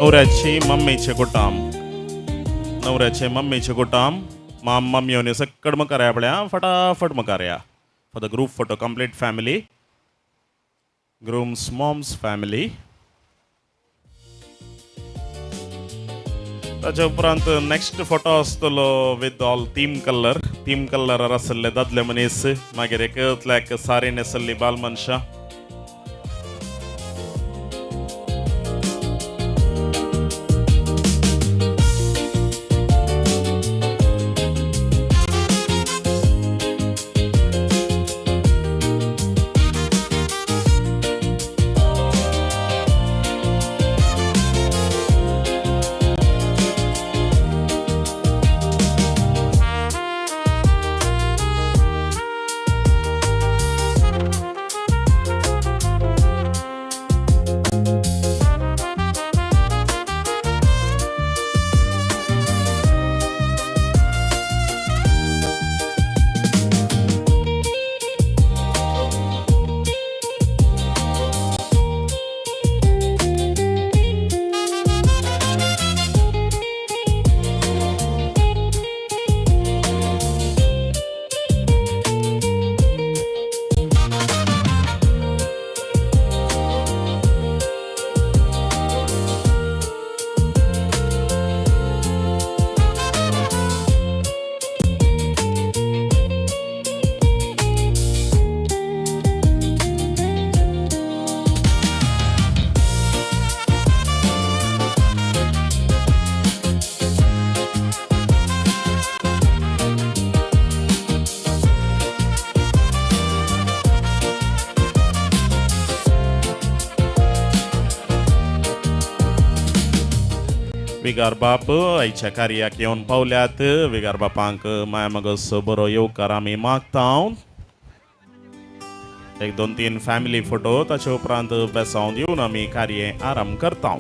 नवऱ्याची मम्मीचे कुटाम, नवऱ्याचे मम्मीचे कुटाम, माम मम्मी सक्कड मुखार या पळया, फटाफट मुखार या for the group photo. Complete family, groom's mom's family. ताच्या उपरांत नेक्स्ट फोटो आसतलो with all theme colour. Theme कलरार आसले दादले मनीस, मागीर एकल्याक सारी न्हेसल्ली बाल मनशां. विगार बाप आयच्या कार्याक येवन पावल्यात. विगार बापांक माया मगस बरो येवकार आमी मागता. एक दोन तीन फॅमिली फोटो, ताचे उपरांत बेसांव दिवन आमी कार्य आराम करता.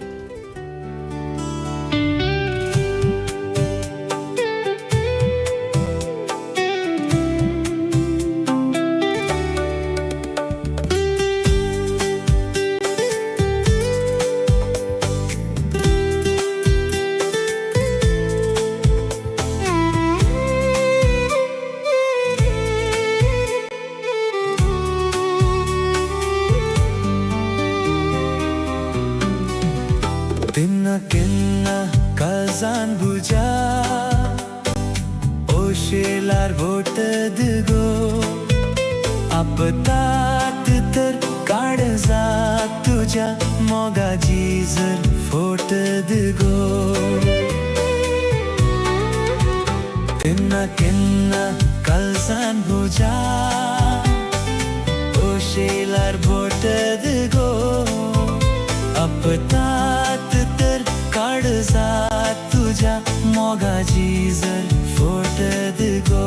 तेन्ना केन्ना काळजान बुजा ओशेलार वोटद गो, आपतात तर काळजात तुज्या मोगाची जर फोटद गो. तेन्ना केन्ना काळजान बुजा ओशेलार वोटद गो, अपतात तर काळजात तुझ्या मोगाची जर फोटद गो.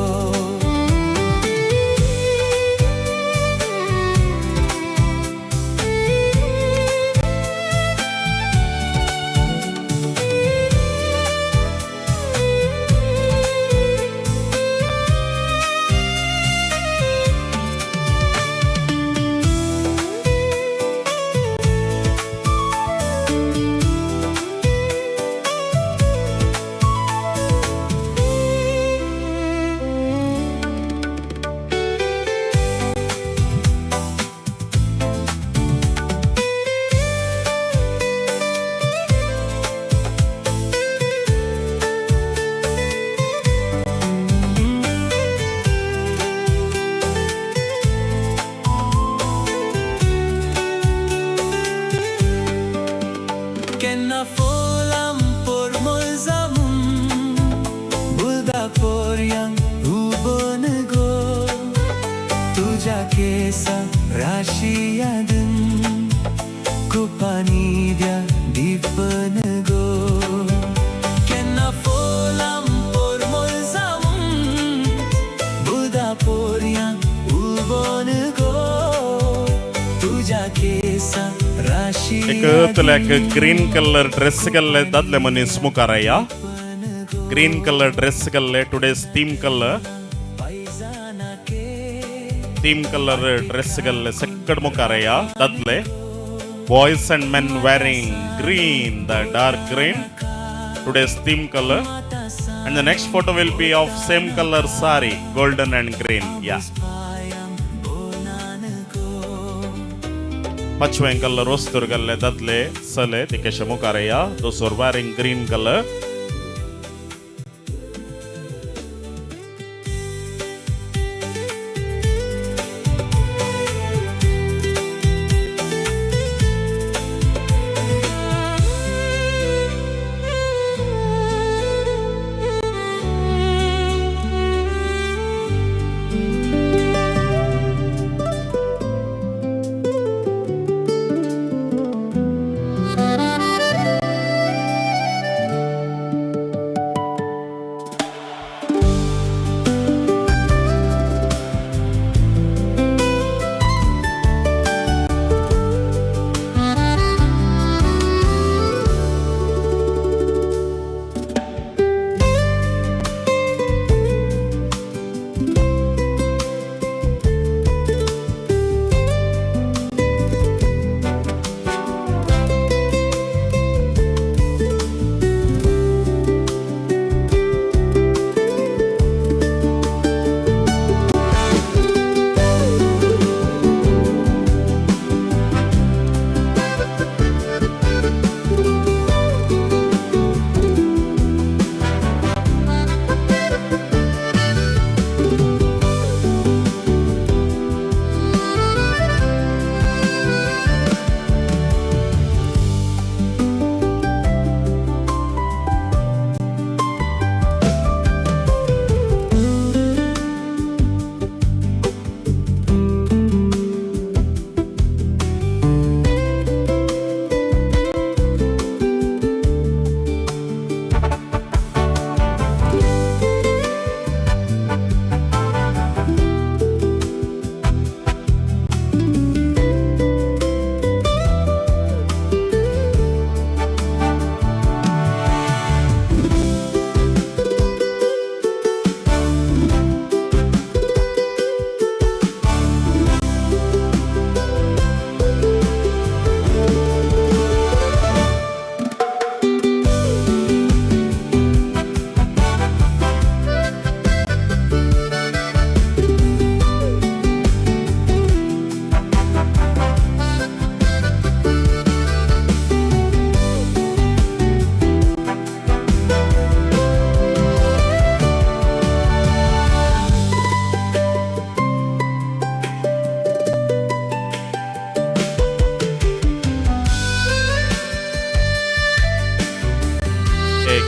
केन्ना फोलाम पोरमोल जामून बुलदा पोरयांग उबन गो, तुझ्या केसा राशी यादन कुपानी द्या दीपन गो. केन्ना फोलाम पोरमोल जामून बुलदा पोरयांग उबन गो, तुझ्या केसा राशी एकल्याक ग्रीन कलर ड्रेस घाल्ले दादले मनीस मुखार या. ग्रीन कलर ड्रेस घाल्ले, today's theme colour. Theme colour dress घाल्ले सक्कड मुखार या दादले. Boys and men wearing green, the dark green, today's theme color. And the next photo will be of same color sari, golden and green. Yeah. पाचवें colour वस्तूर गेल्ले दादले चले ते कशे मुखार या, those are wearing green color.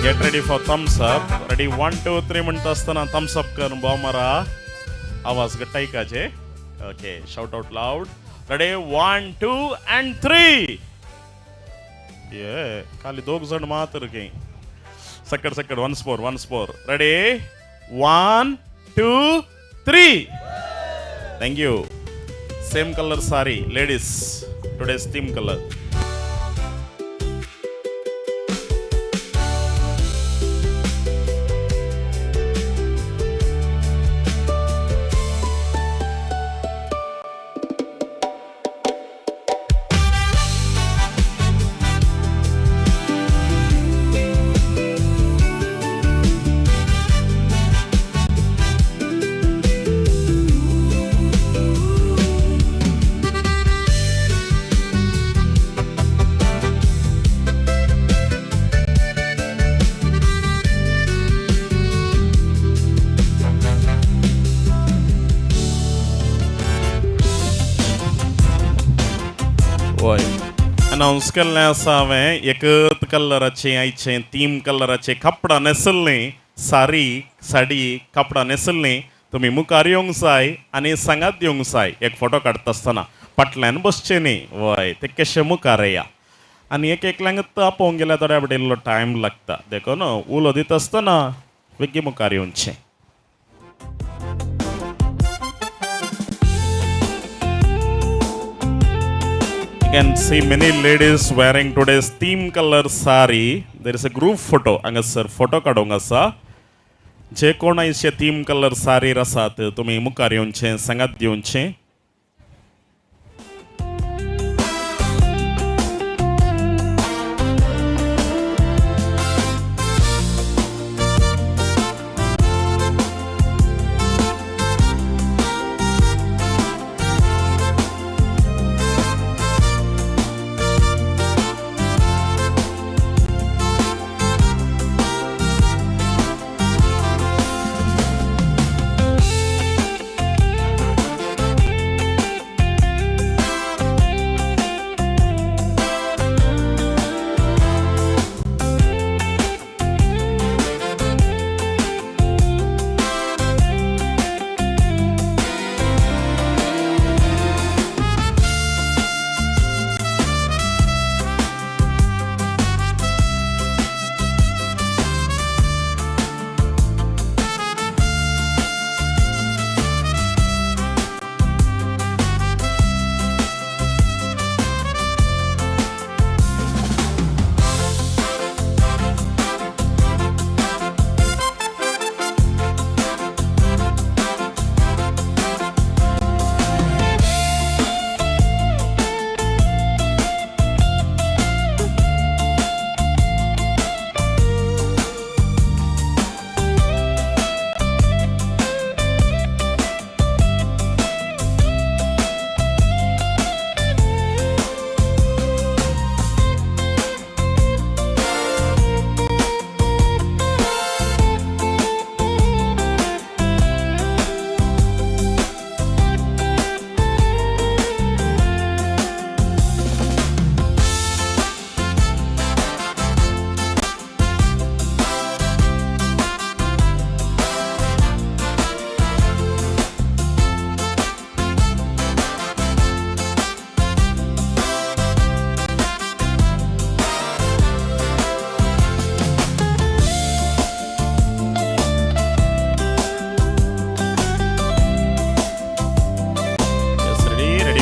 Get ready for thumbs up. Ready, 1 2 3 म्हणटा आसतना थम्स अप कर बोमारा. आवाज घट्ट आयकाचे. Okay, shout out loud. Ready, 1 2 and 3. ये खाली दोग जण मात्र की सकड सकड. Once more, once more. Ready, 1 2 3. Thank you. Same color sari, ladies, today's theme color. वय अनाउन्स केल्लें आसा हांवें, एकच कलराचें आयचें थीम कलराचें कपडा न्हेसल्लीं, सारी साडी कपडा न्हेसल्लीं तुमी मुखार येवंक जाय आनी सांगात दिवंक जाय. एक फोटो काडटा आसतना फाटल्यान बसचें न्ही. वय, ते कशें मुखार येया आनी एक एकल्यांक आपोवंक गेल्यार थोड्या फावटी इल्लो टायम लागता, देखून उलो दिता आसतना बेगीन मुखार येवचें. You can see many ladies wearing today's theme color sari. There is a group photo. हांगासर फोटो काडूंक आसा. जे कोण आयचे थीम कलर सारीर आसात तुमी मुखार येवचें, सांगात दिवचें.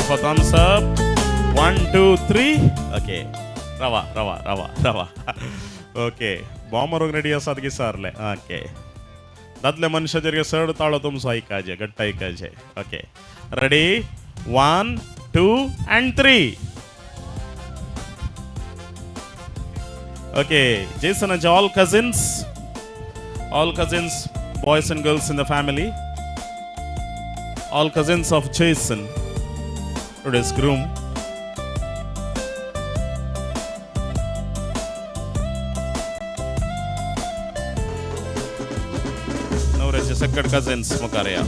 For thumbs up. 1 2 3. Okay, रावा रावा रावा रावा. ओके, बॉम्ब मारूंक रेडी आसात की सारले. ओके, दादले मनशाचेर चड ताळो तुमचो आयकाजे, घट्ट आयकाजे. Okay, ready, 1 2 and 3. Okay, जेसनाचे all cousins, all cousins, boys and girls in the family, all cousins of Jason, today's groom. नवऱ्याचे सकट कझन्स मुखार या.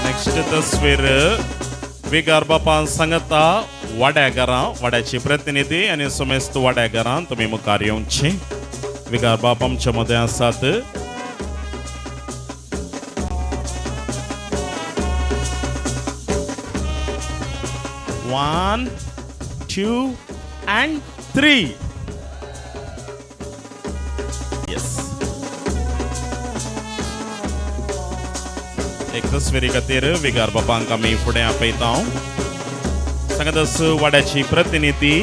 नेक्स्ट तस्वीर विगार बापान सांगता वाड्याघरां, वाड्याची प्रतिनिधी आनी समेस्त वाड्याघरां तुमी मुखार येवची. विगार बाप आमच्या मदें आसात. 1 2 and 3. Yes, एक तस्विरी खातीर विगार बापांक आमी फुडें आपयता. सांगत वाड्याची प्रतिनिधी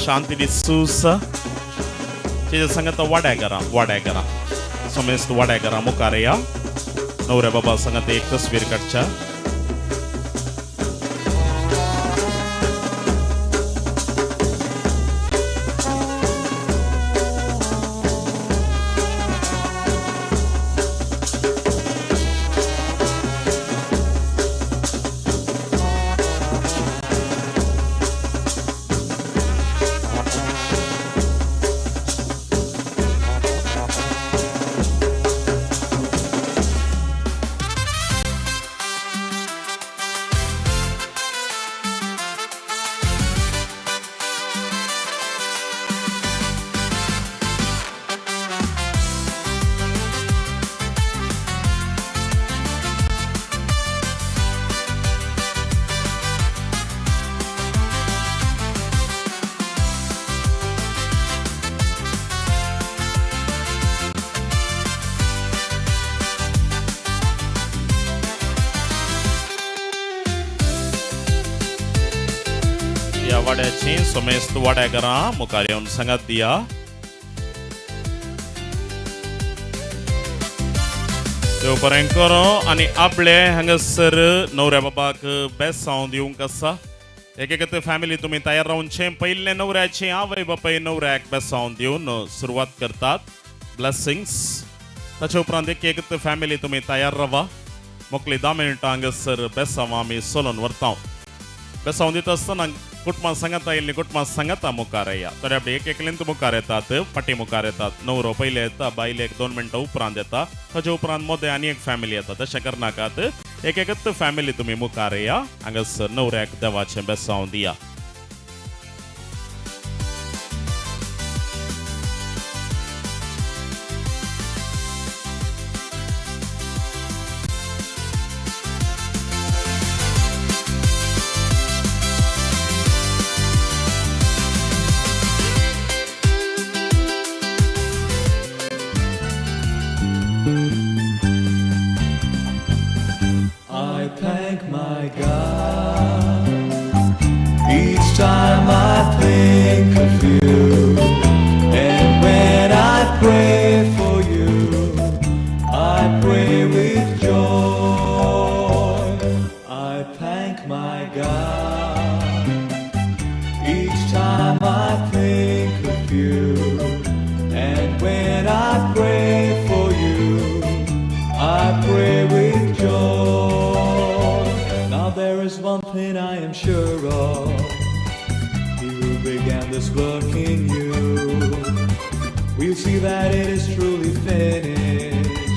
शांती डिसूस तेजे सांगता वाड्याघरां, वाड्याघरां समेस्त वाड्याघरां मुखार या. नवऱ्या बाबा सांगता एक तस्वीर काडच्या. वाड्याची समेस्त वाड्याकरां मुखार येवन सांगात दिया. देव बरें करो. आनी आपले हांगासर नवऱ्या बाबाक बेसांव दिवंक आसा. एक एक फॅमिली तुमी तयार रावचें. पयले नवऱ्याची आवय बापाय नवऱ्याक बेसांव दिवन सुरवात करतात, ब्लेसिंग्स. ताचे उपरांत एक एक फॅमिली तुमी तयार रावा. मोकली 10 मिनटां हांगासर बेसांव आमी चलोवन व्हरता. बेसांव दिता आसतना कुटुंबां सांगाता आयिल्लीं कुटुंबां सांगाता मुखार येया. तर आपले एक एकलेंत मुखार येतात, फाटीं मुखार येतात. नवरो पयले येता, बायल एक 2 मिनटां उपरांत येता, ताचे उपरांत मदें आनी एक फॅमिली येता. तशें करनाकात. एक एकच फॅमिली तुमी मुखार येया. हांगासर नवऱ्याक देवाचें बेसांव दिया. I thank my God each time I think of you, and when I pray for you, I pray with joy. I thank my God each time I think of you, and when I pray for you, I pray with joy. Now there is one thing I am sure of. He who began this work in you will see that it is truly finished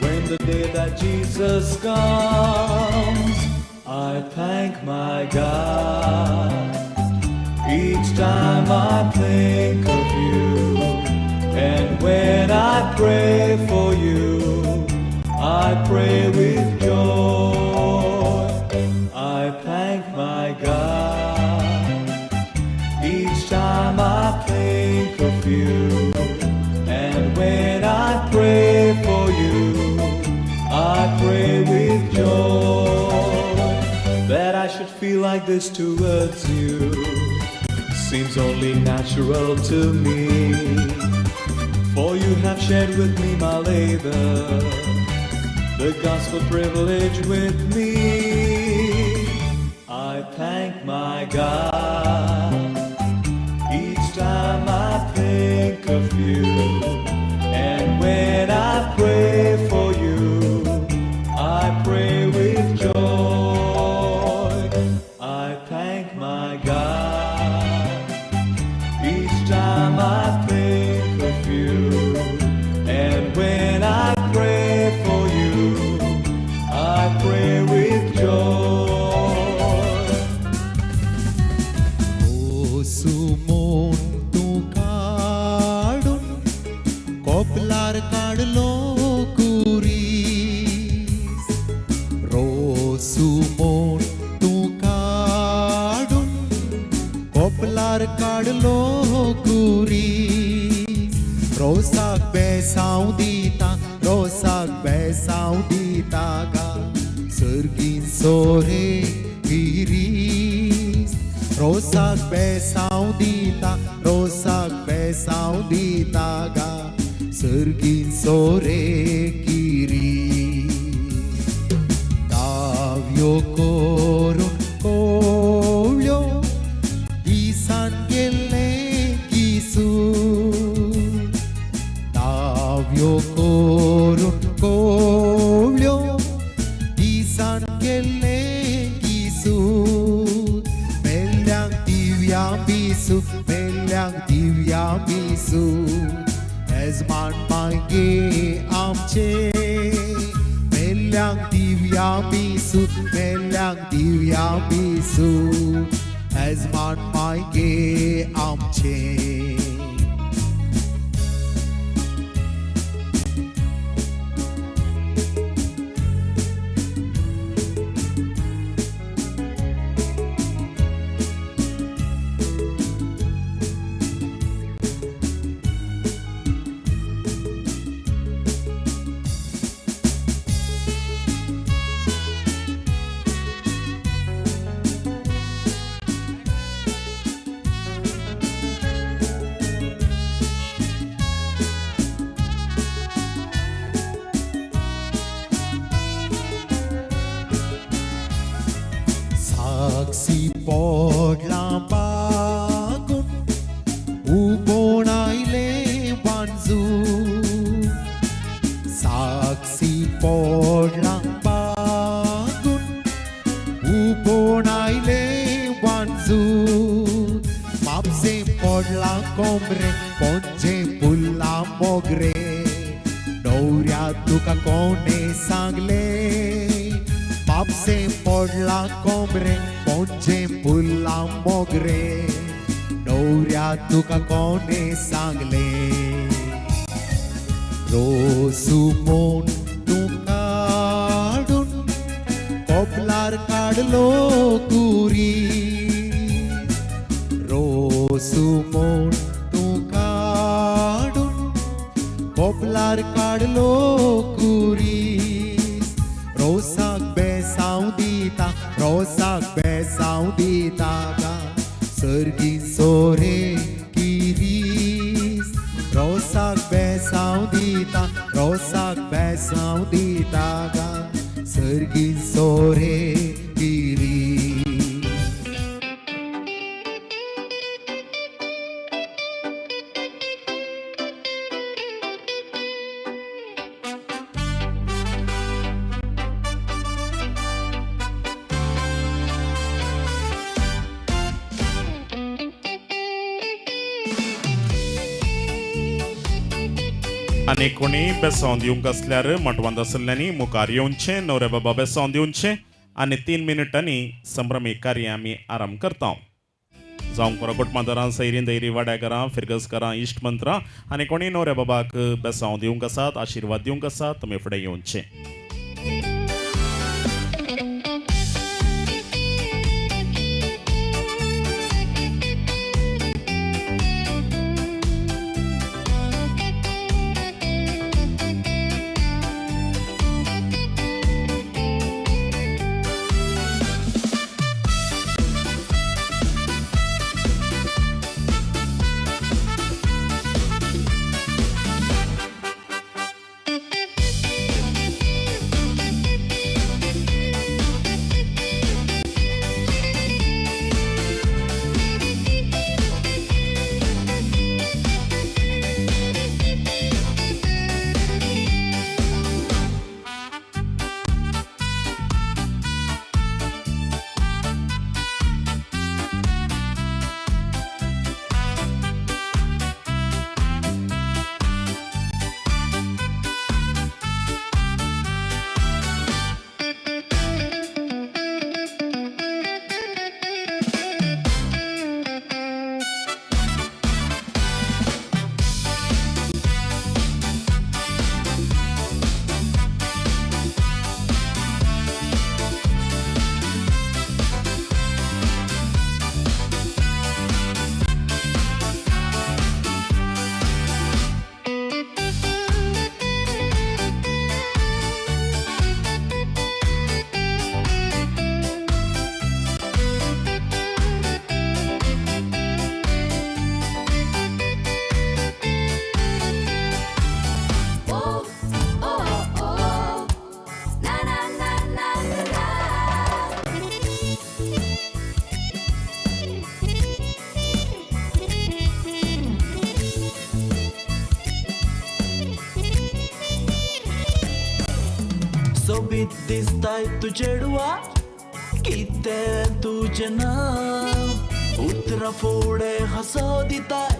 when the day that Jesus comes. I thank my God each time I think of you, and when I pray for you, I pray with joy. I thank my God each time I think of you, and when I pray for you, I pray with joy. That I should feel like this towards you seems only natural to me. For you have shared with me my labor, the gospel privilege with me. I thank my God each time I think of you, and when I pray for you, I pray with joy. I thank my God each time I think of you, and when I pray for you, I pray with joy. Sumon तूं काडून कोपलार काडलो कुरीस, रोसुमोन तूं काडून कोपलार काडलो कुरीस. रोसाक बेसांव दिता, रोसाक बेसांव दिता गा सर्गीन सोरे किरीस. रोसाक बेसांव दिता, रोसाक बेसांव दिता गा सर्गीन सोरे किरीस. दाव्यो करून कोवळ्यो दिसान गेल्ले किसू, दाव्यो करून कोवळ्यो दिसान गेल्ले किसू. मेल्ल्यांक दिव्या बिसू, मेल्ल्यांक दिव्या बिसू, येजमान मागे आमचे. मेल्ल्यांक दिव्या बिसू, मेल्ल्यांक दिव्या बिसू, येजमान मागे आमचे. साक्षी पडला बागून उबोण आयलें वांजू, साक्षी पडला बागून उबोण आयलें वांजू. म्हापशें पडला कोमरे, पणजे फुल्ला मोगरे, न्हवऱ्या तुका कोणें सांगलें. म्हापशें पडला कोमरे, पणजे फुल्ला मोगरे, न्हवऱ्या तुका कोणें सांगलें. रोसू म्हूण तूं काडून कोपलार काडलो कुरी, रोसू म्हूण तूं काडून कोपलार काडलो कुरीस. रोसाक बेसांव दिता, रोसाक बेसांव दिता गा, सर्गी सोरे किरीस. रोसाक बेसांव दिता, रोसाक बेसांव दिता गा, सर्गी सोरे किरीस. आनी कोणी बेसांव दिवंक आसल्यार मटवांत आसल्ल्यांनी मुखार येवचें, न्हवरे बाबा बेसांव दिवचें आनी 3 मिनटांनी संभ्रमी कार्य आमी आरंभ करता. जावं पुरो कुटुंबादारां, सैरीं दैरी, वाड्याघरां, फिरगजकारां, इश्ट मंत्रां आनी कोणी न्हवरे बाबाक बेसांव दिवंक आसात, आशिर्वाद दिवंक आसात, तुमी फुडें येवचें. Oh, oh, oh, na na na na na na. सोबीत दिसताय तूं चेडवा, कितें तुजें नांव, उतरां फुडें हांसो दिताय,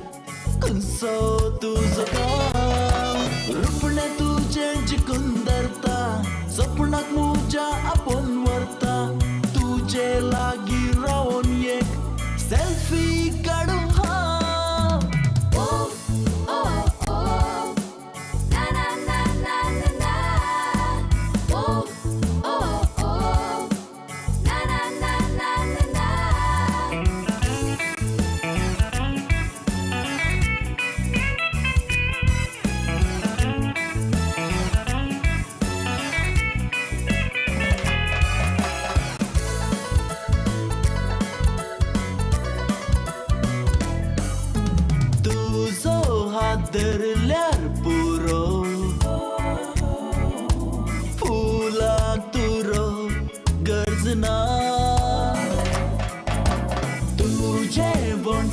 खंयचो तुजो गांव. रुपणें तुजें जिखून धरता, सपनाक म्हज्या आपोवन व्हरता, तुजे लागीं रावोन एक सेल्फी काडूं हांव. Oh, oh, oh, na na na na na na. Oh, oh, oh, na na na na na na.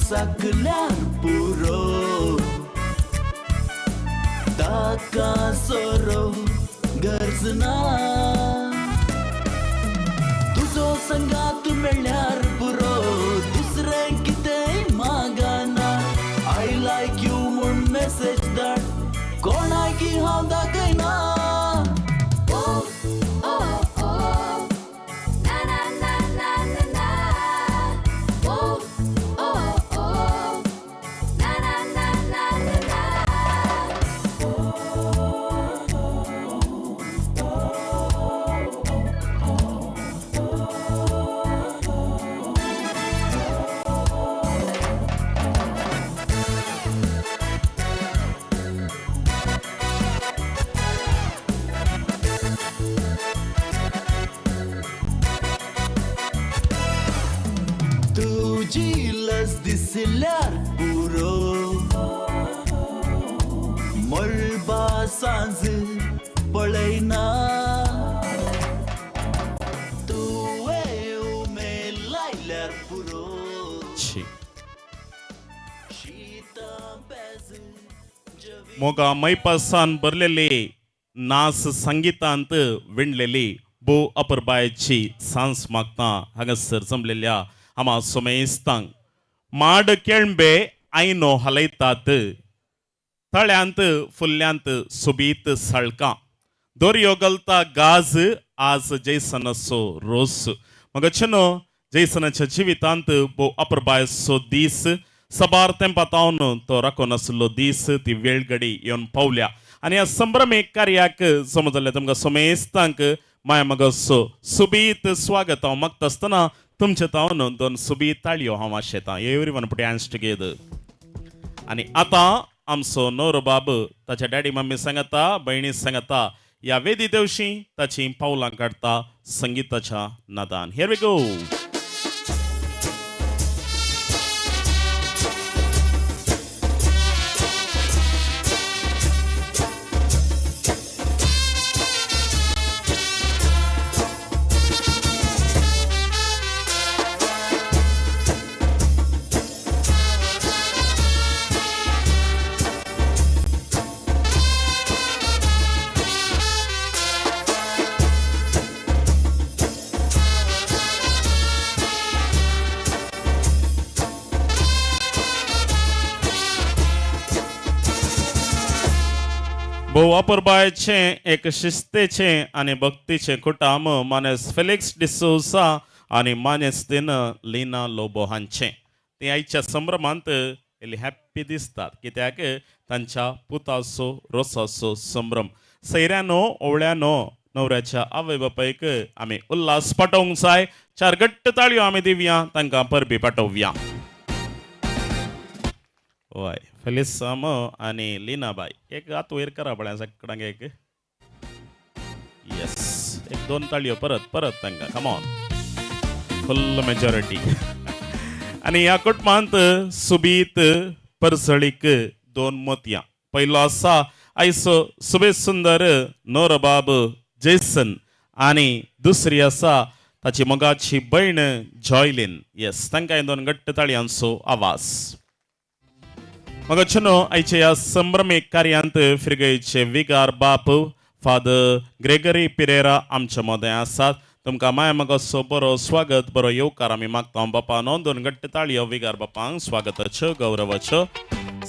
साकल्यार पुरो ताका सोरो गरज ना तुजो संगात मेळ्ळ्यार पुरो दुसरें कितेंय मागना I like you म्हूण मेसेज धाड कोणाकी हांव दाखयना. Oh, oh, oh. Na na na na na na. Oh, oh, oh. Na na na na na na. तुजी लस दिसल्यार पुरो मळबा सांज पळयना तुवें उमेद लायल्यार पुरो छी. शीता पेज जवी मोगा मैपासान भरलेली नास संगितांत विणलेली भो अपुरबायेची सांस मागता हांगासर जमलेल्या आमा सोमेस्तांक माड केळंबे आयनो हालयतात तळ्यांत फुल्ल्यांत सोबीत सळकां दोरयो गलता गाज आज जैसनाचो रोस मगचनो जैसनाच्या जिवितांत भोव अपुरबायेचो दीस सबार तेंपा तावन तो राखून आशिल्लो दीस ती वेळगडी येवन पावल्या आनी ह्या संभ्रमीक कार्याक समजल्ले तुमकां समेस्तांक माया मगसो सुबीत स्वागत हांव मागता आसतना तुमचे तावन दोन सुबीत ताळयो हांव आशेतां. Everyone put hands together. आनी आतां आमचो नवरो बाब ताच्या डॅडी मम्मी सांगता भयणी सांगता ह्या वेदी देवशी ताची पावलां काडटा संगिताच्या नादान. Here we go. भोव अपुरबायेचें एक शिस्तेचें आनी भक्तीचें कुटाम मानेस फेलिक्स डिसोजा आनी मानेस्तीन लिना लोबो हांचें. ती आयच्या संभ्रमांत इल्ली हॅप्पी दिसतात कित्याक तांच्या पुताचो रोसाचो संभ्रम. सैऱ्यानो ओवळ्यानो नवऱ्याच्या आवय बापायक आमी उल्हास पाठोवंक जाय. चार घट्ट ताळयो आमी दिवया तांकां परबी पाठोवया. हय फेलिसाम आनी लिनाबाय एक हात वयर करा पळया सगळ्यांक एक येस एक दोन ताळयो परत परत तांकां कमॉन फुल मेजॉरिटी. आनी ह्या कुटुंबांत सुबीत परसळीक दोन मोतयां. पयलो आसा आयचो सुबेज सुंदर नोरबाब जेसन आनी दुसरी आसा ताची मोगाची भयण जॉयलीन. येस तांकां दोन घट्ट ताळयांचो आवाज. मगचनो आयच्या ह्या संभ्रमीक कार्यांत फिरगयचे विगार बाप फादर ग्रेगरी पिरेरा आमच्या मदें आसात. तुमकां माया मगसो बरो स्वागत बरो येवकार आमी मागता. बापा दोन घट्ट ताळयो विगार बापांक स्वागताच्यो गौरवाच्यो.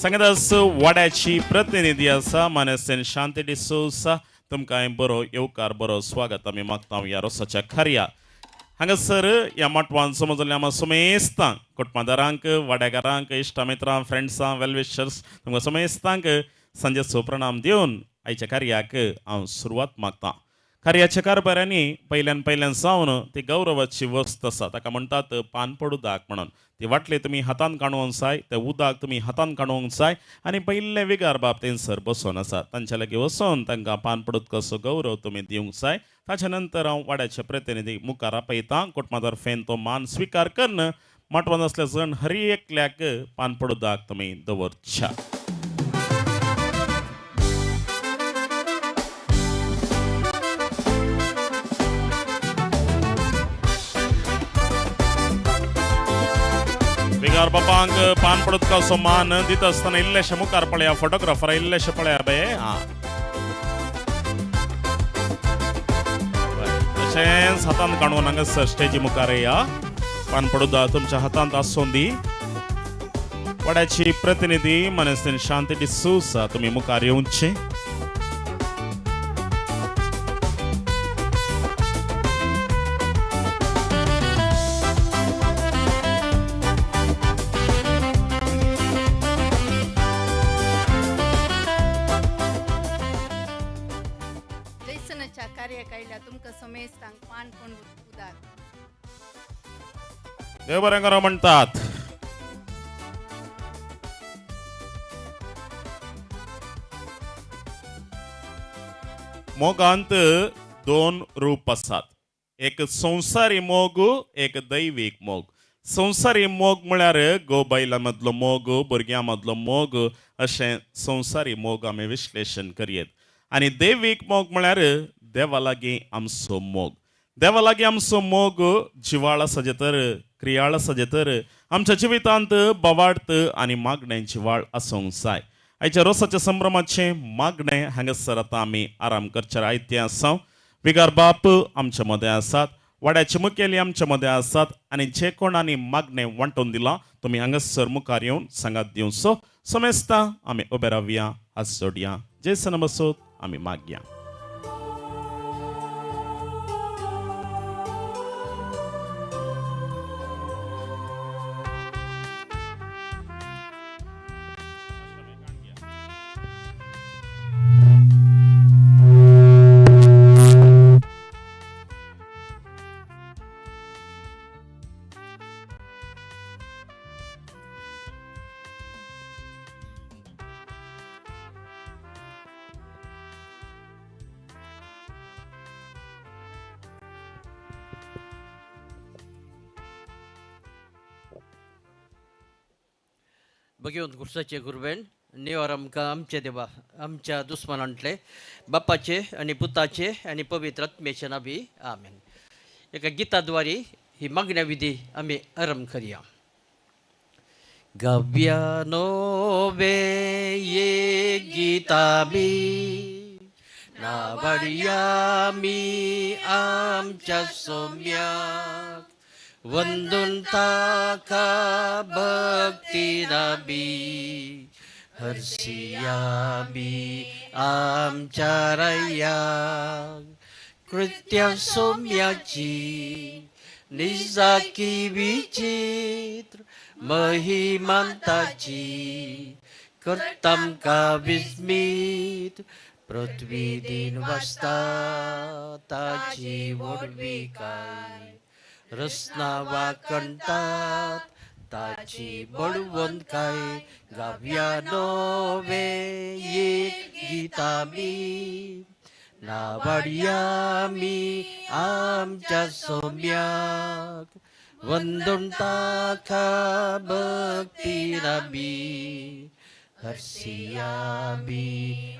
सांगदास वाड्याची प्रतिनिधी आसा मानेस्तेन शांती डिसोसा तुमकां बरो येवकार बरो स्वागत आमी मागता ह्या रोसाच्या खर्या. हांगासर ह्या माटवान समजल्ल्या आमा समेस्तांक कुटुंबादारांक वाड्याकारांक इश्टा मित्रांक फ्रेंड्सांक वेलविशर्स तुमकां समेस्तांक सांजेचो प्रणाम दिवन आयच्या कार्याक हांव सुरवात मागता. कार्याच्या कारभारांनी पयल्यान पयल्यान जावन ती गौरवाची वस्त आसा ताका म्हणटात पानपड उदक म्हणून. ती वाटली तुमी हातान काडूंक जाय तें उदक तुमी हातान काडूंक जाय आनी पयले विगार बाब थंयसर बसून आसा तांच्या लागीं वचून तांकां पानपड उदकाचो गौरव तुमी दिवंक जाय. ताच्या नंतर हांव वाड्याचे प्रतिनिधी मुखार आपयतां कुटुंबा तो मान स्विकार करून माटवान आसले जण हर एकल्याक पानपड उदक तुमी दवरच्या. विगार बापांक पान पडत मान दिता आसतना इल्लेशे मुखार पळया, फोटोग्राफर इल्लेशे पळया बे. आं, तशेंच हातांत काणून हांगासर स्टेजी मुखार येया. पान पडुदा तुमच्या हातांत आसून दी. वाड्याची प्रतिनिधी मनस्तीन शांती डिसूसा, तुमी मुखार येवचे. जैसनाच्या कार्याकायला तुमकां समेस्तांक पान पण उदाक. देव बरें करो म्हणटात. मोगांत दोन रूप आसात, एक संवसारी मोग, एक दैवीक मोग. संवसारी मोग म्हळ्यार गो बायलां मदलो मोग, भुरग्यां मदलो मोग, अशें संवसारी मोग आमी विश्लेशण करयेत. आनी दैवीक मोग म्हळ्यार देवा लागीं आमचो मोग. देवा लागीं आमचो मोग जिवाळ आसा तर, क्रियाळ आसा तर आमच्या जिवितांत बवार्थ आनी मागणें जिवाळ आसूंक जाय. आयच्या रोसाच्या संभ्रमाचें मागणें हांगासर आतां आमी आराम करचे आयतें आसा. विगार बाप आमच्या मदें आसात, वाड्याचे मुखेली आमच्या मदें आसात आनी जे कोणांनी मागणें वांटून दिलां तुमी हांगासर मुखार येवन सांगात दिवचो. समेस्ता आमी उबे रावया, हात जोडया, जेसन बसोत आमी मागया. भगवंत गुरसाचे गुरबेन निवार आमकां आमचे देवा आमच्या दुस्मानांतले बापाचे आनी पुताचे आनी पवित्र आत्म्याचे नावी, आमेन. एका गिताद्वारे ही मागण्या विधी आमी आरंभ करया. गव्यानो वे ये गीतामी नावडयामी आमच्या सोम्याक वंदून ताका भक्ती नाबी हरसियाबी आमच्या रया कृत्य सोम्याची निजाकी विचित्र महिमांताची करतामका विस्मीत पृथ्वी दिन वाजता ताची व्हडविकाय रसना वाकणतात ताची बळवंत काय गाव्या नोवे एक गीतामी नावाडयामी आमच्या सोम्याक वंदून ताका भक्ती राबी हरसियाबी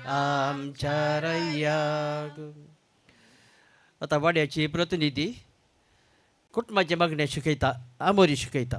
आमच्या रय्याक. आतां वाड्याची प्रतिनिधी कुटुंबाचे मागणे शिकयता, आमोरी शिकयता.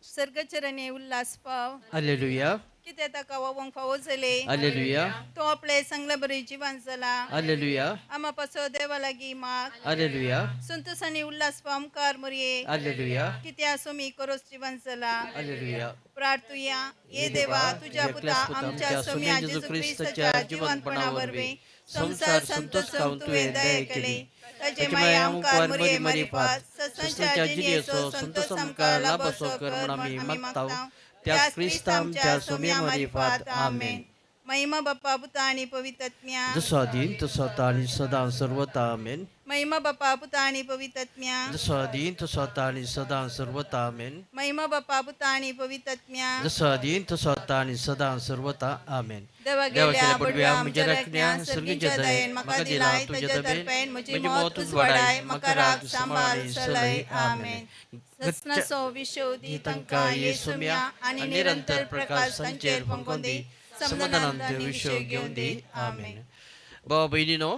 सर्गचरणे उल्हास पाव. हालेलुया. कितें ताका वोंक फावो जालें. हालेलुया. तो आपले संगले बरी जिवन जाला. हालेलुया. आमा पासो देवा लागीं माग. हालेलुया. संतोषानी उल्हास पाव मुखार मुरये. हालेलुया. कितें आसूं मी करोस जिवन जाला. हालेलुया. प्रार्थुया. ये देवा, तुझ्या पुता आमच्या सोम्या जेजू क्रिस्ताच्या जिवनपणा वरवीं संसार संतोष खावन तुवें दया केली. ताचे माया आमकां मरये मारिफात सत्संच्या जिणेचो संतोष आमकां लाभसो कर म्हूण आमी मागता, त्याच क्रिस्ता आमच्या सोम्या मारिफात, आमेन. महिमा बाप्पा पुता आणि पवित्रत्म्या. जसो आदीन तसो आतां आनी सदां सर्वता, आमेन. महिमा बाप्पा पुता आणि पवित्रत्म्या. जसो आदीन तसो आतां आनी सदां सर्वता, आमेन. महिमा बाप्पा पुता आणि पवित्रत्म्या. जसो आदीन तसो आतां आनी सदां सर्वता, आमेन. देवा देवा गेल्या केल्या बडव्या बडव्या आमच्या म्हज्या राखण्या राखण्या सर्गीच्या सर्गीच्या दयेन दयेन म्हाका म्हाका दिलाय दिला तुज्या तुज्या तर्फेन दबेन म्हजी म्हजी मौत मौत उजवाडाय उजवाडाय म्हाका म्हाका राग राग सांबाळ सांबाळ सलय, सलय, आमेन. आमेन. ससनाचो विशोधी तांकां येसुम्या आनी निरंतर प्रकाश तांचेर फंकोवन दी, समाधानान समाधानान विशय विशय घेवन दी, आमेन. आमेन. भावा भयणीनो,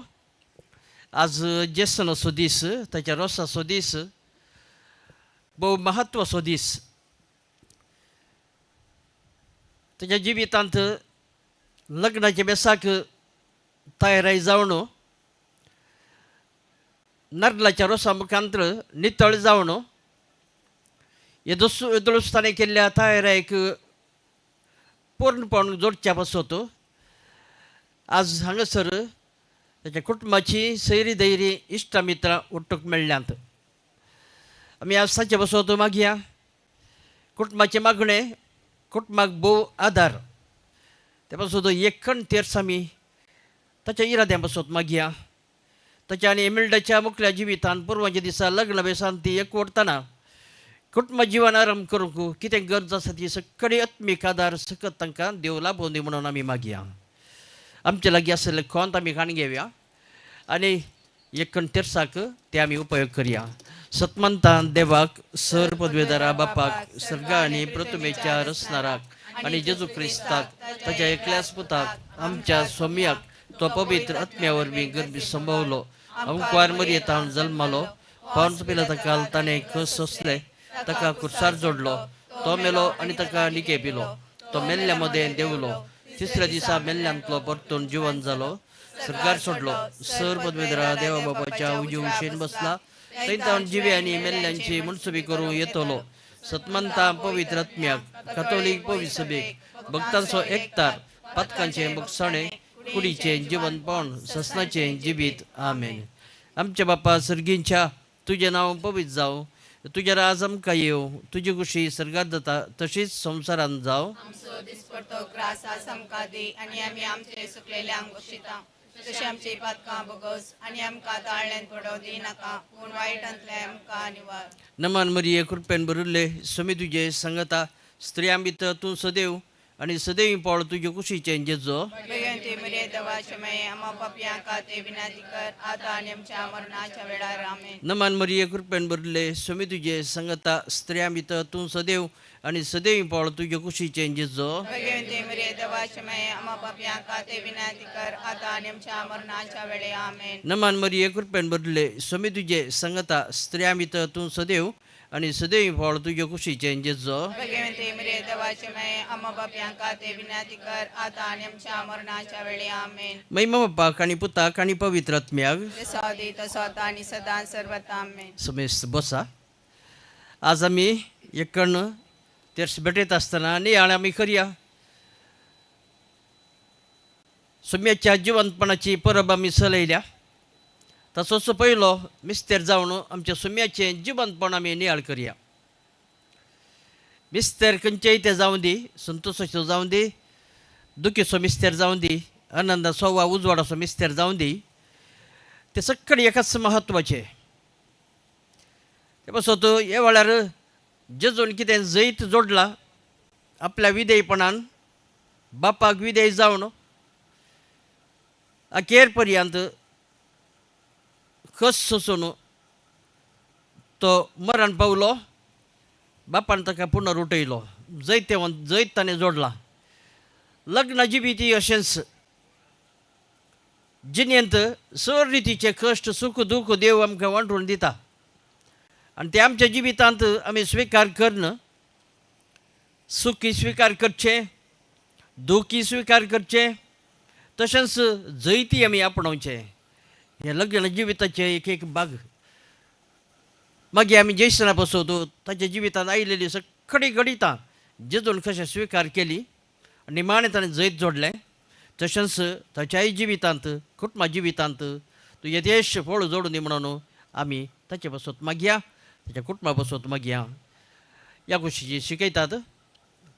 आज जेसनाचो दीस, ताच्या रोसाचो दीस, भोव महत्वाचो दीस. ताच्या जिवितांत लग्नाच्या बेसाक तयाराय जावन नारलाच्या रोसा मुखांत नितळ जावन येदोळूस ताणें केल्ल्या तयारायक पूर्णपण जोडच्या पासत आज हांगासर ताच्या कुटुंबाची सैरी दैरी इश्टा मित्रां उट्टूक मेळ्ळ्यांत. आमी आज ताचे पासत मागया कुटुंबाचें मागणें, कुटुंबाक भोव आदार, ते पासत एकण तेर्स आमी ताच्या इराद्यां पासत मागया. ताच्या आनी एमिल्डाच्या मुखल्या जिवितान पुर्वाच्या दिसा लग्न बेसान ती एकवटतना कुटुंब जिवन आरंभ करूंक कितें गरज आसा ती सगळी आत्मीक आदार सकत तांकां देव लाभोवन दी म्हणून आमी मागया. आमचे लागीं आशिल्ले खोंत आमी खाण घेवया आनी एकण तेर्साक ते आमी उपयोग करया. सतमंतान देवाक सर पदवेदारा बापाक सर्गा आनी प्रतुमेच्या रचणाराक आनी जेजू क्रिस्ताक ताच्या एकल्याच पुताक आमच्या सोम्याक तो पवित्र आत्म्या वरवीं गर्भी संभवलो, अंकुवार मरयेतावन जल्मालो, पावस पिला ताका ताणें खस सोंसले, ताका कुर्सार जोडलो, तो मेलो आनी ताका निके पिलो, तो मेल्ल्या मदें देंवलो, तिसऱ्या दिसा मेल्ल्यांतलो परतून जिवन जालो, सरकार सोडलो, सर पदवेदरा देवा बापाच्या उजू उशेन बसला, थंय तावन जिवे आनी मेल्ल्यांची मनसुबी करूं येतलो. सतमंता पवित्र आत्म्याक कातोलीक पवित्र सभेक भक्तांचो एकतार पातकांचें बगसाणें कुडीचें जिवनपण ससनाचें जिवीत. आमेन. आमच्या बापा सर्गींच्या तुजें नांव पवित्र जावं, तुजें राज आमकां येवं, तुजी खुशी सर्गात जाता तशीच संवसारांत जावं. आमचो दिसपडतो ग्रास आज आमकां दी आनी आमी आमचे सुकलेल्यांक बक्षिता तशें आमची पातकां बोगस आनी आमकां ताळ्यान पडोवं दिनाका, पूण वायटांतलें आमकां निवार. नमन मरिये, कृपेन भरिल्ले, समी तुजे संगता, स्त्रियां भितर तूं सदैव आनी सदैव पावल तुजे कुशीचें जेजो. भगवंती मरिये देवाचे माये, आम्हा पापयां खातीर विनंती कर आतां आनी आमच्या मरणाच्या वेळार. आमेन. नमन मरिये, कृपेन भरिल्ले, समी तुजे संगता, स्त्रियां भितर तूं सदैव आनी सदैव पावल तुजे कुशीचें जेजो. भगवंती मरिये देवाचे माये, आम्हा पापयां खातीर विनंती कर आतां आनी आमच्या मरणाच्या वेळे. आमेन. नमन मरिये, कृपेन भरिल्ले, समी तुजे संगता, स्त्रियां भितर तूं सदैव आनी सदैव पावल तुजे कुशीचें जेजो. भगवंती मरिये देवाचे माये, आम्हा पापयां खातीर विनंती कर आतां आनी आमच्या मरणाच्या वेळे. आमेन. महिमा बापाक आनी पुताक आनी पवित्र आत्म्याक. जसो आदी तसो आतां आनी सदां सर्वता. आमेन. समेस्त बसा. आज आमी एकण तेर्स भेटयत आसतना नियाळ आमी करया. सुम्याच्या जिवंतपणाची परब आमी चलयल्या, ताचोच पयलो मिस्तेर जावन आमच्या सुम्याचें जिवंतपण आमी नियाळ करया. मिस्तेर खंयचेय ते जावं दी, संतोशाचो जावं दी, दुखीचो मिस्तेर जावं दी, आनंदाचो वा उजवाडाचो मिस्तेर जावं दी, ते सगळे एकाच म्हत्वाचे. ते पासत ह्या वेळार जेजून कितें जैत जोडलां आपल्या विधेयपणान, बापाक विधेय जावन अखेर पर्यंत कस सोसून तो मरण पावलो, बापान ताका पुनर उठयलो, जैतेवंत जैत ताणें जोडलां. लग्न जिवीत अशेंच जिणेंत सर रितीचे कश्ट सूख दूख देव आमकां वांटून दिता आनी ते आमच्या जिवितांत आमी स्विकार करून सुखी स्विकार करचें, दुखी स्विकार करचें, तशेंच जैती आमी आपणावचें. हें लग्न जिविताचें एक एक भाग. मागीर आमी जेसना पसोत ताच्या जिवितांत आयिल्ली सगळीं घडितां जेजून कशें स्विकार केली आनी निमाणें ताणें जैत जोडलें, तशेंच ताच्याय जिवितांत कुटुंबा जिवितांत तूं यथेश फळ जोडून दी म्हणून आमी ताचे पासत मागया, ताच्या कुटुंबा पासत मागया. ह्या गोश्टीची शिकयतात,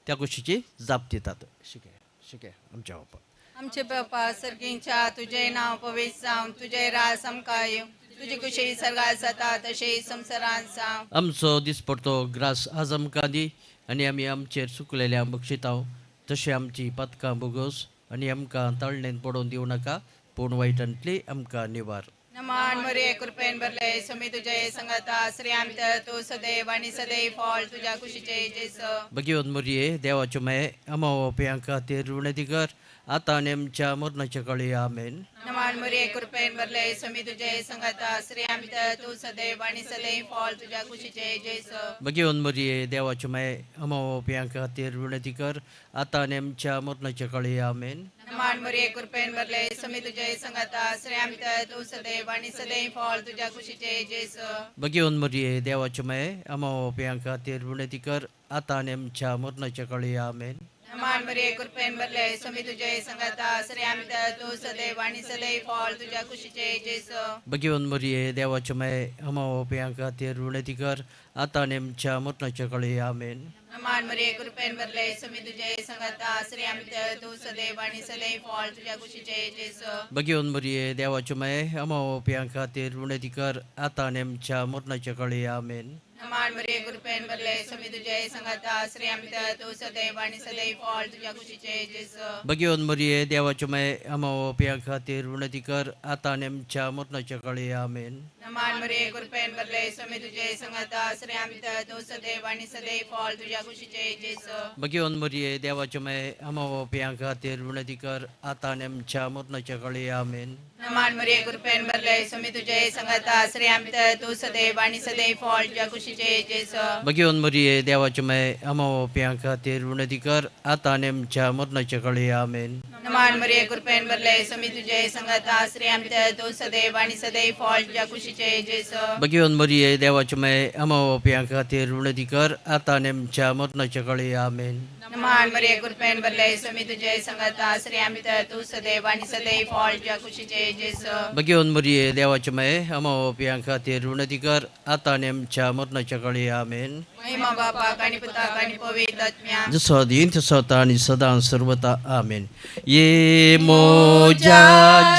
त्या गोश्टीची जाप दितात. शिकय शिकय आमच्या बापा. आमचे बापा सर्गींच्या, तुजें नांव पवित्र जावं, तुजें राज आमकां येवं, तुजी खुशी सर्गात जाता तशी संवसारांत जावं. आमचो दिसपडतो ग्रास आज आमकां दी आनी आमी आमचेर चुकलेल्या बक्षितांव तशें आमची पातकां बोगोस आनी आमकां ताळणेन पडोवन दिवं नाका, पूण वायटांतली आमकां निवार. नमन मरिये, कृपेन भरले, स्वामी तुझे संगता, स्त्रियां भितर तूं सदैव आनी सदैव फळ तुज्या कुशीचे जेजू. भगवत मरिये, देवाच्यो माये, आमा बापयां खातीर विनंती कर आतां आनी आमच्या मरणाच्या काळी आमेन. नमान मरिये कृपेन भरले स्वामी तुझे संगाता, स्त्रियां भितर तूं सदैव आनी सदैव फळ तुज्या कुशीचे जेजू. भगिवन मरिये देवाचे माये, आम्हा पाप्यां खातीर विनंती कर, आतां आनी आमच्या मरणाच्या काळी आमेन. नमान मरिये कृपेन भरले स्वामी तुझे संगाता, स्त्रियां भितर तूं सदैव आनी सदैव फळ तुज्या कुशीचे जेजू. भगिवन मरिये देवाचे माये, आम्हा पाप्यां खातीर विनंती कर, आतां आनी आमच्या मरणाच्या काळी आमेन. नमान मरिये कृपेन भरले स्वामी तुझे संगाता, स्त्रियां भितर तूं सदैव आनी सदैव फळ तुज्या कुशीचे जेजू. भगिवन मरिये देवाचे माये, आम्हा पाप्यां खातीर विनंती कर, आतां आनी आमच्या मरणाच्या काळी आमेन. नमान मरिये कृपेन भरले स्वामी तुझे संगाता, स्त्रियां भितर तूं सदैव आनी सदैव फळ तुज्या कुशीचे जेजू. भगिवन मरिये देवाचे माये, आम्हा पाप्यां खातीर विनंती कर, आतां आनी आमच्या मरणाच्या काळी आमेन. नमान मरिये कृपेन भरले स्वामी तुझे संगाता, स्त्रियां भितर तूं सदैव आनी सदैव फळ तुज्या कुशीचे जेजू. भगिवन मरिये देवाचे माये, आम्हा पाप्यां खातीर विनंती कर, आतां आनी आमच्या मरणाच्या काळी आमेन. नमान मरिये कृपेन भरले स्वामी तुझे संगाता, स्त्रियां भितर तूं सदैव आनी सदैव फळ तुज्या कुशीचे जेजू. भगिवन मरिये देवाचे माये, आम्हा पाप्यां खातीर विनंती कर, आतां आनी आमच्या मरणाच्या काळी आमेन. नमान मरिये कृपेन भरले स्वामी तुझे संगाता, स्त्रियां भितर तूं सदैव आनी सदैव फळ तुज्या कुशीचे जेजू. भगिवन मरिये देवाचे माये, आम्हा पाप्यां खातीर विनंती कर, आतां आनी आमच्या मरणाच्या काळी आमेन. नमान मरिये कृपेन भरले स्वामी तुझे संगाता, स्त्रियां भितर तूं सदैव आनी सदैव फळ तुज्या कुशीचे जेजू. भगिवन मरिये देवाचे माये, आम्हा पाप्यां खातीर विनंती कर, आतां आनी आमच्या मरणाच्या काळी आमेन. नमान मरिये कृपेन भरले स्वामी तुझे संगाता, स्त्रियां भितर तूं सदैव आनी सदैव फळ तुज्या कुशीचे जेजू. भगिवन मरिये देवाचे माये, आम्हा पाप्यां खातीर विनंती कर, आतां आनी आमच्या मरणाच्या काळी आमेन. महिमा बापाक आणि पुताक आणि पवित्र आत्म्याक, जसो आदीं तसो आतां आनी सदां सर्वता आमेन. ये मोज्या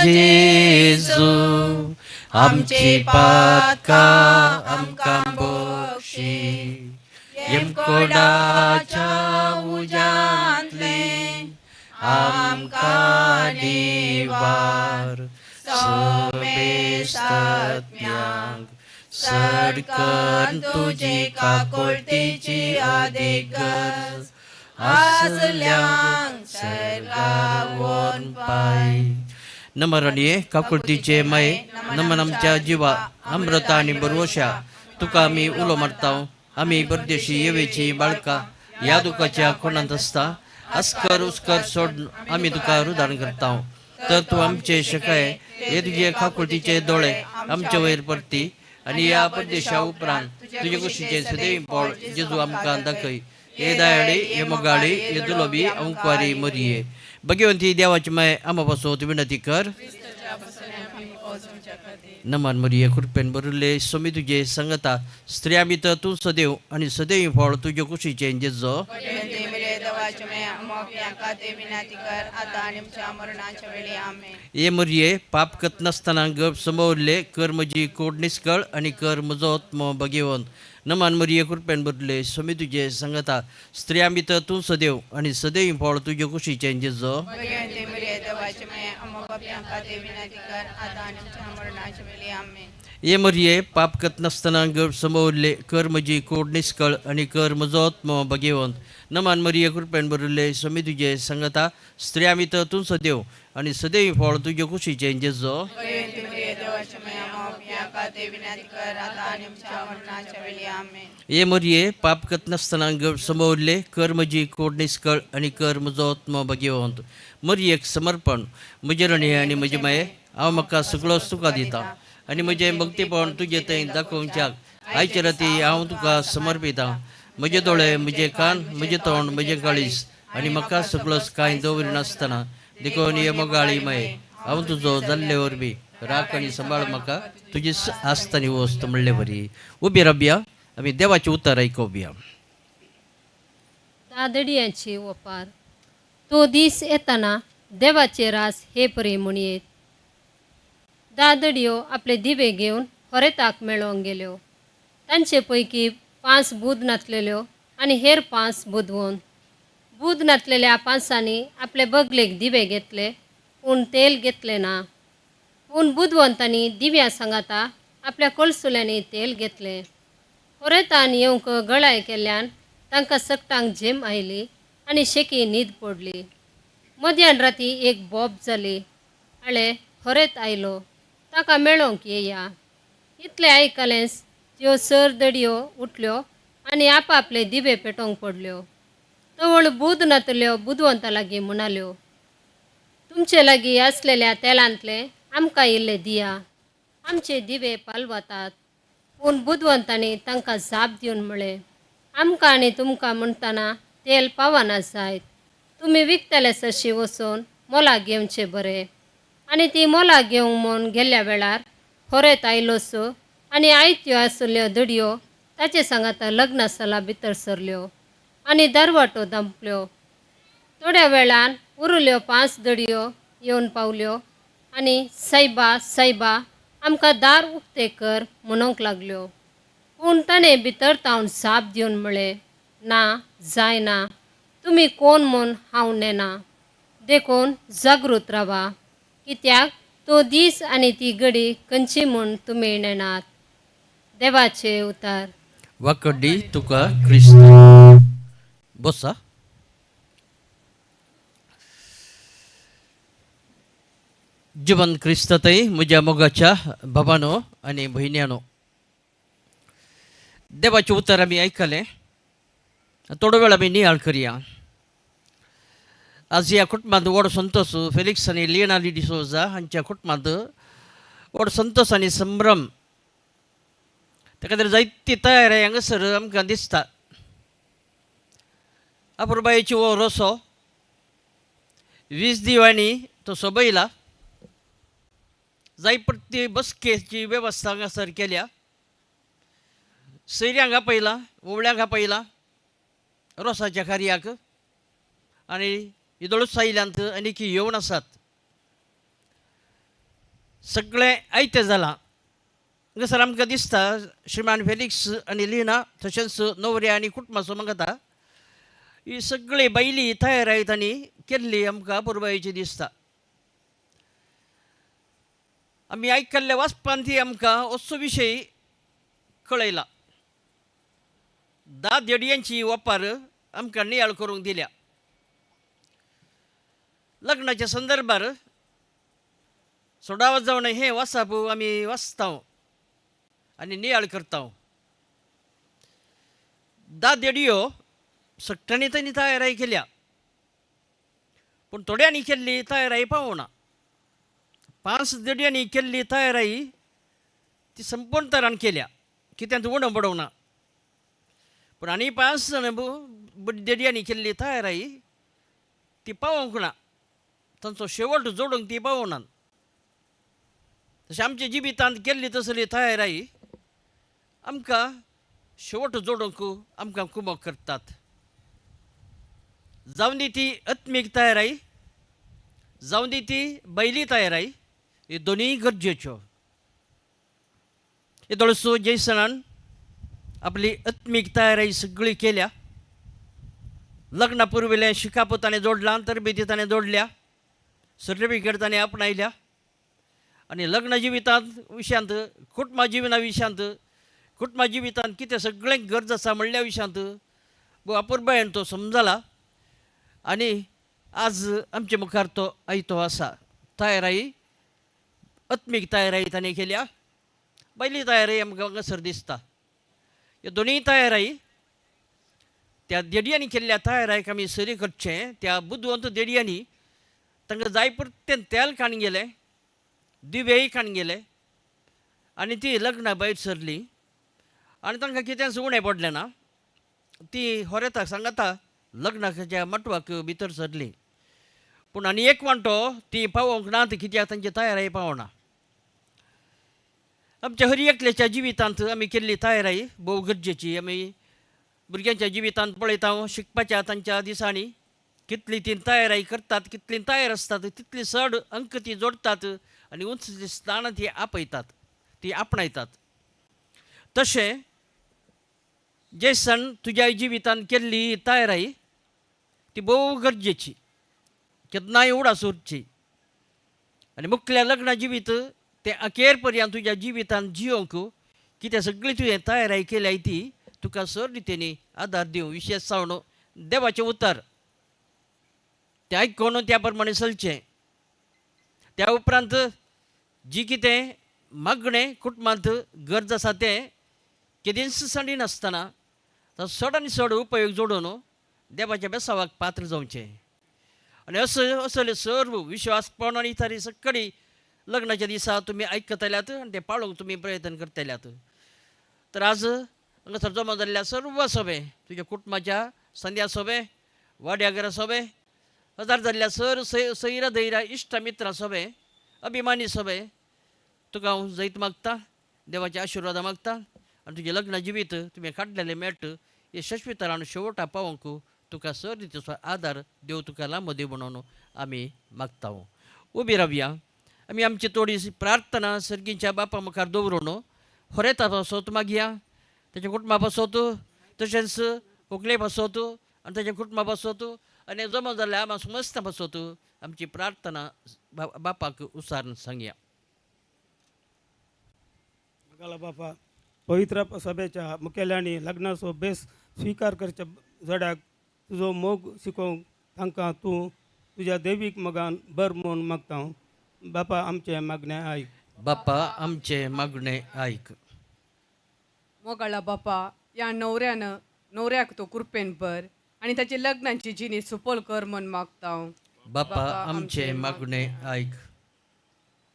जेजू, आमची पातकां आमकां बक्षी, यमकोडाच्या उज्यांतले आमकां निवार, समेस्तात्म्यांक सडकन तुजी काकुळतीची आदेगज आसल्यांक सर्गावोन पाय. नमरणये काकुळतीचे माये, नमन आमच्या जिवा अमृता आनी बरवशा, तुका आमी उलो मारता. आमी परदेशी येवेची बाळका ह्या दुखाच्या कोणांत आसता, अस्कर उस्कर सोड आमी तुका रुदान करता. तर तूं आमचे शकाय हे तुजे काकुळतीचे दोळे आमचे वयर परती आनी ह्या परदेशा उपरांत तुजे कुशीचे सदैव पोळ जेजू आमकां दाखय. हे दयाळी, हे मोगाळी, हे दुलोबी अंकवारी मरिये, भगवंती देवाची माय, आमा पासून विनंती कर. नमन मरिये कृपेन भरिल्ले, स्वामी तुजे संगता, स्त्रियां भितर तूं सदैव आनी सदैव फळ तुजे कुशीचे जेजो. भगवंती मरिये देवाचे माये, आम्हा पाप्यां खातीर विनंती कर, आता आणि आमच्या मरणाच्या वेळी आमेन. ये मरिये, पाप करत नासतना गर्भ समवल्ले, कर म्हजी कोड निस्कळ आनी कर म्हजो आत्मो भगेवन. नमन मरिये कृपेन भरिल्ले, स्वामी तुजे संगता, स्त्रियां भितर तूं सदैव आनी सदैव फळ तुजे कुशीचे जेजो. भगवंती मरिये देवाचे माये, आम्हा पाप्यां खातीर विनंती कर, आता आणि आमच्या मरणाच्या वेळी आमेन. ये मरिये, पाप करत नासतना गर्भ समवल्ले, कर म्हजी कोड निस्कळ आनी कर म्हजो आत्मो भगेवन. नमन मरिये कृपेन भरिल्ले, स्वामी तुजे संगता, स्त्रियां भितर तूं सदैव आनी सदैव फळ तुजे कुशीचे जेजो. भगवंती मरिये देवाचे माये, आम्हा पाप्यां खातीर विनंती कर, आता आणि आमच्या मरणाच्या वेळी आमेन. ये मरिये, पाप करत नासतना गर्भ समवल्ले, कर म्हजी कोड निस्कळ आनी कर म्हजो आत्मो भगेवंत. मरियेक समर्पण. म्हजे रणे आनी म्हजे माये, हांव म्हाका सगळोच तुका दिता आनी म्हजें भक्तीपण तुजे थंय दाखोवच्याक आयचे राती हांव तुका समर्पितां. म्हजे दोळे, म्हजे कान, म्हजें तोंड, म्हजें काळीज आनी म्हाका सगळोच कांय दवरिनासतना, देखून हे मोगाळी माये, हांव तुजो जाल्ले वरवीं राख आनी सांबाळ म्हाका तुजी आस्त आनी वस्त म्हणले बरी. उबी राबया, आमी देवाचें उतर आयकोवया. दादडियांची ओपार. तो दीस येताना देवाचे रास हे परी म्हणयेत. दादडियो आपले दिवे घेवन होरेताक मेळोवंक गेल्यो. तांचे पैकी 5 बूद नातलेल्यो आनी हेर 5 बुदवंत. बूद नातलेल्या पांचांनी आपले बगलेक दिवे घेतले पूण तेल घेतले ना. पूण बुदवंतांनी दिव्या सांगाता आपल्या कळसुल्यांनी तेल घेतले. होरेतान येवंक गळाय केल्ल्यान तांकां सगटांक झेम आयली आनी शेकी न्हीद पडली. मध्यान राती एक बोब जाली, आळे होरेत आयलो, ताका मेळोंक येया. इतलें आयकलेंच त्यो सर दडयो उठल्यो आनी आपापले दिवे पेटोवंक पडल्यो. तवळ बूद नातल्यो बुदवंता लागीं म्हणाल्यो, तुमचे लागीं आसलेल्या तेलांतलें आमकां इल्लें दिया, आमचे दिवे पालवतात. पूण बुदवंतांनी तांकां जाप दिवन म्हळें, आमकां आनी तुमकां म्हणटना तेल पावना जायत, तुमी विकतले सरशी वचून मोलाक घेवचें बरें. आनी ती मोलाक घेवंक म्हूण गेल्ल्या वेळार होरेत आयलोसो आनी आयत्यो आशिल्ल्यो दडयो ताचे सांगाता लग्न साला भितर सरल्यो आनी दरवाटो धांपल्यो. थोड्या वेळान उरल्यो 5 दडयो येवन पावल्यो आनी सायबा सायबा आमकां दार उक्तें कर म्हणूंक लागल्यो. पूण ताणें भितर तावन जाप दिवन म्हळें, ना जायना, तुमी कोण म्हूण हांव नेना, देखून जागृत रावा, कित्याक तो दीस आनी ती घडी खंयची म्हूण तुमी नेनात. देवाचे उतार. वाकड्डी तुका क्रिस्त. बसा. जिवन क्रिस्ततय म्हज्या मोगाच्या बाबानो आनी भयण्यानो, देवाचें उतर आमी आयकलें. थोडो वेळ आमी नियाळ करया. आज ह्या कुटुंबांत व्हड संतोश फेलिक्स आनी लिना डिसोजा हांच्या कुटुंबांत व्हड संतोश आनी संभ्रम, ताका खातीर जायती तयारी हांगासर आमकां दिसता. अपुरबायेची हो रोसो 20 दिवांनी तो सोबयला. जाय प्रती बसकेची वेवस्था हांगासर केल्या. सैऱ्यांक आपयला, ओवळ्यांक आपयला रोसाच्या कार्याक, आनी इदोळूच आयल्यांत आनी येवन आसात. सगळें आयतें जालां. हांगासर आमकां दिसता श्रीमान फेलिक्स आनी लिना तशेंच नवऱ्या आनी कुटुंबाचो मागता ही सगळी बायली तयार आयत आनी केल्ली आमकां अपुरबायेची दिसता. आमी आयकल्ल्या वाचपान ती आमकां असो विशय कळयला. 10 देडयांची वापर आमकां नियाळ करूंक दिल्या. लग्नाच्या संदर्भार सोडावत जावन हें वाचप आमी वाचता आनी नियाळ करता. 10 देडयो सगळ्यांनी तांणी तयारी केल्या, पूण थोड्यांनी केल्ली तयारी पावना. 5 देडयांनी केल्ली तयारी ती संपूर्ण तरान केल्या, कित्यान उणो पडोवना. पूण आनी 5 जाण देडयांनी केल्ली तयारी ती पावोवंक ना, तांचो शेवट जोडूंक ती पावना. तशें आमच्या जिवितांत केल्ली तसली तयारी आमकां शेवट जोडूंक आमकां कुमक करतात. जावं दी ती आत्मीक तयारी, जावं दी ती बैली तयारी, ही दोनूय गरजेच्यो. येदोळसो जैसणान आपली आत्मीक तयारी सगळी केल्या. लग्ना पुर्विल्लें शिकाप ताणें जोडलां, तरबेती ताणें जोडल्या, सर्टिफिकेट ताणें आपणायल्या आनी लग्न जिवितांत विशयांत, कुटुंबा जिवना विशयांत, कुटुंबा जिवितांत कितें सगळें गरज आसा म्हणल्या विशयांत अपुरबायेन तो समजला आनी आज आमचे मुखार तो आयतो आसा. तयारी आत्मीक तयारी ताणें केल्या, बायली तयारी आमकां हांगासर दिसता. ह्यो दोनूय तयारी त्या देडयांनी केल्ल्या तयारायक आमी सरी करचें. त्या बुदवंत देडयांनी तांकां जाय परतें तेल काण गेलें, दिवेय काण गेले आनी ती लग्नां भायर सरली आनी तांकां कितेंच उणें पडलें ना. ती होरेताक सांगाता लग्नाच्या मटवाक भितर सरली. पूण आनी एक वांटो ती पावोवंक ना, कित्याक तांची तयारी पावना. आमच्या हर एकल्याच्या जिवितांत आमी केल्ली तयारी भोव गरजेची. आमी भुरग्यांच्या जिवितांत पळयता, शिकपाच्या तांच्या दिसांनी कितली ती तयारी करतात, कितली तयार आसतात, तितली चड अंक ती जोडटात आनी उंच स्थानां ती आपयतात, ती आपणायतात. तशें जेसन तुज्या जिवितांत केल्ली तयारी ती भोव गरजेची, केन्नाय उडास उरची आनी मुखल्या लग्ना जिवीत तें अखेर पर्यंत तुज्या जिवितांत जियोंक कितें सगळी तुवें तयारी केल्या ती तुका सर रितींनी आदार दिवं. विशेश जावन देवाचें उतर तें आयकून त्या प्रमाणे चलचें. त्या उपरांत जी कितें मागणें कुटुंबांत गरज आसा तें केदींच सांडिनासतना तो चड आनी चड उपयोग जोडून देवाच्या बेसावाक पात्र जावचें. आनी असो असले सर्व विश्वासपण आनी तरी सगळी लग्नाच्या दिसा तुमी आयकतल्यात आनी तें पाळूंक तुमी प्रयत्न करतल्यात. तर आज हांगासर जमा जाल्ल्या सर्व सोबे तुज्या कुटुंबाच्या संध्या सोबे वाड्या घरा सोबे हजार जाल्ल्या सर सैरा दैरा इश्ट मित्रां सोबे अभिमानी सोबे तुका हांव जैत मागता, देवाच्या आशिर्वादा मागता आनी तुजें लग्न जिवीत तुवें काडलेलें मेट यशस्वी शेवटा पावोवंक तुका सर रितीचो आदार देव तुका लांबो देव म्हणून आमी मागता. उबी रावया आमी आमची थोडी प्रार्थना सर्गीच्या बापा मुखार दवरून होरेता पासत मागया, ताच्या कुटुंबा पासत, तशेंच कोंकणे पासत आनी ताच्या कुटुंबा पासत आनी जमा जाल्ल्या आमा समस्ता पासत आमची प्रार्थना बापाक उसारून सांगया. बापा पवित्र सभेच्या मुखेल्यांनी लग्नाचो बेस स्विकार करच्या जड्याक तुजो मोग शिकोवंक तांकां तूं तुज्या देवीक मोगान बर म्हूण मागता. बापा आमचें मागणें आयक. बापा आमचें मागणें आयक. मोगाळा बापा, ह्या न्हवऱ्यान न्हवऱ्याक तूं कृपेन भर आनी ताची लग्नाची जिणी सुपोल कर म्हूण मागता. बापा आमचें मागणें आयक.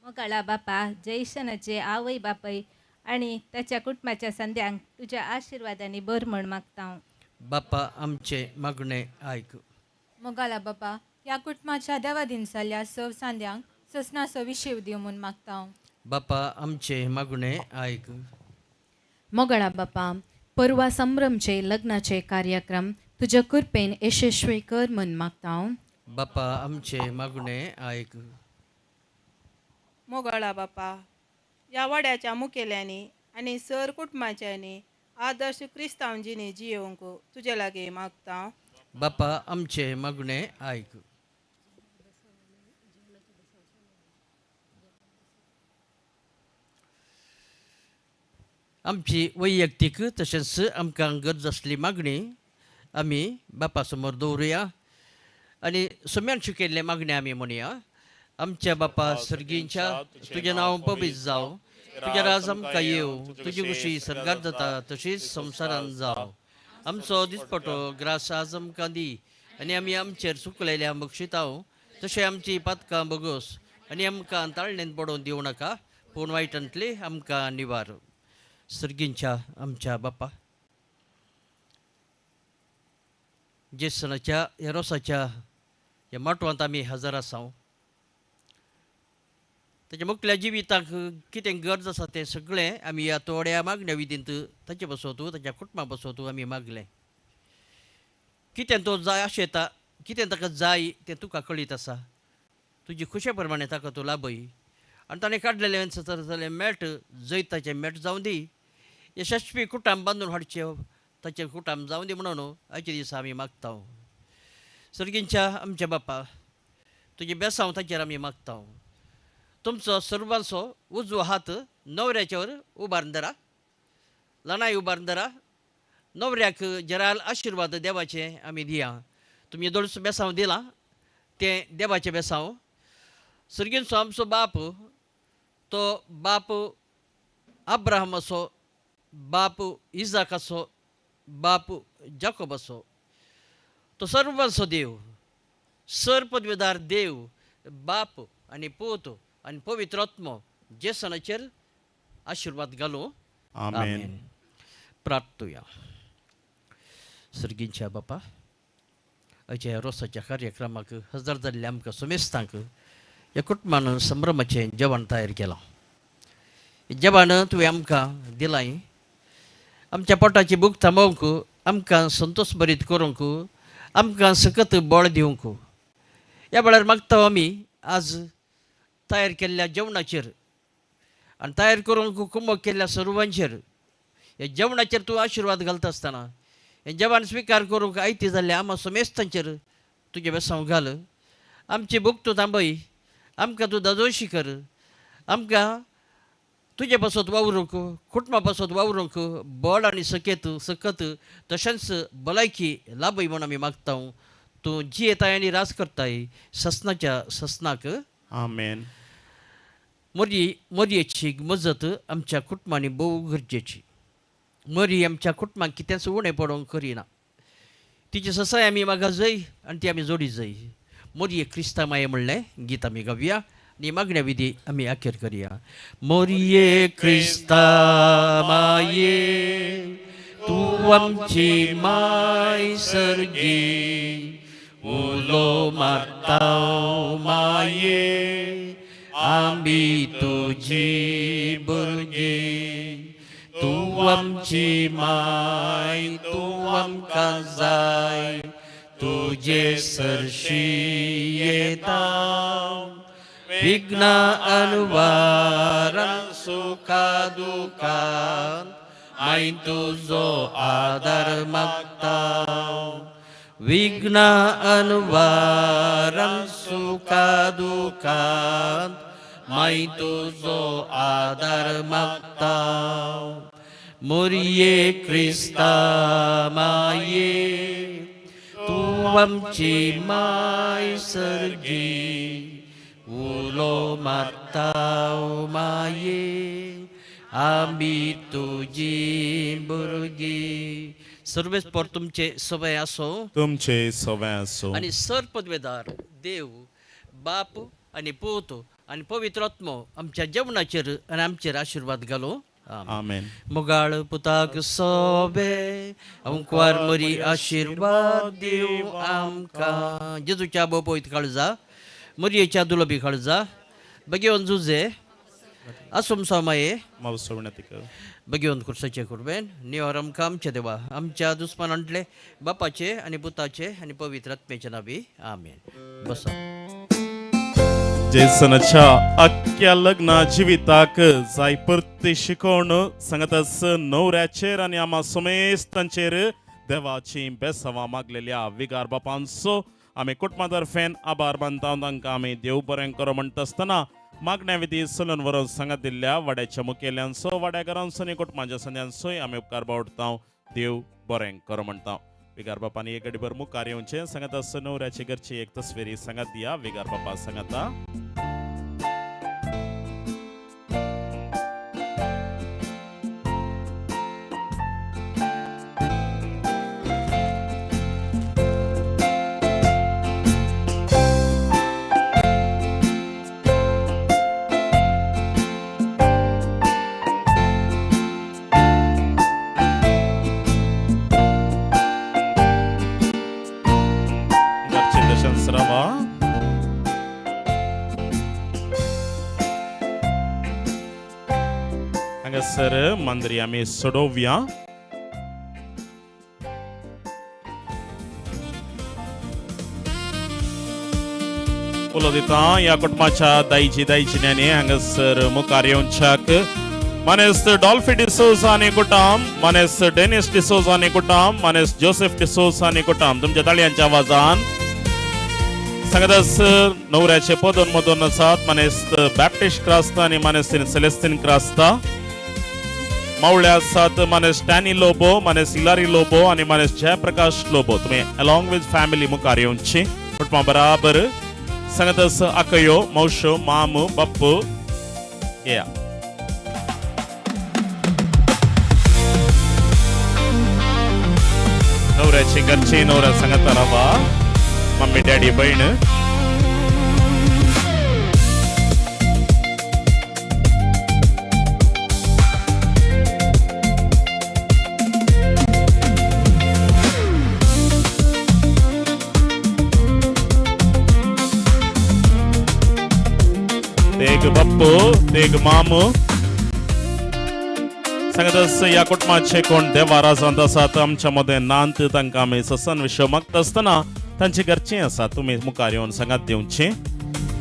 मोगाळा बापा, जयशनाचे आवय बापय आनी ताच्या कुटुंबाच्या संद्यांक तुज्या आशिर्वादांनी बर म्हण मागता. बापा आमचें मागणें आयक. मोगाळा बापा, ह्या कुटुंबाच्या देवा दिनसाल्या सव सांद्यांक ससनाचो विशेव दिव म्हूण मागता. बापा आमचें मागणें आयक. मोगाळा बापा, परवा संभ्रमचे लग्नाचे कार्यक्रम तुज्या कृपेन यशस्वी कर म्हूण मागता. बापा आमचें मागणें आयक. मोगाळा बापा, ह्या वाड्याच्या मुखेल्यांनी आनी सर कुटुंबाच्यांनी आदर्श क्रिस्तांव जिणी जियोवंक तुजे लागीं मागता. बापा आमचें मागणें आयक. आमची वैयक्तीक तशेंच आमकां गरज आसली मागणी आमी बापा समोर दवरुया आनी सम्यान शिकयल्ले मागणी आमी म्हणया. आमच्या बापा सर्गींच्या, तुजें नांव पवित्र जावं, तुजें राज आमकां येवं, तुजी खुशी सर्गात जाता तशीच संवसारांत जावं. आमचो दिसपटो ग्रास आज आमकां दी आनी आमी आमचेर चुकलेल्या बक्षिताव तशें आमची पातकां बगोस आनी आमकां ताळणेन पडोवन दिवं नाका, पूण वायटांतली आमकां निवार. सर्गींच्या आमच्या बापा, जेसनाच्या ह्या रोसाच्या ह्या माटवांत आमी हजर आसाव. ताच्या मुखल्या जिविताक कितें गरज आसा तें सगळें आमी ह्या थोड्या मागण्या विधींत ताचे बसोतू ताच्या कुटुंबा बसोतू आमी मागलें. कितें तो जाय आशेता, कितें ताका जाय तें तुका कळीत आसा, तुजी खुशे प्रमाणे ताका तूं लाभय आनी ताणें काडलेलें जालें मेट जैताचें मेट जावं दी, यशस्वी कुटाम बांदून हाडचें ताचें कुटाम जावं दी म्हणून आयच्या दिसा आमी मागता. सर्गींच्या आमच्या बापा, तुजें बेसांव ताचेर आमी मागता. तुमचो सर्वांचो उजवो हात न्हवऱ्याचेर उबारून धरा, ल्हानाय उबारून धरा. न्हवऱ्याक जराल आशिर्वाद देवाचे आमी दिया. तुमी दोळसो बेसांव दिलां तें देवाचें बेसांव. सर्गींचो आमचो बाप, तो बाप अब्राहमाचो, बाप इजाकाचो, बाप जाकोबाचो, तो सर्वांचो देव, सर पदवीदार देव बाप आनी पूत आनी पवित्र आत्मो जेसनाचेर आशिर्वाद घालूं. आमेन. प्रार्थुया. सर्गींच्या बापा, आयच्या रोसाच्या कार्यक्रमाक हजर जाल्ल्या आमकां सुमेस्तांक ह्या कुटुंबान संभ्रमाचें जेवण तयार केलां. जेवण तुवें आमकां दिलां आमच्या पोटाची भूक थांबोवंक, आमकां संतोश भरीत करूंक, आमकां सकत बळ दिवंक. ह्या वेळार मागता आमी आज तयार केल्ल्या जेवणाचेर आनी तयार करूंक कुमक केल्ल्या सर्वांचेर ह्या जेवणाचेर तूं आशिर्वाद घालता आसतना हें जेवण स्विकार करूंक आयती जाल्ल्या आमा समेस्तांचेर तुजें बेसांव घाल. आमची भूक तूं थांबय, आमकां तूं दादोशी कर, आमकां तुजे पासत वावरूंक, कुटुंबा पासत वावरूंक बळ आनी सकेत सकत तशेंच भलायकी लाभय म्हूण आमी मागता. तूं जियेताय आनी राज करताय ससनाच्या ससनाक. आमेन. मोरी मोरयेची मजत आमच्या कुटुंबांनी भोव गरजेची. मरी आमच्या कुटुंबाक कितेंच उणें पडोवंक करिना. तिची ससाय आमी मागा जय आनी ती आमी जोडी जय. मोरये क्रिस्ता माये म्हणलें गीत आमी गावया आनी मागण्या विधी आमी अखेर करया. मोरये क्रिस्ता माये तूं आमची माय सर्गी, उलो मारता माये आमी तुजी भुरगीं, तूं आमची माय तूं आमकां जाय, तुजे सरशी येता विघ्न अनवारान सुखा दुखान माय तुजो आदार मागता. विघ्न अनवारान सुखा दुखान माय तुजो आदार मागता. मोरये क्रिस्ता माये तूं आमची माय सर्गी, उलो मारता माये आमी तुजी भुरगीं. सर्वेस्पर तुमचे सवय आसो, तुमचे सवय आसूं. आनी सर पदवेदार देव बाप आनी पूत आनी पवित्र आत्मो आमच्या जेवणाचेर आनी आमचेर आशिर्वाद घालो. आमेन. मोगाळ पुताक सोबे अंकवार मरी आशिर्वाद दिव आमकां. जेजूच्या बोपोयत काळजा, मरयेच्या दुलबी काळजा, बगेवन जुजे आसुमसाव माये मावसो विनंती कर. बगेवन खुर्साचे कुर्बेन निवार आमकां आमच्या देवा आमच्या दुस्मानांतले बापाचे आनी पुताचे आनी पवित्र आत्म्याचे नावी. आमेन. बसा. जेसनाच्या अख्ख्या लग्न जिविताक जाय परती शिकोवन सांगतास नवऱ्याचेर आनी आमा समेस्तांचेर देवाची बेसावां मागलेल्या विगार बापांचो आमी कुटुंबा तर्फेन आभार मानता. तांकां आमी देव बरें करो म्हणटा आसतना मागण्या विधी चलून व्हरून सांगत दिल्ल्या वाड्याच्या मुखेल्यांचो, वाड्याघरांचो आनी कुटुंबाच्या संद्यांचोय आमी उपकार बावडता. देव बरें करो म्हणटा. विगार बापानी एक गडीभर मुखार येवचें. सांगता नवऱ्याची घरची एक तस्वीरी सांगात दिया. विगार बापा सांगता. घरचे दर्शन सरावा. हांगासर मांद्री आमी सोडोवया. उलो दिता ह्या कुटुंबाच्या दायजी दायजिन्यांनी हांगासर मुखार येवच्याक मानेस्त डॉल्फी डिसोजा आनी कुटाम, मानेस्त डेनिस डिसोजा आनी कुटाम, मानेस्त जोसेफ डिसोजा आनी कुटाम तुमच्या ताळयांच्या आवाजान सांगतास. नवऱ्याचे पदन मदोन आसात मानेस्त बॅप्टिस्ट क्रास्ता आनी मानेस्त सेलेस्तीन क्रास्ता. मावळे आसात मानेस्त टॅनी लोबो, मानेस्त इलारी लोबो आनी मानेस्त जयप्रकाश लोबो. तुमी अलॉंग विथ फॅमिली मुखार येवची कुटुंबा बराबर. सांगतास आकयो, मावशो, मामू, बाप्पू येया. नवऱ्याची घरची नवऱ्या सांगता रावा, मम्मी डॅडी बहीण. तेग बाप्पू, तेग मामू. सांगत ह्या कुटुंबाचे कोण देवाराजांत आसात आमच्या मदें नांत, तांकां आमी ससन विशय मागता आसतना तांची घरचीं आसा तुमी मुखार येवन सांगात दिवची.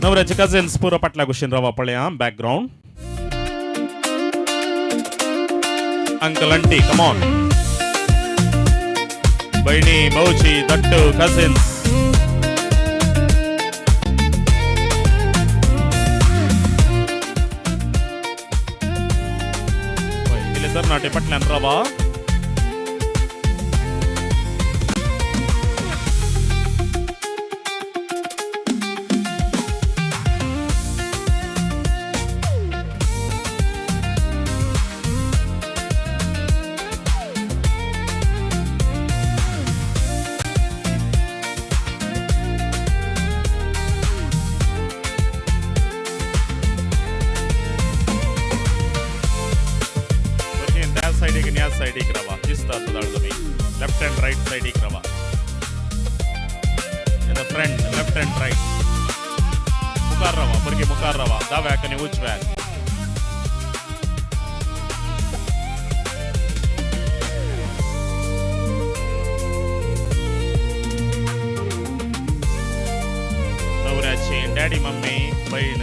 नवऱ्याचे कझन्स पुरो फाटल्या कुशीन रावा पळया. Background uncle aunty come on, बहिणी भाऊजी दट्टू कझन्स. तरणाटे फाटल्यान रावा. बेगीन ह्या सायडीक रावा, दिसता जाण तुमी. लेफ्ट अँड रायट सायडीक रावा. In the front, left and right. मुखार रावा भुरगीं, मुखार रावा, दाव्याक आनी उजव्याक. नवऱ्याची डॅडी, मम्मी, बहीण.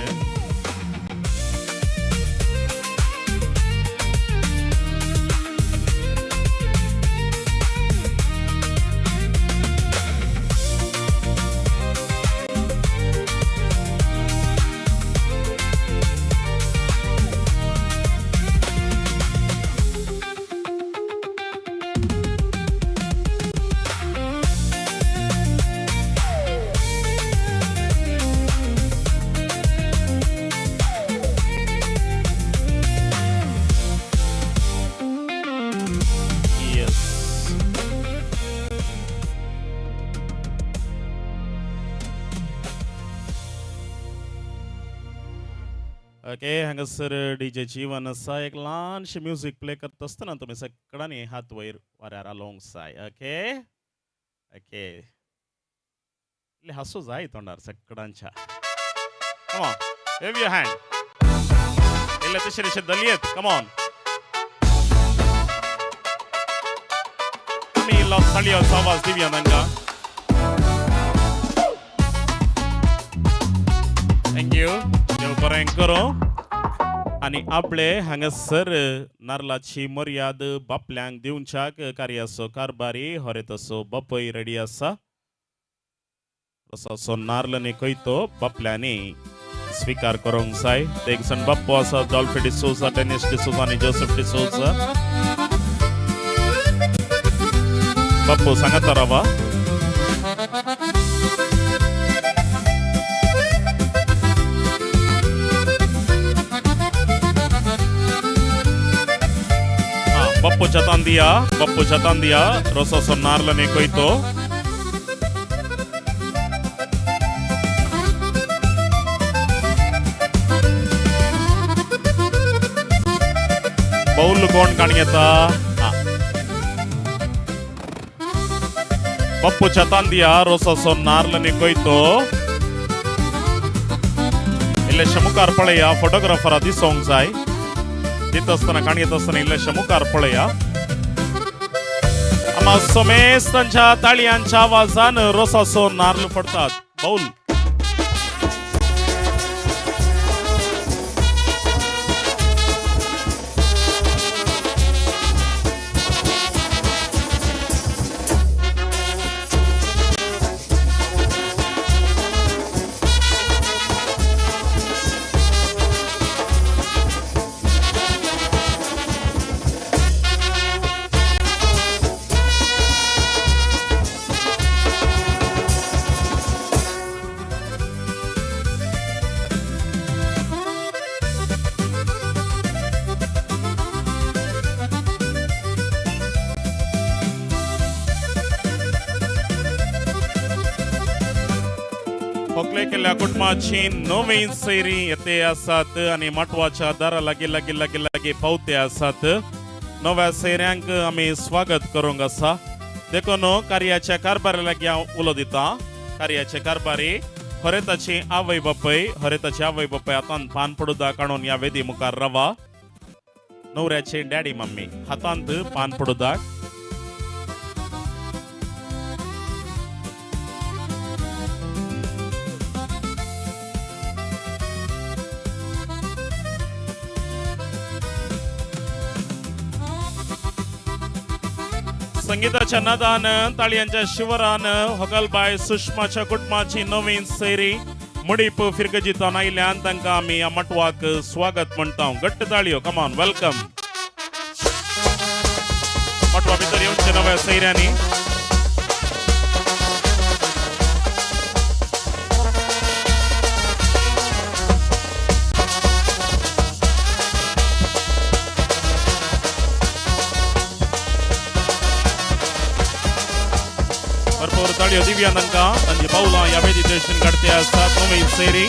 Yes. Okay, हांगासर डीजे जीवन आसा. एक ल्हानशें म्युजीक प्ले करता आसतना तुमी सगळ्यांनी हात वयर वाऱ्यार हालोवंक जाय. ओके ओके, इल्लें हांसू जाय तोंडार सगळ्यांच्या. Come on, wave your hand. इल्लें तशें तशें दलयेत. कम ऑन, आमी इल्लो ताळयोचो आवाज दिवया तांकां. Thank you, देव बरें करूं. आनी आपले हांगासर नारलाची मर्याद बापल्यांक दिवच्याक कार्याचो कारभारी हरेतसो बापय रेडी आसा. तसो नारल न्ही खंयतो बापल्यांनी स्विकार करूंक जाय. ते एक जाण बाप्पो आसा, डॉल्फी डिसोजा, डेनिस डिसोजा आनी जोसेफ डिसोजा. बाप्पो सांगता रावा. बाप्पो जातान दिया, बाप्पो जातान दिया रोसोसो नारल न्ही खंयतो. बाउल कोण काण घेता? पप्पू छतान दिया रोसोसो नारल न्ही कोयतो. इल्लेशे मुखार पळया, फोटोग्राफरा दिसोंक जाय. दिता आसतना काण घेता आसतना इल्लेशे मुखार पळया. आमा समेस्तांच्या ताळयांच्या आवाजान रोसाचो नारल पडतात. बाउल होकले केल्ल्या कुटुंबाची नवी सैरी येते आसात आनी माटवाच्या दारा लागीं लागीं लागीं लागीं पावते आसात. नव्या सैऱ्यांक आमी स्वागत करूंक आसा. देखून कार्याच्या कारभारा लागीं हांव उलो दिता. कार्याचे कारभारी हरेताची आवय बापय, हरेताची आवय बापय हातान पान पडुदा काडून ह्या वेदी मुखार रावा. नवऱ्याचे डॅडी मम्मी हातांत पान पडुदाक. संगीताच्या नादान ताळयांच्या शिवरान होगलबाय सुषमाच्या कुटुंबाची नवीन सैरी मडीप फिरगजितान आयल्यान तांकां आमी ह्या मटवाक स्वागत म्हणटा. घट्ट ताळयो, कमॉन, welcome. मटवा भितर येवचे नव्या सैऱ्यांनी. भरपूर ताळयो दिवया तांकां. तांची पावलां ह्या वेदी दर्शन काडते आसात नवी सैरी.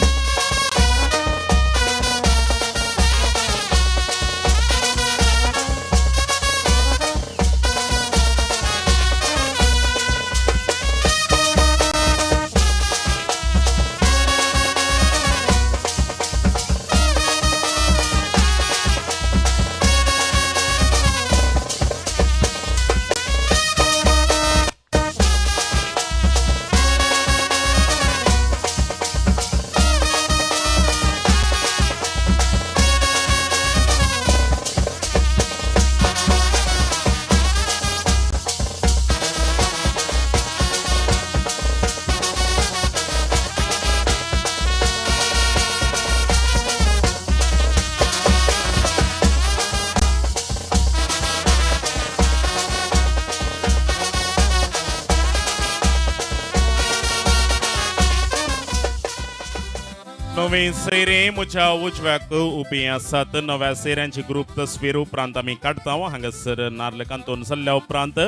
नवी सैरी म्हज्या उजव्याक उबी आसात. नव्या सैऱ्यांची ग्रुप तस्वीर उपरांत आमी काडटा. हांगासर नार्ल कांतून जाल्ल्या उपरांत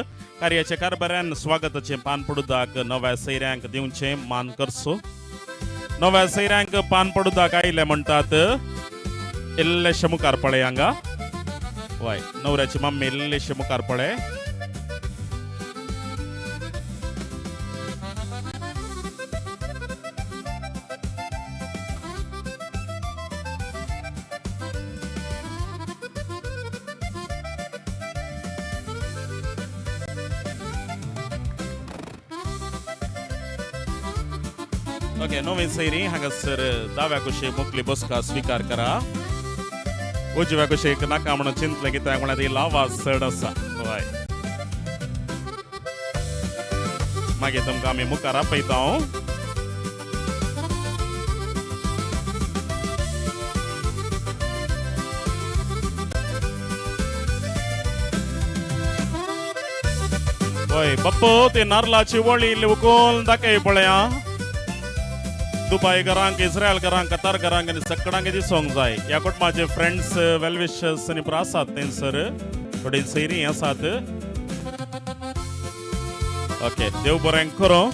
कार्याच्या कारभाऱ्यान स्वागताचें पान पडुदाक नव्या सैऱ्यांक दिवचें मान करचो. नव्या सैऱ्यांक पान पडुदाक आयले म्हणटात. इल्लेशे मुखार पळय हांगा. वय नवऱ्याची मम्मी इल्लेशे मुखार पळय. ओके, नवी सैरी हांगासर दाव्या कुशी मुखली बसका स्विकार करा. उजव्या कुशीक नाका म्हणून चिंतलें कित्याक म्हळ्यार ती आवाज चड आसा. हय, मागीर तुमकां आमी मुखार आपयता. हय बाप्पो, ते नारलाची वळी इल्ली उकोल दाखय पळया. दुबाय घरांक, इस्रायल घरांक, कतार घरांक आनी सकडांक दिसूंक जाय. ह्या कुटुंबाचे फ्रेंड्स, वेल विशर्स आनी पुरो आसात थंयसर, थोडी सैरी आसात. ओके, देव बरें करूं.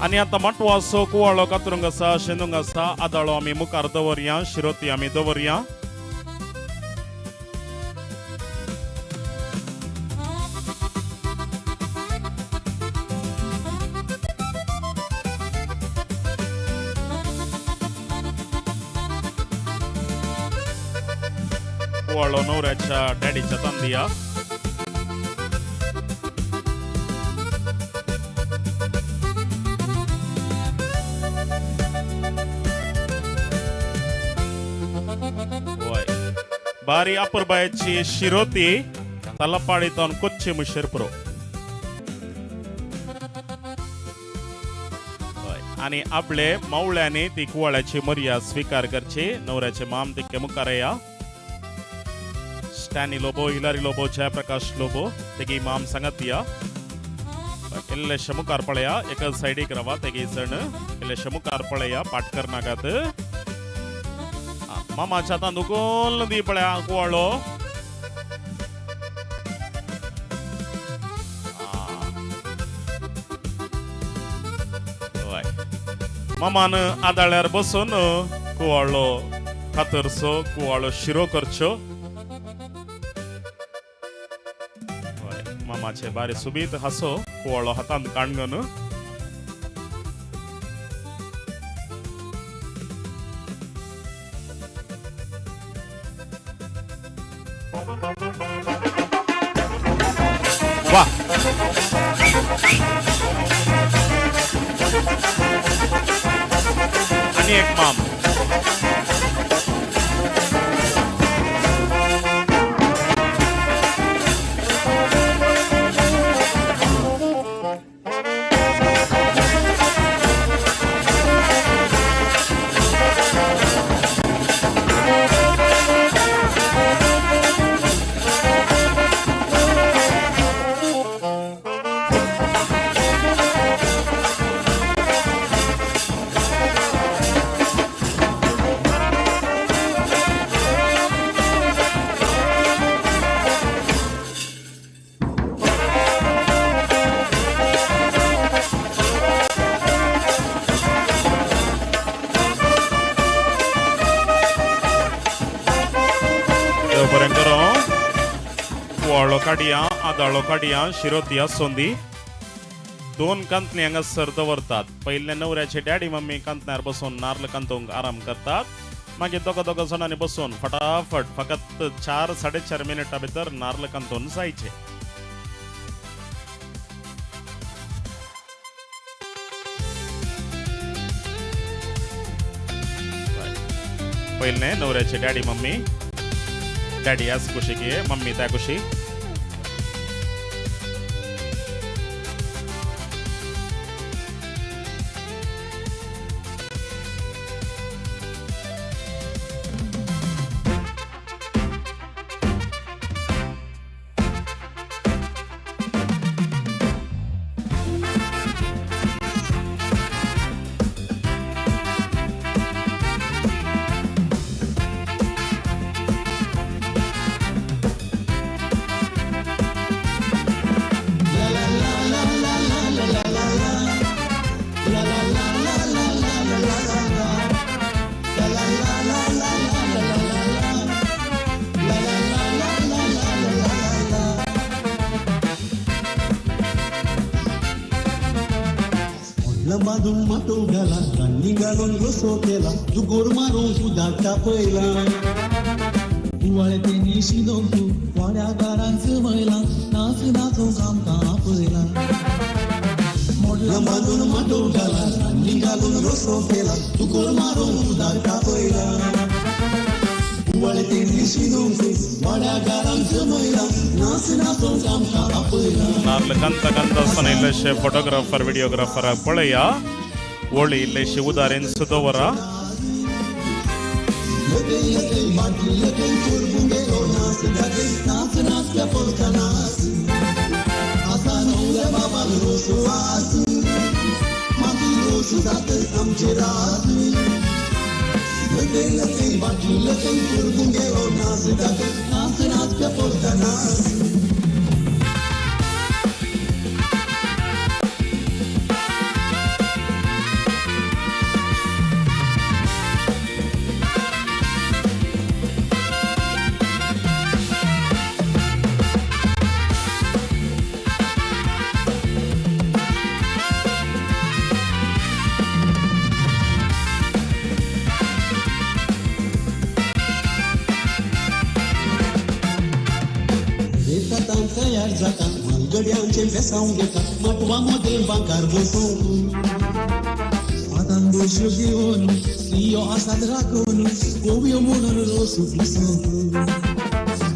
आनी आतां माटवाचो कुवाळो कातरूंक आसा, शेंदूंक आसा. आदाळो आमी मुखार दवरया, शिरोती आमी दवरया. कुवाळो नवऱ्याच्या डॅडीच्या तांदिया. वय बारी अपुरबायेची शिरोती तलपाडी तावन कोच्ची मुशेर पुरो. हय, आनी आपले मावळ्यांनी ती कुवाळ्याची मर्याद स्विकार करची. नवऱ्याचे माम तिक्के मुखार या. स्टॅनी लोबो, हिलारी लोबो, जयप्रकाश लोबो तेगी माम सांगत या. इल्लेशे मुखार पळया, एका सायडीक रावा तेगी जण. इल्लेशे मुखार पळया, पाट करनाकात. मामाच्या हातान दुकोल दी पळया कुवाळो. हय, मामान आदाळ्यार बसून कुवाळो कातरचो, कुवाळो शिरो करच्यो. हय, मामाचे बारी सुबीत हासो कुवाळो हातांत काणगन. वा, आनी एक माम. देव बरें करूं. कुवाळो काडया, आदाळो काडया, शिरोती आसोंदी. दोन कांतनी हांगासर दवरतात. पयले नवऱ्याचे डॅडी मम्मी कांतण्यार बसून नार्ल कांतूंक आराम करतात. मागीर दोगा दोगा जाणांनी बसून फटाफट फकत 4 4.5 मिनटां भितर नार्ल कांतून जायचे. पयले नवऱ्याचे डॅडी मम्मी, डॅडी ह्याच कुशीक ये, मम्मी त्या कुशीक. मोडलां बांदून माटोव घाला, रान्नी घालून रोसो केला, दुगोर मारूंक उदक तापयला. कुवाळे तेणी शिदोवंक वाड्या दारान जमयला, नाच नाचोवंक आमकां आपयला. मोडलां बांदून माटोव घाला, रान्नी घालून रोसो केला, दुगोर मारूंक उदक तापयला. कुवाळे तेणी शिदोवंक वाड्या दारान जमयला, नाच नाचोवंक आमकां आपयला. नार्ल कंत कंत आसतना इल्लेशे फोटोग्राफर व्हिडिओग्राफराक पळया. ओळी इल्लेशी उदारीन दवरा. लकय लकय बाटली लकय कोरबूं गेलो नाच दाखय, नाच नाच त्या पोरका नाच. आसा न्हवऱ्या बाबाक रोस वास, मागीर रोस जातय आमचे रात. लकय लकय बाटली लकय कोरबूं गेलो नाच दाखय, नाच नाच त्या पोरका नाच. तयार जाता म्हालगड्यांचें बेसांव घेता, माटवा मोदें बांकार बसोवंक. आतां दोश्यो घेवन स्त्रियो आसात राखून, ओवयो म्हणून रोस पिसोवंक.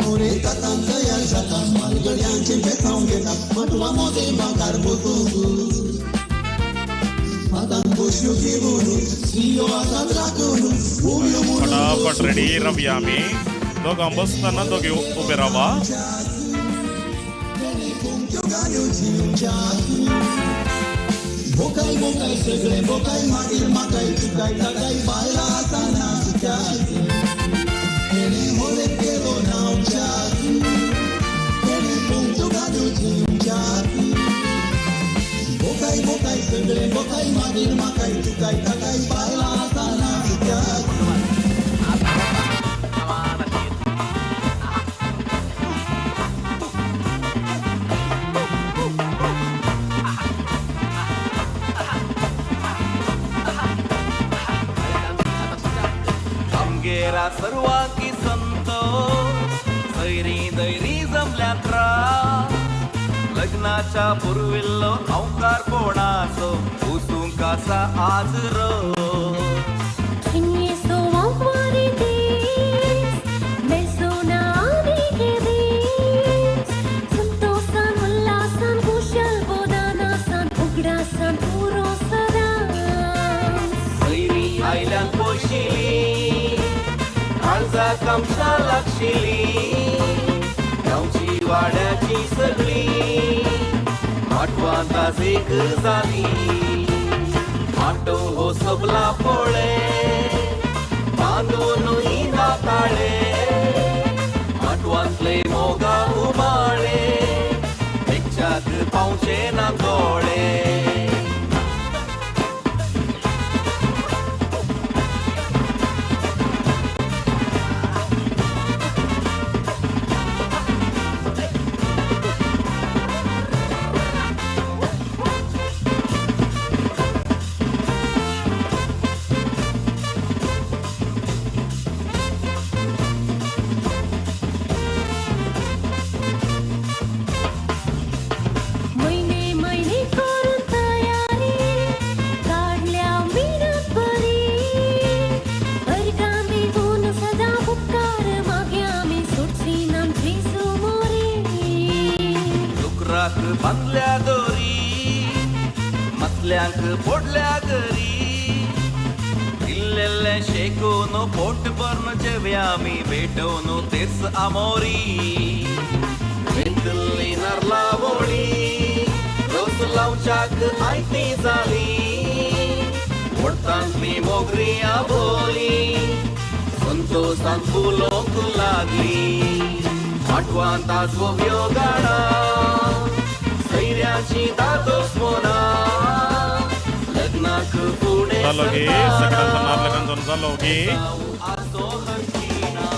ओरे तातां तयार जाता म्हालगड्यांचें बेसांव घेता, माटवा मोदें बांकार बसोवंक. आतां दोश्यो घेवन स्त्रियो आसात राखून, ओवयो म्हणून. फटाफट रेडी रावया आमी. दोगां बसतना दोगी उबे रावा. बोकाय बोकाय सगळे बोकाय, मागीर माकाय तुकाय ताकाय, बायलां आसा नाचत्याक. तेणे होरे केलो नावच्याक, तेणे कोमच्यो गाड्यो जिवच्याक. बोकाय बोकाय सगळे बोकाय, मागीर माकाय तुकाय ताकाय, बायलां आसा नाचत्याक. आमगेरा सर्वांकी संतोष, सैरी दैरी जमल्यात रास. लग्नाच्या पुर्विल्लो अवकार कोणाचो उसूंक आसा आज रोस. सैरी आयल्यान पोशिली, काळजाक आमच्या लागशिली. गांवची वाड्याची सगळी माटवांत आज एक जाली. माटो हो सबला पोळे बांदून इंदा ताळे, माटवांतले मोगा उमाळे एकच्याक पावचे ना दोळे. महिने महिने करून तयारी काढल्या मिनतभरी, अर्घां दिवन सदां उपकार मागे आमी सोडची ना जेजू मोरी. डुकराक बांदल्या दोरी, मसल्यांक पोडल्या घरी. इल्लेल्लें शेकून पोट भरून जेव्या आमी, भेटोवन तेच आमोरी. वेंतल्ली नारला वोळी रोस लावच्याक आयती जाली. वोडतांतली मोगरी आबोली संतोषान फुलोवंक लागली. माटवांत आज वोव्यो गाणा, सैऱ्याची दादोस मोना. लग्नाक फुडें जालो गे सगळ्यांचो नार्ल कांजोन जालो गे. आसो हरशीना.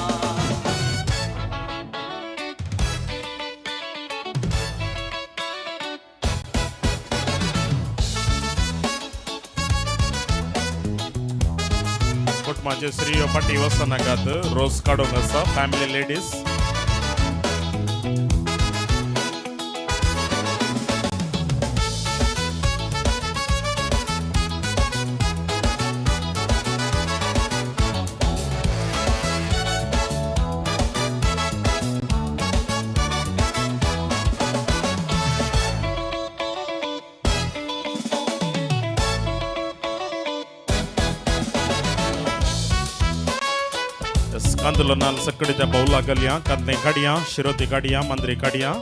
कुटुंबाचे स्त्रियो फाटी वचनाकात, रोस काडूंक आसा फॅमिली लेडीज. कांदलो नाल सकडीच्या बावला घालया, कांदे काडया, शिरोती काडया, मांद्री काडया.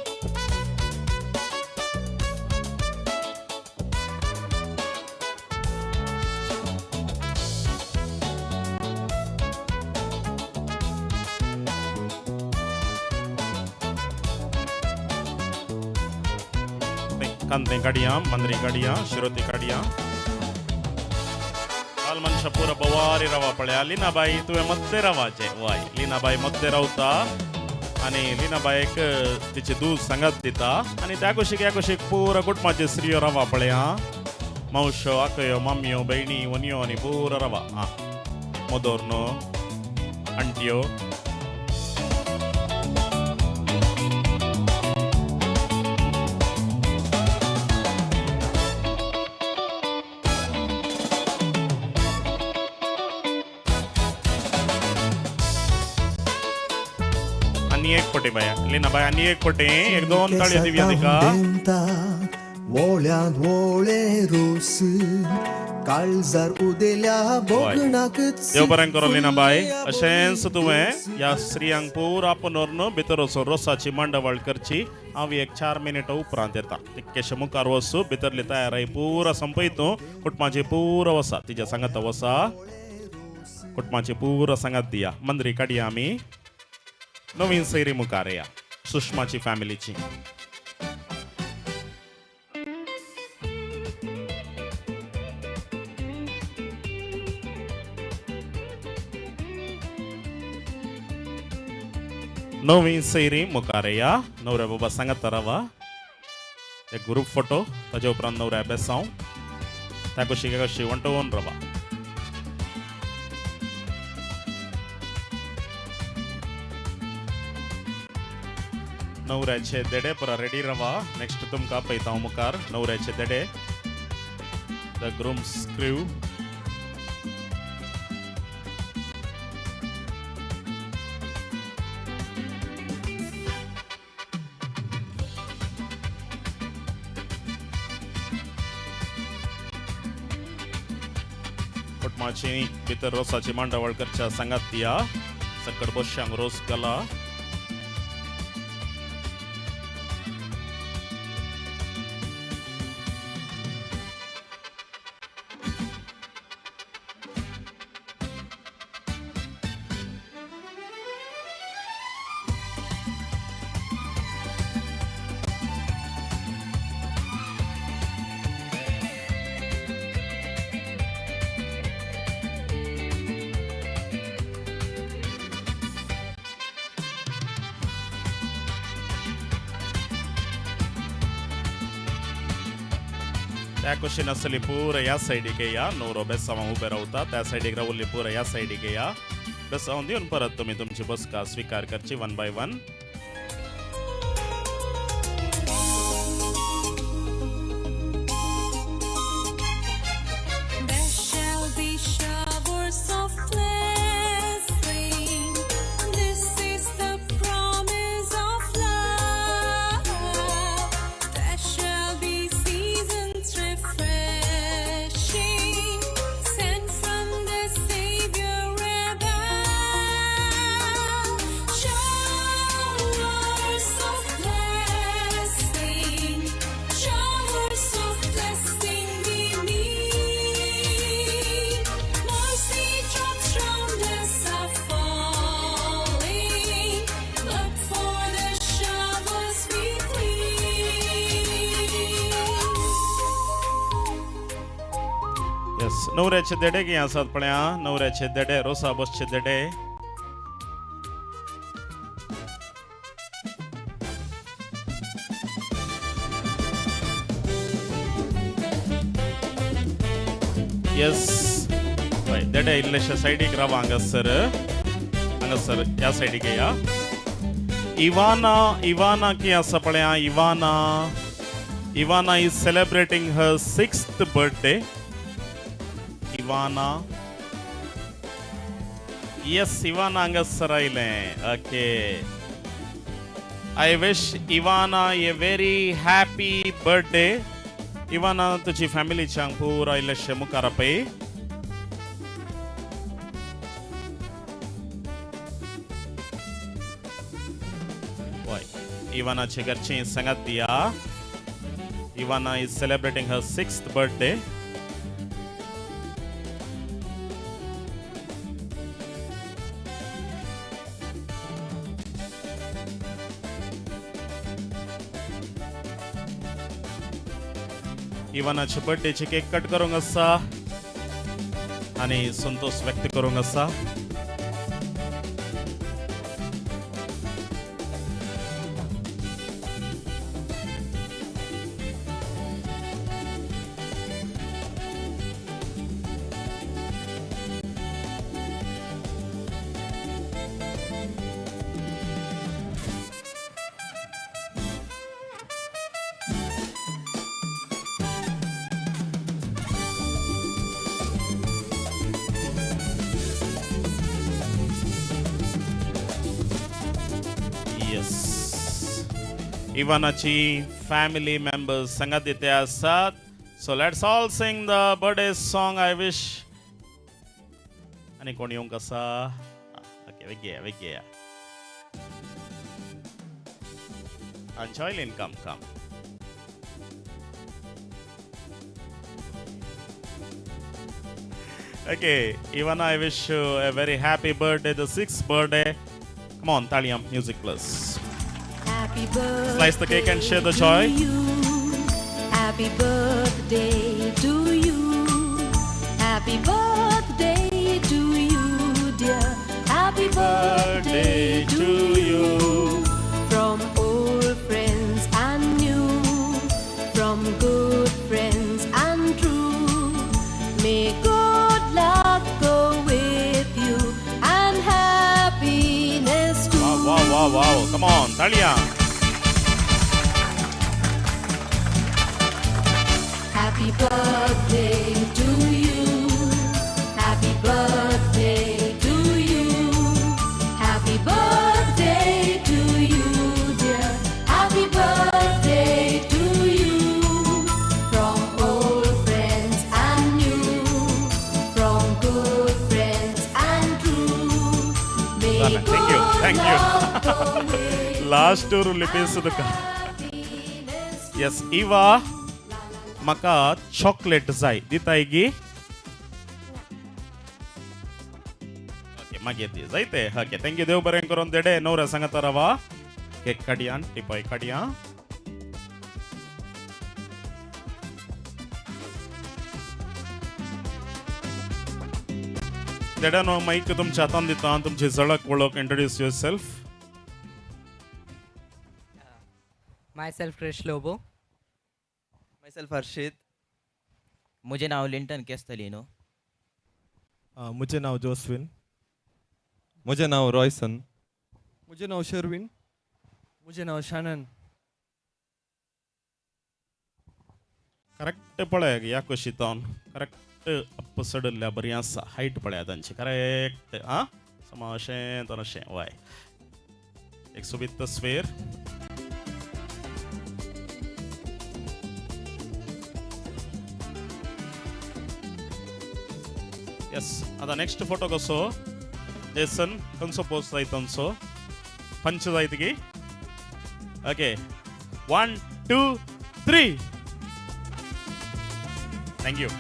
कांदे काडया, मांद्री काडया, शिरोती काडया. बाल मनशा पुरा बवारी रवा पळया. लिनाबाई तुवें मद्दे रवाचें वय. लिनाबाई मद्दे रावता आनी लिनाबाईक तिचे दूद सांगात दिता आनी त्या कुशीक ह्या कुशीक पुरा कुटुंबाचे स्त्रियो रवा पळया. मावशो, आकयो, मामयो, भयणी, वनयो आनी पुरा रवा. आं मोदोर्नो, आंटियो. आनी एक पटी बाया लिनाबाई, आनी एक पटी, एक दोन ताळयो दिवया तिका. वोळ्यांत वोळे रोस काळजार उदेल्या बोगणाकच. देव बरें करो लिनाबाई. अशेंच तुवें ह्या स्त्रियांक पुरा आपोवन व्हरून भितर वचून रोसाची मांडावळ करची. हांव एक 4 मिनटां उपरांत येता. तितकेशें मुखार वचू, भितरली तयारी पुरा संपयतू. कुटुंबाची पुरा वसा तिच्या सांगाता वसा, कुटुंबाची पुरा सांगात दिया. मंद्री काडया आमी नवीन सैरी मुखार या सुषमाची फॅमिलीची. नवीन सैरी मुखार या. नवऱ्या बाबा सांगात रावा. एक ग्रुप फोटो, ताजे उपरांत नवऱ्या बेसांव त्या कुशीक कशी वंटोवन रावा. नवऱ्याचे देडे पुरा रेडी रवा. नेक्स्ट तुमकां पळयता हांव मुखार नवऱ्याचे देडे, the grooms crew. कुटुंबाची भितर रोसाची मांडावळ करच्या सांगात दिया. सकड बश्यांक रोस घाला. त्या कुशीन आसली पुरा ह्या सायडीक या. नवरो बेसांवांक उबे रावता त्या सायडीक रावल्ली पुरा ह्या सायडीक या. बेसांव दिवन परत तुमी तुमची बसका स्विकार करची 1 by 1. There shall be showers of blessing. This is the promise of love. There shall be seasons refreshing, sent from the Savior above. Showers of blessing, showers of blessing we need. Mercy drops round us are falling, but for the showers we plead. Yes, नवऱ्याचे देडे कितें आसात पळया. नवऱ्याचे देडे, रोसा बसचे देडे. येस, हय देडे इल्लेशे सायडीक रावा हांगासर हांगासर ह्या सायडीक या. इवाना, इवाना की आसा पळया. Ivana, Ivana is celebrating her 6th birthday. Ivana, yes, Ivana हांगासर आयलें. Okay, I wish Ivana a very happy birthday. Ivana, तुजी फॅमिलीच्या पुरा इल्लेशे मुखार पळय. हय, इवानाचे घरची सांगात दिया. Ivana is celebrating her 6th birthday. इवानाचे बर्थडेचे cake cut करूंक आसा आनी संतोष व्यक्त करूंक आसा. इवानाची फॅमिली मेंबर्स सांगात दिते आसात. So let's all sing the birthday song I wish. आनी कोण येवंक आसा? ओके, वेगया वेगया. आनी Joylin, come come. Okay, Ivana, I wish you a very happy birthday, the 6th birthday. Come on, Taliyam, music please. Happy birthday. Slice the cake and share the joy. To you. Happy birthday to you. Happy birthday to you, dear. Happy birthday to you. From old friends and new, from good friends and true. May good luck go with you and happiness too. Wow, wow, wow, wow. Come on, Talia. Happy birthday to you. Happy birthday to you. Happy birthday to you, dear. Happy birthday to you. From old friends and new, from good friends and true. May Thank you, good thank you. luck go with last tour लिपीस तुका. Yes, Eva, म्हाका chocolate जाय, दिताय गी? Okay, मागीर दी जायते. Okay, thank you. देव बरें करून. देडे नवऱ्या सांगता रावा. केक काडया, टिपॉय काडया. देड्यानो, माईक तुमच्या हातान दिता. तुमची झळक वळख, introduce your self. Myself Krish Lobo. Myself Harshit. मुझे नाव लिंटन केस्तलिनो. मुझे नाव जोस्विन. मुझे नाव रॉयसन. मुझे नाव शर्विन. मुझे नाव शानन. करेक्ट पळय ह्या कुशीतान करेक्ट अप्प सडल्ल्या बरी आसा. हायट पळया तांची करेक्ट. आं, समा अशें तर अशें. वय, एक सोबीत तस्वीर. येस, आतां नेक्स्ट फोटो कसो जेसन, खंयचो पोस्ट जाय तांचो? पंच जाय गी? Okay, 1 2 3. Thank you.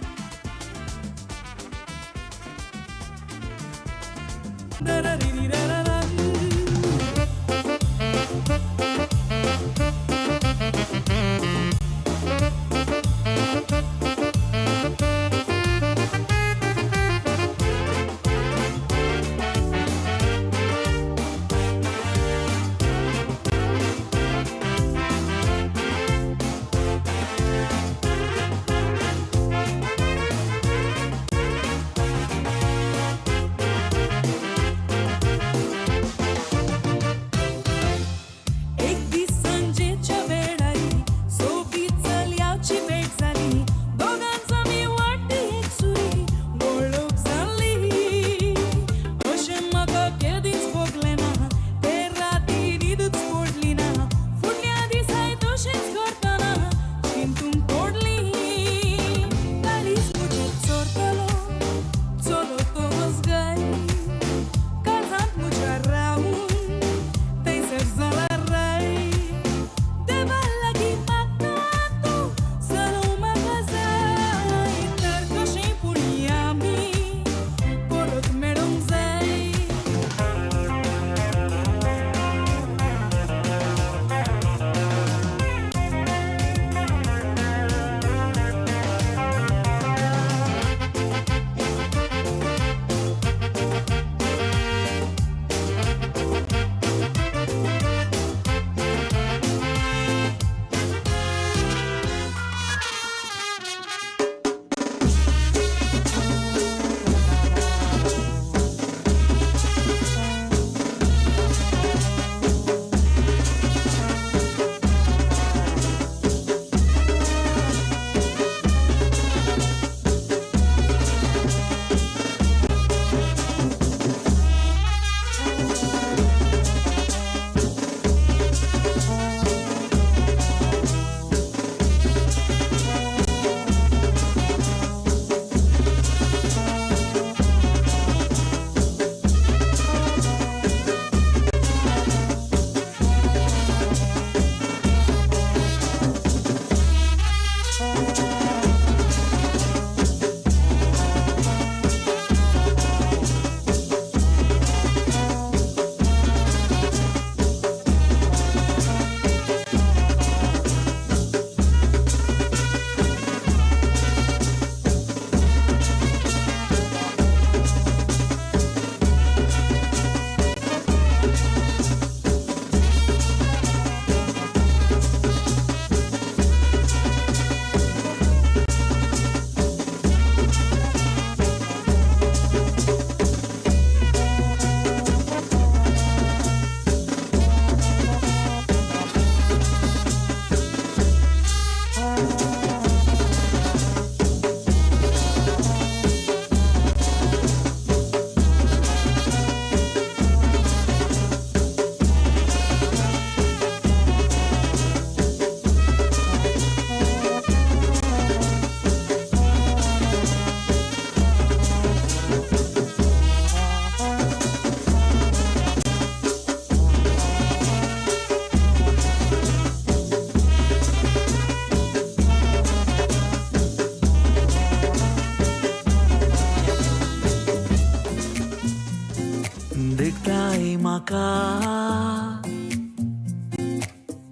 म्हाका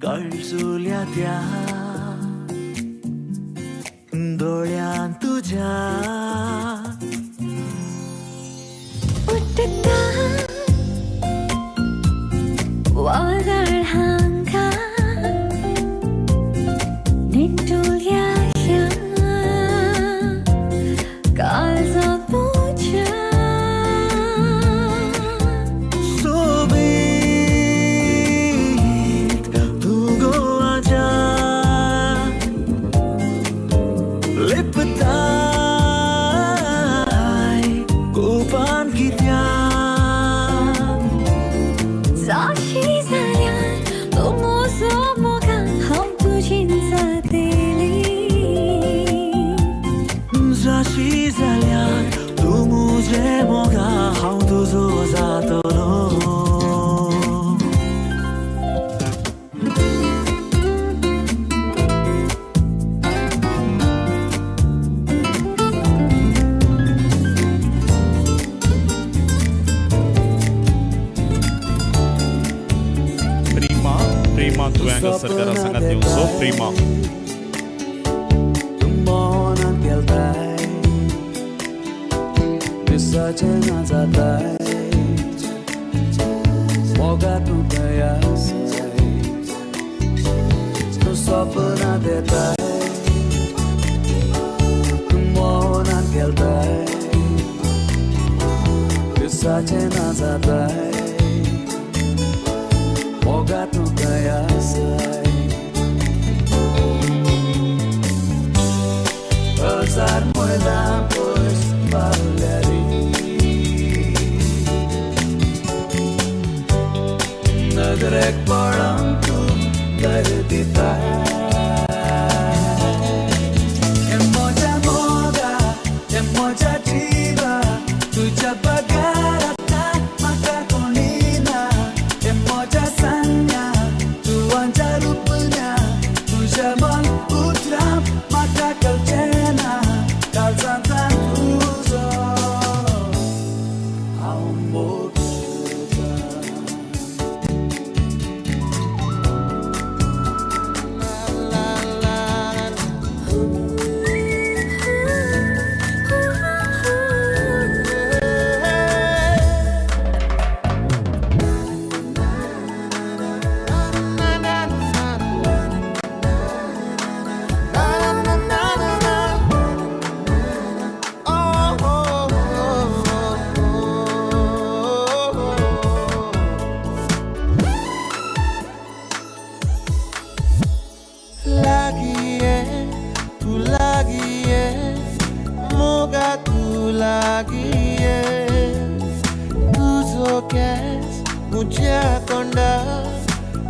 कळसुल्या त्या दोळ्यान तुज्या उठता वादळ हांगा निंटुल्या ह्या काळजांत तुज्या सोबीत तूं गोवाच्या लिपताय कुपान कित्याक जाशी जाल्यार तूं म्हजो मोगान हांव तुजीन जातेली जाशी जाल्यार तूं म्हजें मोगा हांव तुजो जातलो. प्रीमा प्रीमा तुवें हांगासर घरा सांगात दिवचो प्रीमा. तूं मनांत गेलताय दिसाचें ना जाताय मोगा तूं खंय आसाय तूं सपनां देताय तूं मनांत गेलताय दिसाचें ना जाताय मोगा तूं खंय आसाय हजार मैलां पयस पावल्यारी नदरेक पळोवन तूं दर दिताय हे म्हज्या मोगा हे म्हज्या जिवा तुज्या बगर आतां म्हाका कोणी ना हे म्हज्या सांग्या तुवांच्या रुपन्या तुज्या मन उतरां म्हाका कळचें ना काळजांतल्यान तुजो हांव मोग करतां. लागिए तू लागिए मोगा तू लागिए तुझो केस मुझ्या तोंडार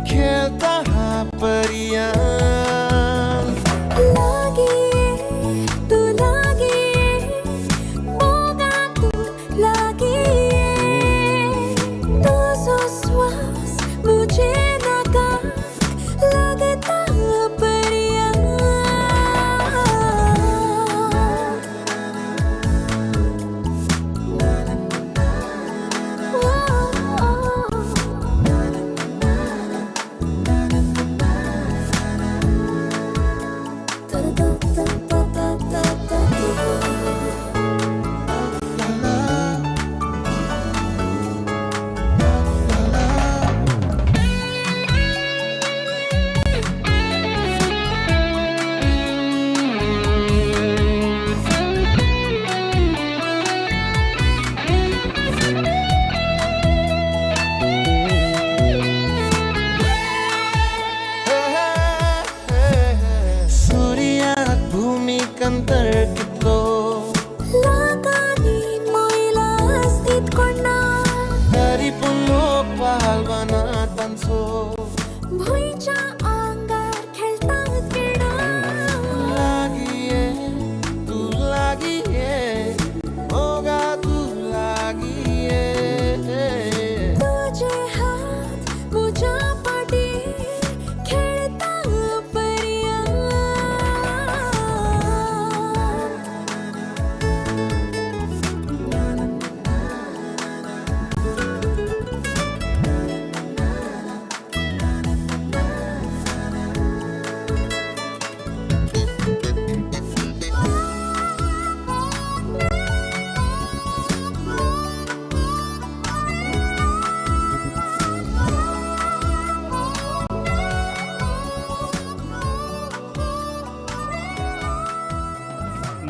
खेळता हा परियान. लागिये तू लागिये मोगा तू लागिये तुजो श्वास मुझे नाका लागता परियां.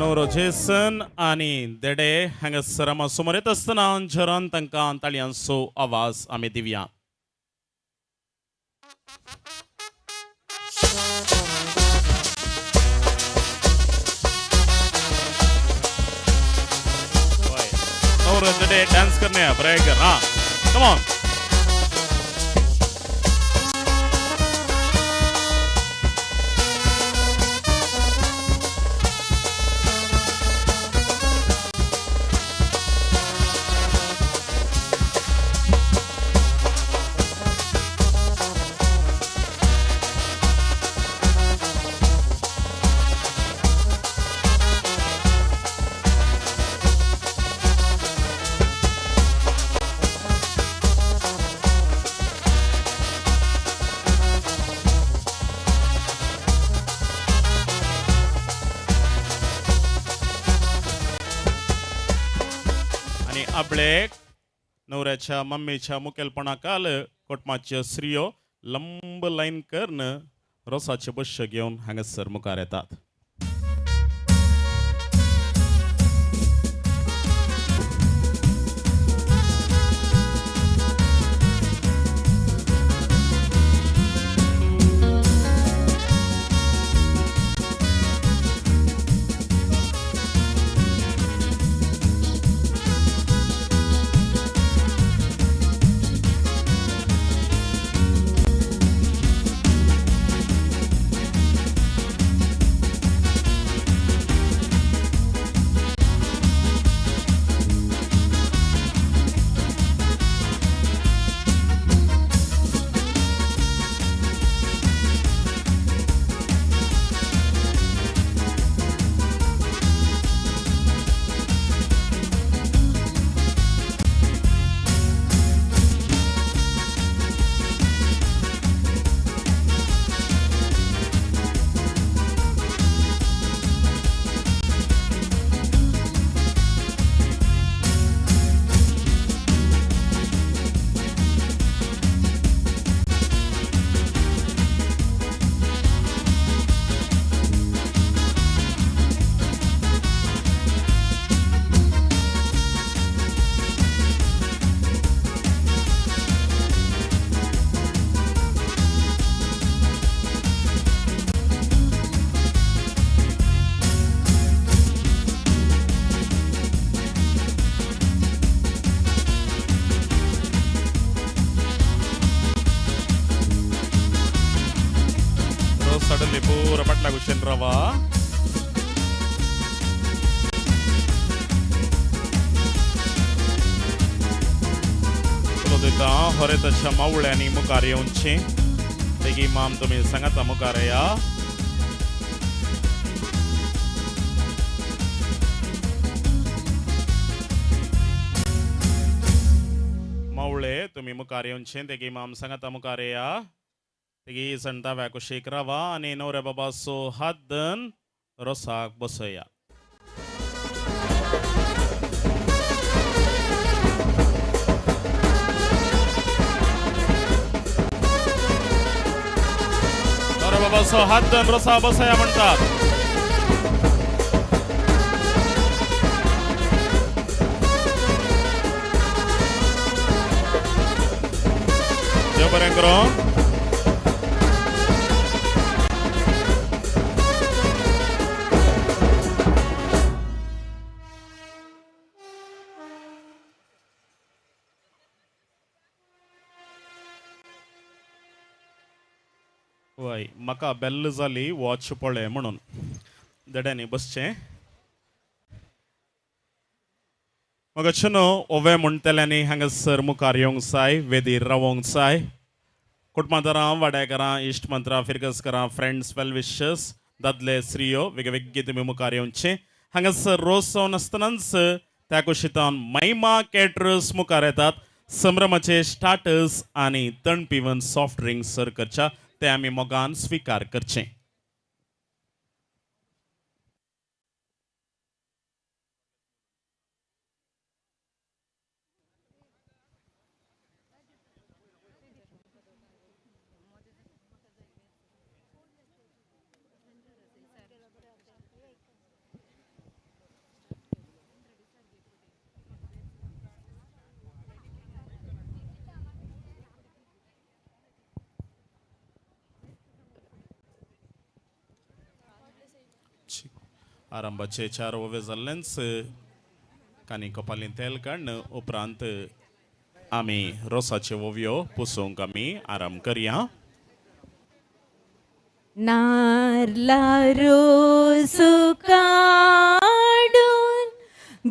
नवरो जेसन आनी देडे हांगासर आमा समोर येत आसतना झरान तांकां ताळयांचो आवाज आमी दिवया. नवरो देडे डांस करणे ब्रेक हा, कम ऑन. आपले नवऱ्याच्या मम्मीच्या मुखेलपणाकाल कोटमाच्यो स्त्रियो लंब लायन करून रोसाचे बश्य घेवन हांगासर मुखार येतात. सडनली पूरा पटला कुशन रवा. दिता हरेताच्या मावळ्यांनी मुखार येवची तेगी माम तुमी सांगाता मुखार या. मावळे तुमी मुखार येवचे तेगी माम सांगाता मुखार या. तेगी संताव्या कुशीक रावा आनी नवऱ्या बाबाचो हात धन रोसाक बसया. नवऱ्या बाबाचो हात धन रोसा बसया म्हणतात. देव बरें करूं. वय म्हाका बेल्ल जाली वॉच पळय म्हणून देड्यांनी बसचें. म्हाका न्हू ओवे म्हणटल्यांनी हांगासर मुखार येवंक जाय, वेदीर रावोंक जाय. कुटुंबादारां, वाड्याकारां, इश्ट मंत्रां, फिरगसकारां, फ्रेंड्स, वेल विशर्स, दादले स्त्रियो वेगवेगळे तुमी मुखार येवचें. हांगासर रोस जावन आसतनाच त्या कुशीतान महिमा कॅटरर्स मुखार येतात. संभ्रमाचे स्टार्टर्स आनी तण पिवन सॉफ्ट ड्रिंक्स सर्व करच्या ते आमी मोगान स्विकार करचें. आरंभाचे 4 ओवे जाल्लेंच कानी कपालीं तेल काडून उपरांत आमी रोसाच्यो ओवयो पुसूंक आमी आराम करया. नारला रोसू काडून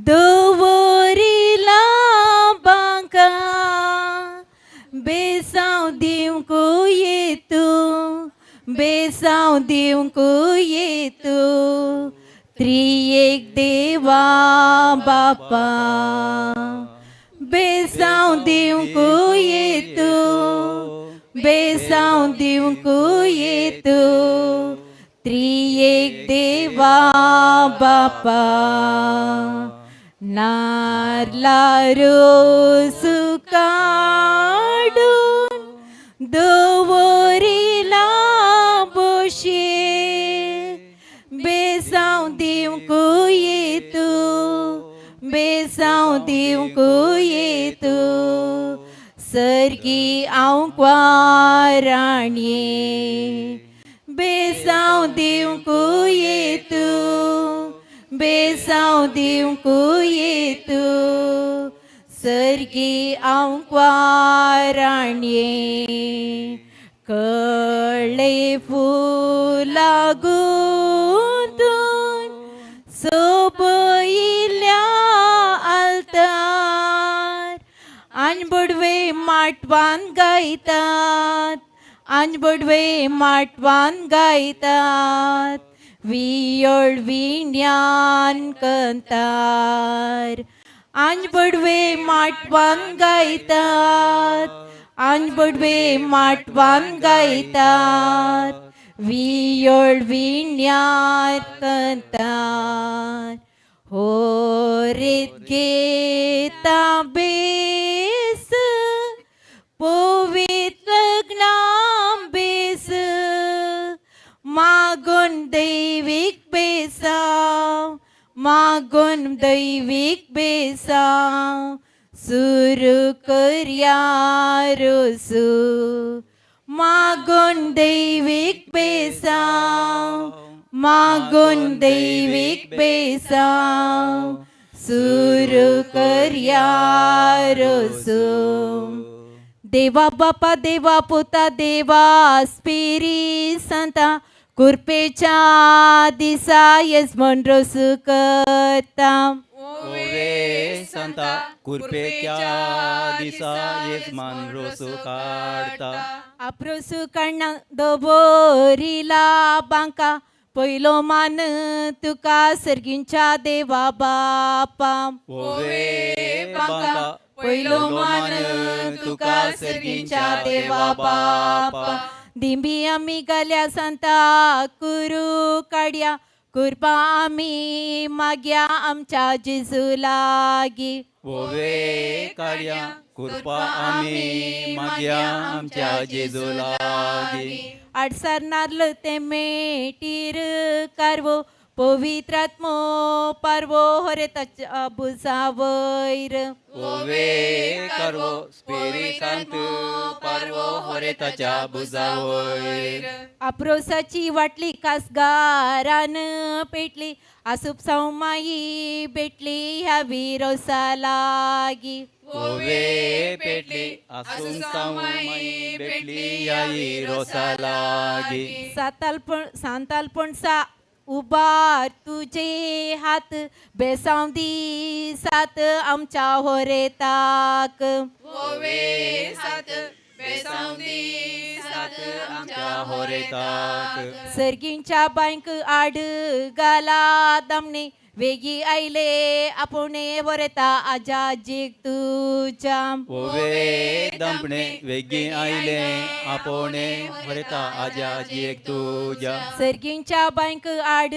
दवरिला बांका, बेसांव दिवंक येतू, बेसांव दिवंक येतू, त्रिएक देवा बापा. बेसांव दिवंक येतू, बेसांव दिवंक येतू, त्रिएक देवा बापा. नारला रोसू काडून दवरिला बोशे, बेसांव दिवंक येतू, बेसांव दिवंक येतू, सर्गी आंकवाराणये. बेसांव दिवंक येतू, बेसांव दिवंक येतू, सर्गी आंकवाराणये. कळ्ळे फुलां गुंतून सोबयिल्ल्या आल्तार, आनी बोडवे माटवान गायतात, आनी बोडवे माटवान गायतात, वियोळ विण्यान कंतार. आनी बोडवे माटवान गायतात, आनी बोडवे माटवान गायतात, वियोळ विण्यान कंतार. होरेत घेता बेस, पवित्र लग्नां बेस, मागून दैवीक बेसांव, मागून दैवीक बेसांव, सुरू करया रोसू. मागून दैवीक बेसांव, मागून दैवीक बेसांव, सुरू करया रोसू. देवा बापा, देवा पुता, देवा स्पिरी संता, कुरपेच्या दिसा येजमन रोसू करता. ओवे संता, कुरपेच्या दिसा येजमान रोसू काडता. आपरोसू काडना दवरिला बांका, पयलो मान तुका सर्गींच्या देवा बापा. ओवे बांका, पयलो मान तुका सर्गींच्या देवा बापा. दिंबी आमी घाल्या सांता कुरू काडया, कुरपा आमी माग्या आमच्या जेजू लागीं. ओवे काडया, कुरपा आमी माग्या आमच्या जेजू लागीं. आडसार नारल ते मेटीर कारवो, पवित्रात्मो पारवो होरेताच्या भुजा वयर. ओवे कारवो, स्पिरी सांत पारवो होरेताच्या भुजा वयर. आपरोसाची वाटली कासगारान पेटली, आसूप सावमाई भेटली ह्या विरोसा लागीं. ओवे पेटली, आसून सावमाई भेटली ह्या विरोसा लागीं. सांतालपणसा उबार तुझे हात, बेसांव दी सात आमच्या होरेताक. ओवे सात, बेसांव दी सात आमच्या होरेताक. सर्गींच्या बांयक आड घाला दामणे, वेगी आयले आपोवणे होरेता आजा जीक तुज्या. ओवे दामणे, वेगी आयले आपोवणे होरेता आजा जीक तुज्या. सर्गींच्या बांयक आड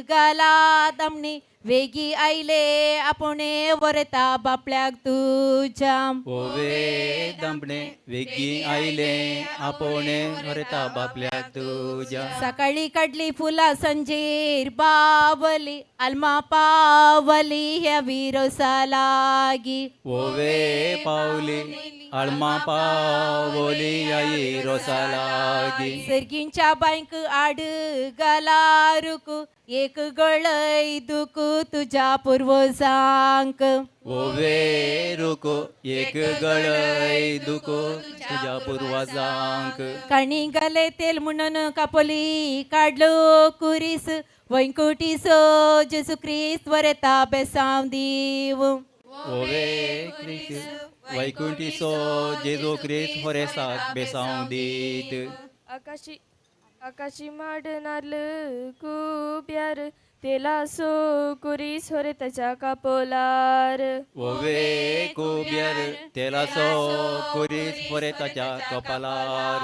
घाला दामणे, वेगी आयले आपोवणे होरेता बापल्याक तुज्या. ओवे दामणे, वेगी आयले आपोवणे होरेता बापल्याक तुज्या. सकाळी काडली फुलां संजेर बावली, आल्मा पावली ह्या विरोसा लागीं. ओवे पावली, आळमा पावली आई रोसा लागी. सर्गींच्या बांयक आड गालारुक एक गळय दुख तुज्या पुर्वजांक. ओवे रुको एक गळय दुको तुज्या पुर्वजांक. काणी घाले तेल म्हणून कापोली काडलो कुरीस वैंकुटीसो जेजू क्रिस्त वरेता बेसांव दीव. ओवे क्रिस्त वैकुंठीसो जेजू क्रिस्त होरेसाक बेसांव दीत. आकाशी आकाशी माड नारल कुब्यार तेलासो कुरीस होरे ताच्या कापोलार. ओवे कुब्यार तेलासो कुरीस होरे ताच्या कपालार.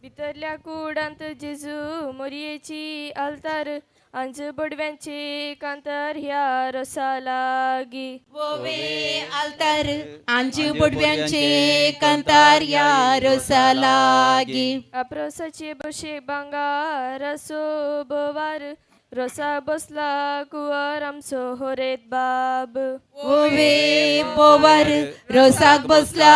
भितरल्या कुडांत जेजू मोरयेची आल्तार आंज बडव्यांचे कांतार ह्या रोसा लागी. ओवे आल्तार आंज बडव्यांचे कांतार ह्या रोसा लागी. आपरोसाचे बशे भांगारासो बोवार रोसा बसला कुंवर आमचो होरेत बाब. ओवे बोवार रोसाक बसला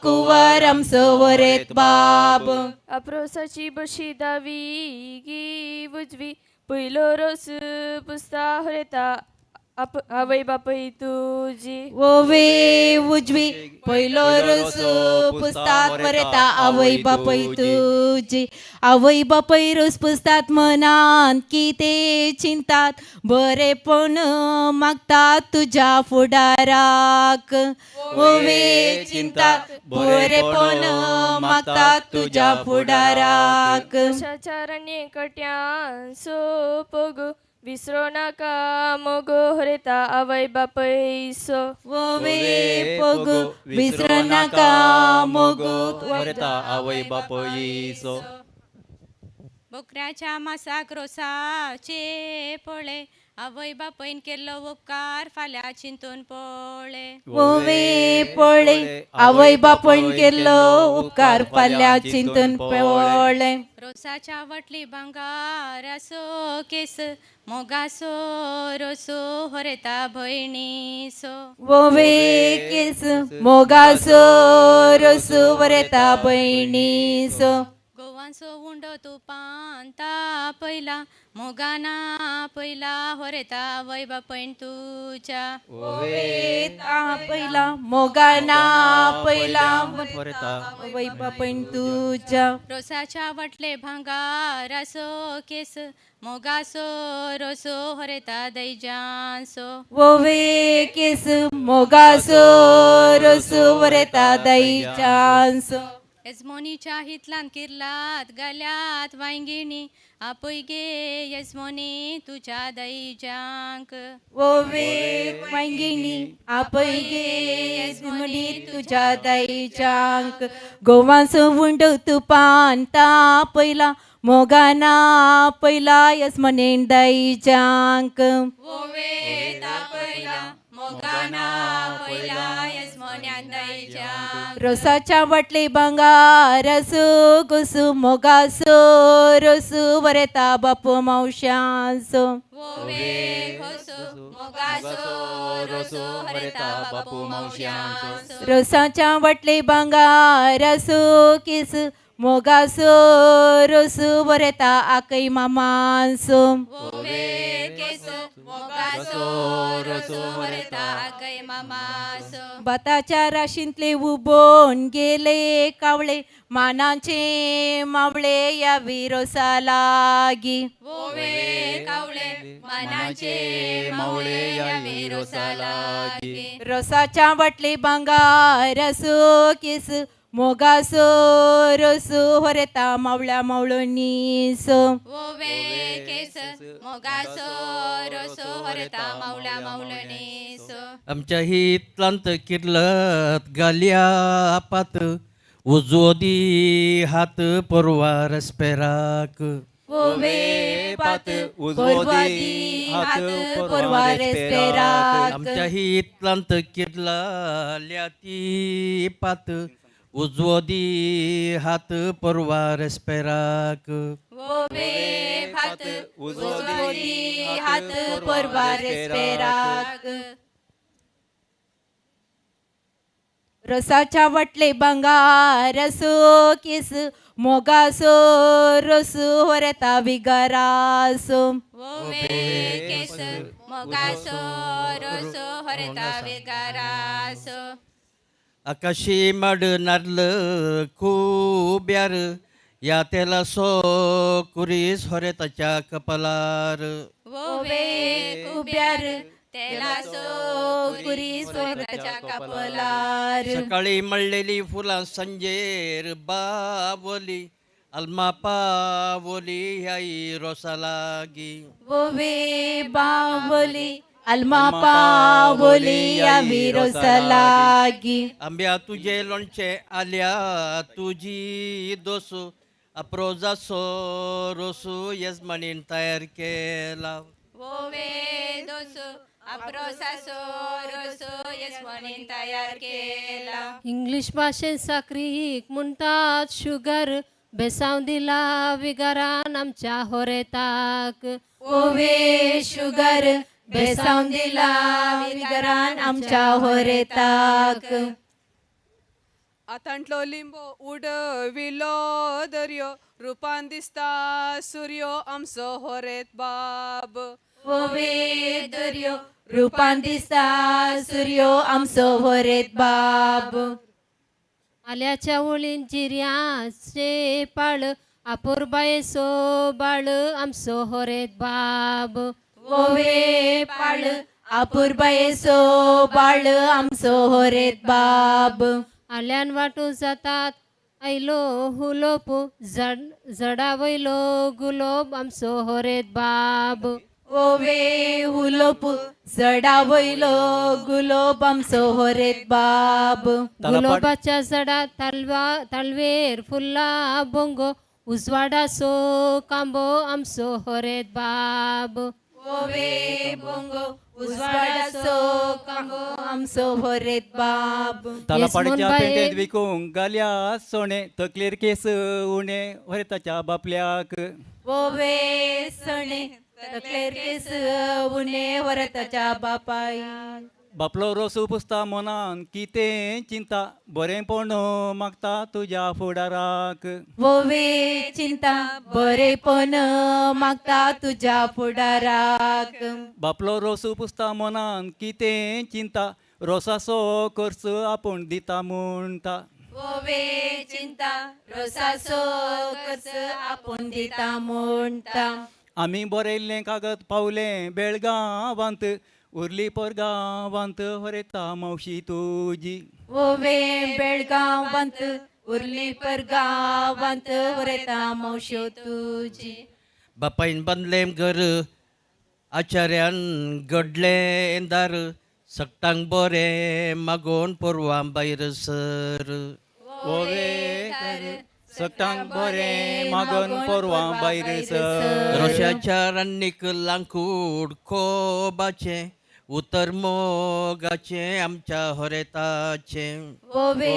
कुंवर आमचो होरेत बाब. आपरोसाची बशी दावी गी उजवी पयलो रोस पुसता होरेता आवय बापय तुजी. ओवे उजवी पयलो रोस पुसतात वरेता आवय बापय तुजी. आवय बापय रोस पुसतात मनान कितें चिंतात बरेपण मागतात तुज्या फुडाराक. ओवे चिंतात बरेपण मागतात तुज्या फुडाराक. रोसाच्या कट्यान सो पोगो विसरो नाका मोगो होरेता आवय बापयसो. ओवे पोगो विसरो नाका मोगो होरेता आवय बापयसो. बोकऱ्याच्या मासाक रोसाचे पळे आवय बापयन केल्लो उपकार फाल्यां चिंतून पळे. ओवे पळे आवय बापयन केल्लो उपकार फाल्यां चिंतून पळे. रोसाच्या वटली भांगारासो केस मोगासो रोसो होरेता भयणीसो. ओवे केस मोगासो रोसो वरेता भयणीसो. गोवांसो उंडो तुपान तापयला मोगाना पयला होरेता आवय बापयन तुज्या. ओवे तापयला मोगाना पयला होरेता आवय बापयन तुज्या. रोसाच्या वटले भांगारासो केस मोगासो रोसो होरेता दैजांसो. ओवे केस मोगासो रोसो वरेता दैजांसो. येजमोनीच्या हितलान किर्लात गल्यात वांयगिणी आपय गे येजमोनी तुज्या दैजांक. ओवे वांयगिणी आपय गे येजमोनी तुज्या दैजांक. गोवांचो उंडो तुपान तापयला मोगाना पयला येजमोनीन दैजांक. ओवे तापयला मोगाना पयला येजमोन्यान दैजांक. रोसाच्या वटले भांगारासो गोसू मोगासो रोसू वरेता बापू मावशांसो. ओवे घोसो मोगासो रोसो वरेता बापू मावशांसो. रोसाच्या वटले भांगारासो केस मोगासो रोसू वरेता आकय मामांसो. ओवे केस मोगासो रोसो वरेता आकय मामासो. भाताच्या राशींतले उबोन गेले कावळे मानाचे मावळे या विरोसा लागी. ओवे कावळे मानाचे मावळे या विरोसा लागी. रोसाच्या वटले भांगारासो केस मोगासो रोसो होरेता मावळ्या मावळणीसो. ओवे केस मोगासो रोसो होरेता मावळ्या मावळणीसो. आमच्या हितलांत किर्लत गाल्या पात उजवो दी हात परवा रस्पेराक. ओवे पात उजवो दी हात परवा रेस्पेराक. आमच्या हितलांत किर्लल्या ती पात उजवो दी हात परवा रेस्पेराक. ओवे भात उजवो दी हात परवा रेस्पेराक. रोसाच्या वाटले बंगारसो केस मोगासो रोसू होरेता विगारासो. ओवे केस मोगासो रोसो होरेता विगारासो. आकाशी माड नारल खुब्यार या तेलासो कुरीस होरेताच्या कपालार. ओवे कुब्यार तेलासो कुरीस होरेताच्या कपालार. सकाळी मळलेली फुलां संजेर बावली अल्मा पावली ह्याई रोसा लागी. ओवे बावली अल्मा पावली या विरोसा लागी. आंब्या तुझे लोणचे आल्या तुझी दोसू अप्रोजासो रोसू येजमानीन तयार केला. ओवे दोसू अप्रोजासो रोसू येजमानीन तयार केला. इंग्लीश भाशेन साकरीक म्हणटात शुगर बेसांव दिला विगारान आमच्या होरेताक. ओवे शुगर बेसांव दिला विगारान आमच्या होरेताक. आतांतलो लिंबो उडविलो दर्यो रुपान दिसता सुर्यो आमचो होरेत बाब. ओवे दर्यो रुपान दिसता सुर्यो आमचो होरेत बाब. आल्याच्या ओळीन जिऱ्याचे पाळ आपोरबायेचो बाळ आमचो होरेत बाब. ओवे पाळ आपुरबायेचो बाळ आमचो होरेत बाब. आल्यान वांटू जातात आयलो हुलोप झडा वयलो गुलोब आमचो होरेत बाब. ओवे हुलोप झडा वयलो गुलोब आमचो होरेत बाब. गुलोबाच्या झडा तालवेर फुल्ला बोंगो उजवाडासो कांबो आमचो होरेत बाब. ओवे बोंगो उजवाडासो कांबो आमचो होरेत बाब. तलापाडीच्या पेंटेंत विकूंक घाल्या सोणे तकलेर केस उणे होरेताच्या बापल्याक. ओवे सोणे तकलेर केस उणे होरेताच्या बापायक. बापलो रोसू पुसता मनान कितें चिंता बरेंपण मागता तुज्या फुडाराक. ओवे चिंता बरेंपण मागता तुज्या फुडाराक. बापलो रोसू पुसता मनान कितें चिंता रोसाचो खर्च आपूण दिता म्हणटा. ओवे चिंता रोसाचो खर्च आपूण दिता म्हणटा. आमी बरयल्लें कागद पावलें बेळगांवांत उरली परगांवांत होरेता मावशी तुजी. ओवे बेळगांवांत उरली परगांवांत होरेता मावशी तुजी. बापायन बांदलें घर आचार्यान घडलें दार सगटांक बरें मागोन पोरवां भायर सर. ओवे सगटांक बरें मागोन पोरवां भायर सर. रोशाच्या रान्नीक लांकूड कोबाचें उतर मोगाचें आमच्या होरेताचें. ओवे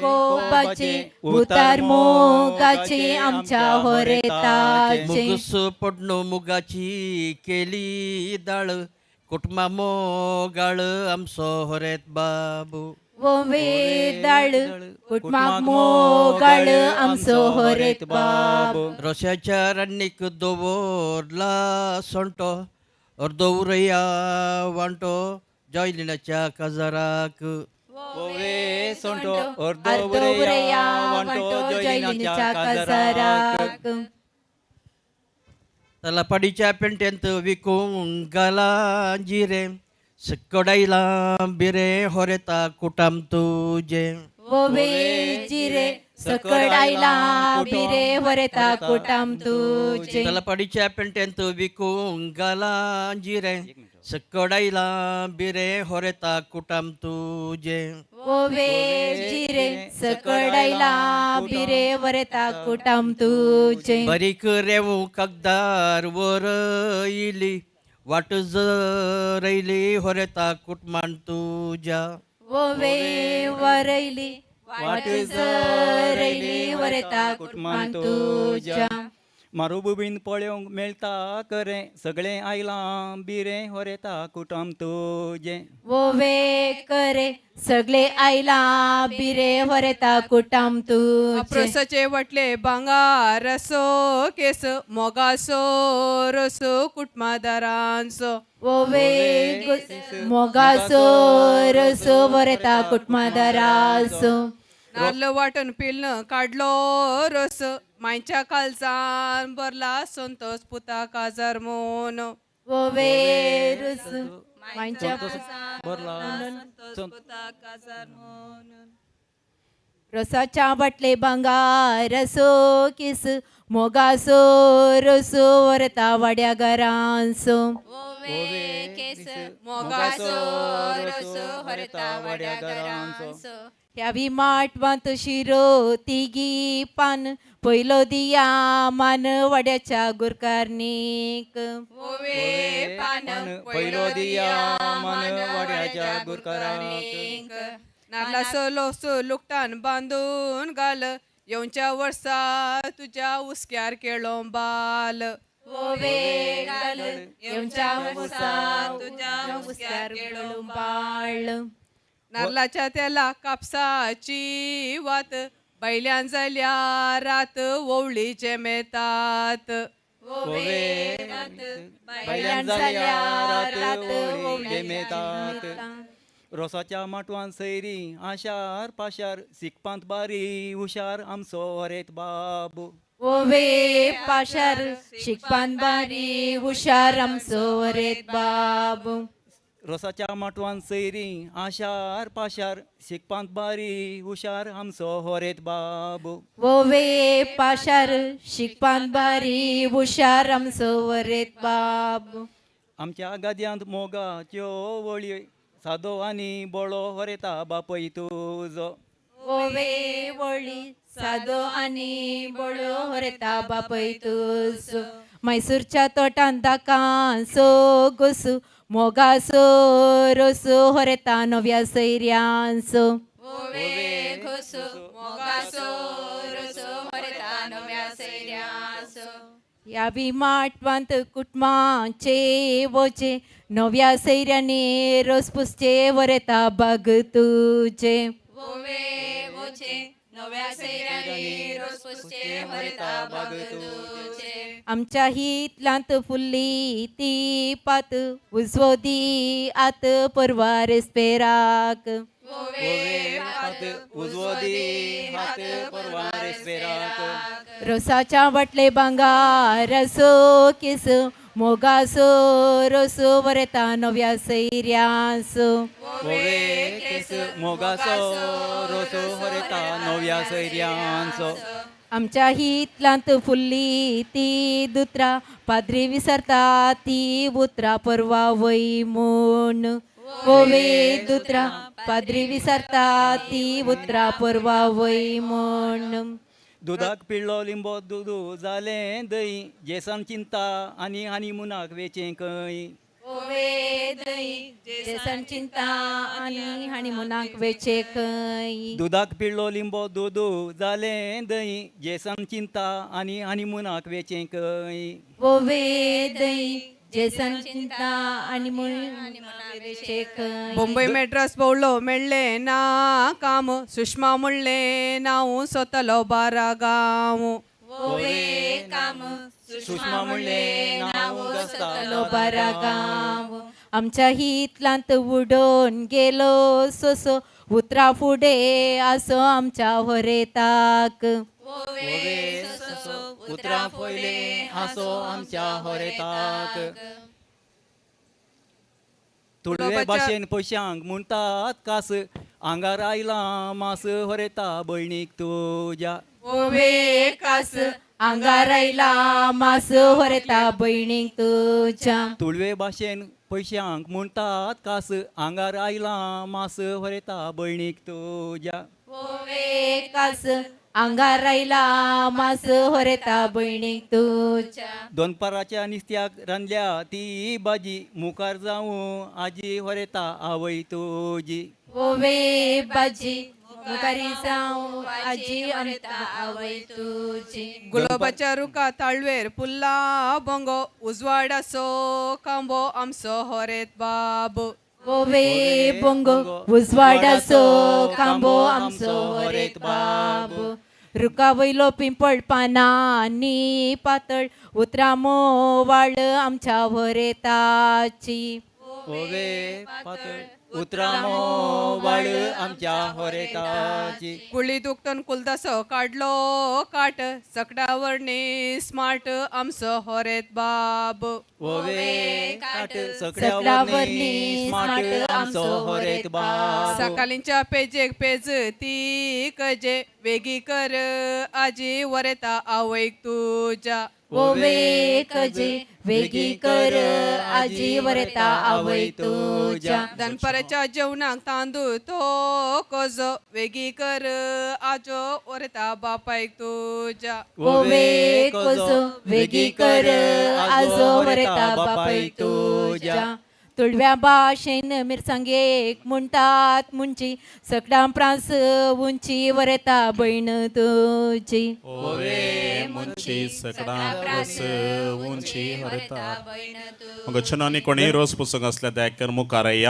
कोबाचें उतर मोगाचें आमच्या होरेताचें. मुगस पडणो मुगाची केली दाळ कुटुंबा मोगाळ आमचो होरेत बाबू. ओवे दाळ कुटुंबाक मोगाळ आमचो होरेत बाब. रोशाच्या रान्नीक दवरला सोंटो अर्दो उरया वांटो जॉयलिनाच्या काजाराक. ओवे सोंटो अर्दो उरया वांटो जॉयलिनाच्या काजाराक. तलापाडीच्या पेंटेंत विकूंक घाला जिरें सकडायला बिरें होरेता कुटाम तुजें. ओवे जिरे सकडायला बिरे होरेता कुटाम तुजें. तलापाडीच्या पेंटेंत विकूंक घाला जिरें सकडायला बिरें होरेता कुटाम तुजें. ओवे जिरे सकडायला बिरे होरेता कुटाम तुजें. बारीक रेंव कागदार वरयली वाट जरयली होरेता कुटमान तुज्या. ओवे वरयली वाट जरयली होरेता कुटमान तुज्या. मारुबीन पळोवंक मेळटा करें सगळें आयलां बिरें होरेता कुटुंब तुजें. वोवे करे सगळे आयलां बिरे होरेता कुटुंब तुजें. प्रोसाचे वाटले भांगारसो केस मोगासो रसो कुटुंबादारांचो. वोवे मोगासो रसो वरेता कुटुंबादारांचो. नाल्ल वांटून पिल्ल काडलो रोस मांयच्या कालजान भरला संतोष पुता काजार म्हूण. वोवे रस मांयच्या भरला रोसाच्या बाटले भांगारसो केस मोगासो रसो वरता वाड्या घरांचो. केस मोगासो रसो हरता वाड्या घरांचो. ह्या माटवांत शिरो तिगी पान पयलो दिया मान वाड्याच्या गुरकारनीक. वोवे पान पयलो दिया मान वाड्याच्या गुरकाराक. नाल्लाचो लोसो लुकटान बांदून घाल येवच्या वर्सा तुज्या हुस्क्यार केळो बाल. वोवे घाल येवच्या वर्सा तुज्या हुस्क्यार केळो बाल. नाल्लाच्या तेला कापसाची वात बैल्यान जाल्या रात वोवळीचे मेतात. वोवे बैल्यान जाल्या रात वोवळीचे मेतात. रोसाच्या माटवान सैरी आशार पाशार शिकपांत बारी हुशार आमचो हरेत बाबू. वोवे पाशार शिकपांत बारी हुशार आमचो हरेत बाबू. रोसाच्या माटवान सैरी आशार पाशार शिकपांत बारी हुशार आमचो हरेत बाबू. वोवे पाशार शिकपांत बारी हुशार आमचो हरेत बाबू. आमच्या गाद्यांत मोगाच्यो वळी सादो आनी बोळो हरेता बापय तुजो. वोवे वळी सादो आनी बोळो हरेता बापय तुजो. मैसूरच्या तोटांत दाकांचो गोसू मोगासो रोसो हरेता नव्या सैऱ्यांचो. वोवे घोसो मोगासो रोसो हरेता नव्या सैऱ्यांचो. ह्या बी माटवांत कुटुंबाचे वोचे नव्या सैऱ्यांनी रोस पुसचे वरेता बाग तुजे. वोवे वोचे नव्या सैऱ्यांनी रोस पुसचे वरेता बाग तुजे. आमच्या हितलांत फुल्ली ती पात उजवो दी आत परवा रेस्पेराक. वोवे पात उजवो दी हात परवा रेस्पेराक. रोसाच्या वाटले भांगारसो केस मोगासो रोसो वरेता नव्या सैऱ्यांचो. वोवे केस मोगासो रोसो वरेता नव्या सैऱ्यांचो. आमच्या हितलांत फुल्ली ती दुतरा पाद्री विसरता ती उतरा परवा वय म्हूण. वोवे दुतरा पाद्री विसरता ती उतरा परवा वय म्हूण. दुदाक पिळ्ळो लिंबो दुदू जालें दही जेसान चिंता आनी हनीमुनाक वेचें खंय. वोवे दही जेसान चिंता आनी हनीमुनाक वेचें खंय. दुदाक पिळ्ळो लिंबो दुदू जालें दही जेसान चिंता आनी हनीमुनाक वेचें खंय. वोवे दही जेसान चिंता आनी हनीमुनाक वेचें खंय. बोंबय मेड्रास भोवलो मेळ्ळें ना काम सुषमा म्हणलें नांव सोतलो बारा गांव. वोवे काम सुषमा म्हणलें नांव सोतलो बारा गांव. आमच्या हितलांत उडोवन गेलो सोसो उतरा फुडें आसो आमच्या होरेताक. वोवे सोसो उतरां फुडें आसो आमच्या होरेताक. तुळवे भाशेन पयशांक म्हणटात कास आंगार आयलां मास होरेता भयणीक तुज्या. वोवे कास आंगार आयलां मास होरेता भयणीक तुज्या. तुळवे भाशेन पयशांक म्हणटात कास आंगार आयलां मास होरेता भयणीक तुज्या. वोवे कास आंगार आयला मास होरेता भयणीक तुज्या. दोनपाराच्या निस्त्याक रांदल्या ती भाजी मुखार जावं आजी होरेता आवय तुजी. वोवे भाजी मुखारी जावं आजी होरेता आवय तुजी. गुलाबाच्या रुखा ताळवेर पुल्ला बोंगो उजवाडाचो कांबो आमचो होरेत बाब. ओवे बोंगो उजवाडाचो कांबो आमचो होरेत बाब. रुखा वयलो पिंपळ पानांनी पातळ उतरां मोवाळ आमच्या होरेताची. ओवे पातळ उतरां मोवाळ आमच्या होरेताची. कुळी दुखतन कुलदासो काडलो काट सकडावरणी स्मार्ट आमचो होरेत बाब. ओवे काट सकडावरणी स्मार्ट आमचो होरेत बाब. सकाळींच्या पेजेक पेज ती कजे वेगी कर आजी वरेता आवयक तुज्या. ओवे कजे वेगी कर आजी वरेता आवय तुज्या. दनपाराच्या जेवणाक तांदूळ तो कोजो वेगी कर आजो वरेता बापायक तुज्या. ओवे कोजो वेगी कर आजो वरेता बापायक तुज्या. तुळव्या भाशेन मिरसांगेक म्हणटात मुंची सकडां प्रांस उंची वरेता भयण तुजी. ओवे मुंची सकडां प्रांस उंची वरेता. ಮಗಚನಾನಿ ಕೊನೆ ರೋಸ್ ಪುಸ್ತಕ ಅಸ್ಲ ದಯಕರ್ ಮುಖಾರಯ್ಯ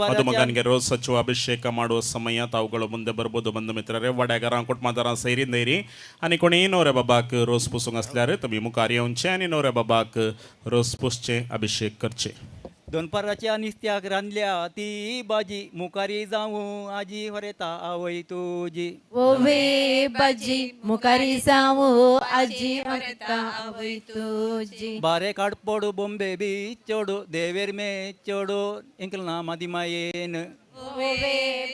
ಮದುಮಗನಿಗೆ ರೋಸ್ ಹಚ್ಚುವ ಅಭಿಷೇಕ ಮಾಡುವ ಸಮಯ ತಾವುಗಳು ಮುಂದೆ ಬರ್ಬೋದು ಬಂಧು ಮಿತ್ರರೇ. ವಡ್ಯಾಗರ ಕುಟುಂಬದಾರ ಸೈರಿಂದೈರಿ आणि कोणी नवऱ्या बाबाक रोस पुसूंक असल्यार तुमी मुखार येवचे आनी नवऱ्या बाबाक रोस पुसचे अभिषेक करचे. दनपाराच्या निस्त्याक रांदल्या ती भाजी मुखारी जावं आजी होरेता आवय तुजी. ओवे भाजी मुखारी जावं आजी होरेता आवय तुजी. बारे काडपोडू बॉम्बे बी चोडू देवेर मे चोडू इंकल ना मदिमायेन. ओवे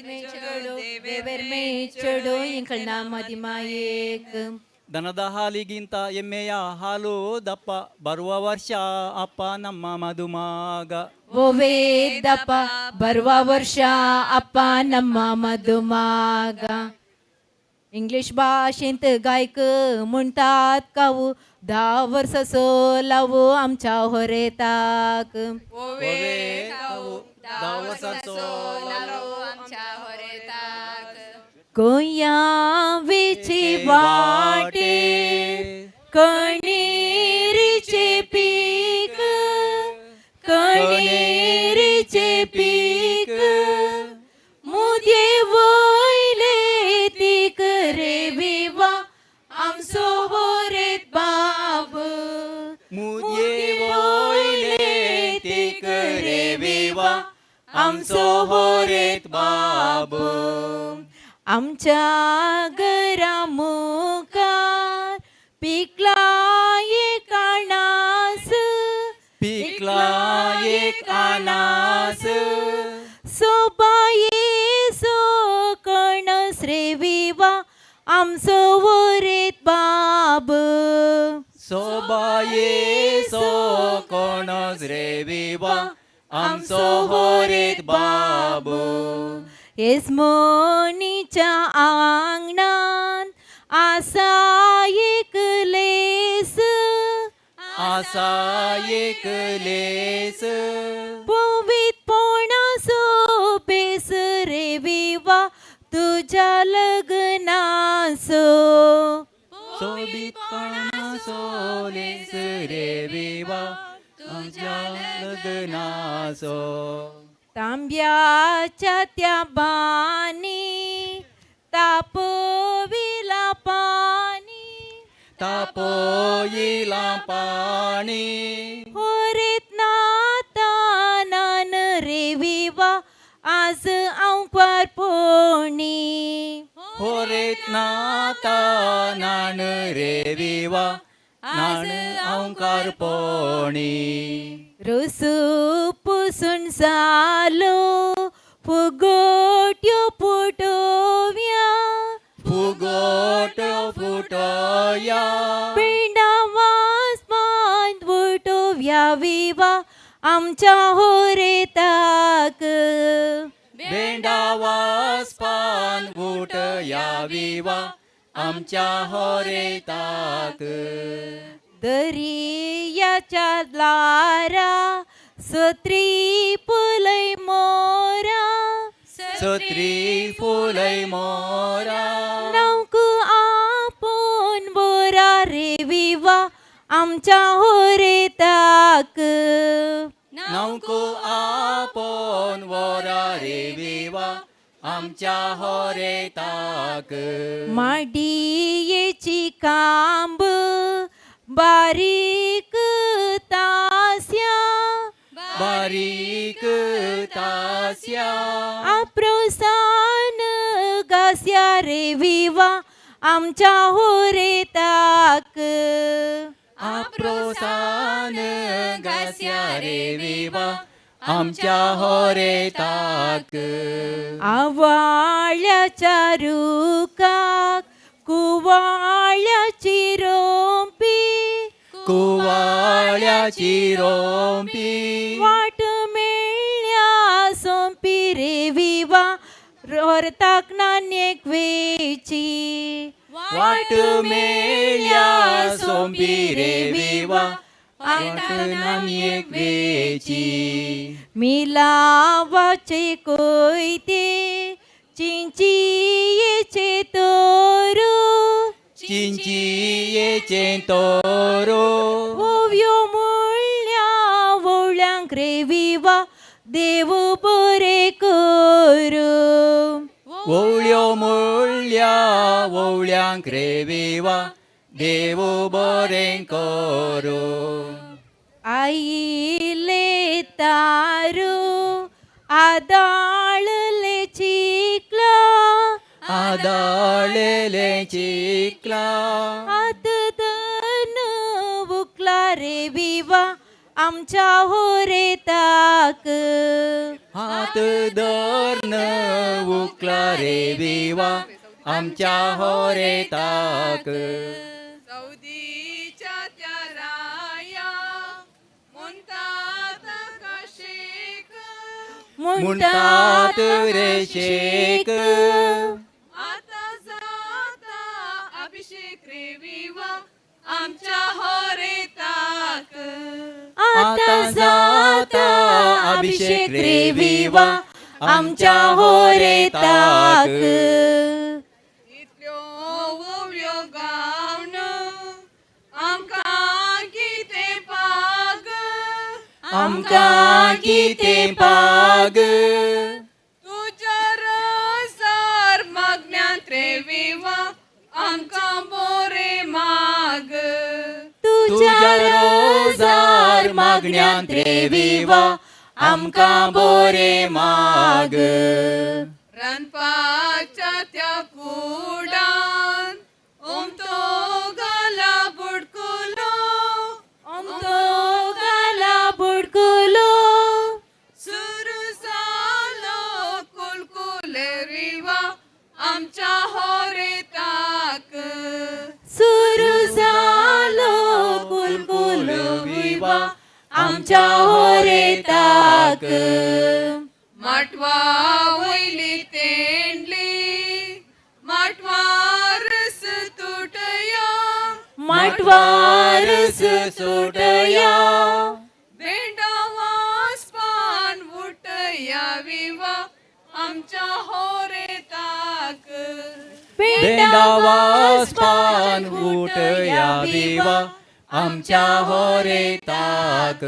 मेचोडू देवेर मेचोडू इंकल ना मदिमायेक. ದನದ ಹಾಲಿಗಿಂತ ಎಮ್ಮೆಯ ಹಾಲು ದಪ್ಪ ಬರುವ ವರ್ಷ ಅಪ್ಪ ನಮ್ಮ ಮದುಮಗ. ಓವೇ ದಪ್ಪ ಬರುವ ವರ್ಷ ಅಪ್ಪ ನಮ್ಮ ಮದುಮಗ. ಇಂಗ್ಲಿಷ್ ಭಾಷೆಂत गायक म्हणटात कावू 10 वर्सां सोलावू आमच्या होरेताक. ओवे कावू 10 वर्सां सोलावू आमच्या होरेताक. गोंया वेची वाटे कणेरीचे पीक कणेरीचे पीक मुदये वयले तीक रे विवा आमचो होरेत बाब. मुदये वयले तीक रे विवा आमचो होरेत बाब. आमच्या घरा मुखार पिकला एक अनास पिकला एक अनास सोबाये सो कणस रे विवा आमचो होरेत बाब. सोबाये सो कणस रे विवा आमचो होरेत बाब. येजमोनीच्या आंगणान आसा एक लेस आसा एक लेस पवित्रपणाचो बेस रे विवा तुज्या लग्नाचो. सोबीतपणाचो लेस रे विवा तुज्या लग्नाचो. तांब्याच्या त्या बानी तापविला पाणी तापयिला पाणी होरेत नातानान रे विवा आज आंकवार पोणी. होरेत नातानान रे विवा नान आंकार पोणी. रोसू पुसून जालो फुगोट्यो फुटोव्या फुगोट्यो फुटोया पिंडा वासमान फुटोव्या विवा आमच्या होरेताक. भेंडा वासपान फुटया विवा आमच्या होरेताक. दर्याच्या लारा सत्री पुलय मोरा सत्री फुलय मोरा. नावक आपोवन बोरा रे विवा आमच्या होरेताक. नावको आपोवन वरा रे विवा आमच्या होरेताक. माडयेची कांब बारीक तास्या बारीक तास्या. आप्रोसान गास्या रे विवा आमच्या होरेताक. आप्रोसान गास्या रे विवा आमच्या होरेताक. आवाळ्याच्या रुखाक कुवाळ्याची रोंपी कुवाळ्याची रोंपी. वाट मेळ्ळ्या सोंपी रे विवा व्हरताक नान्येक वेची. वाट मेळ्ळ्या सोंपी रे विवा वाट नान्येक वेची. मिलावाचे कोयते चिंचियेचे तोरू चिंचियेचे तोरू. ओव्यो मुळ्या वोवळ्यांक रे विवा देव बरें करूं. ओवळ्यो मुळ्या वोवळ्यांक रे विवा देव बरें करूं. आयिले तारू आदाळले चिखला आदाळलेले चिखला. हात धन उकला रे विवा आमच्या होरेताक. हात धरून उकला रे विवा आमच्या होरेताक. सौदीच्या त्या राया म्हणतात कशेक म्हणटात रे शेक. आता जाता अभिषेक रे विवा आमच्या होरेताक. आता जाता अभिषेक रे विवा आमच्या होरेताक. इतल्यो ओवळ्यो गावन आमकां कितें पाग आमकां कितें पाग. तुज्या रसार मागण्यांत रे विवा आमकां बोरें माग. तुज्या रोजार मागण्यांत रे विवा आमकां बोरें माग. रांदपाच्या त्या कुडान ओमतो घाला बुडकुलो ओमतो घाला बुडकुलो. सुरू जालो कुलकुले रिवा आमच्या होरेताक. सुरू जालो कुलकुलो विवा आमच्या होरेताक. माटवा वयली तेंडली माटवारस तुटया माटवारस सुटया. भेंडा वासपान उठया विवा आमच्या होरेताक. भेंडा वासपान उठया विवा आमच्या होरेताक.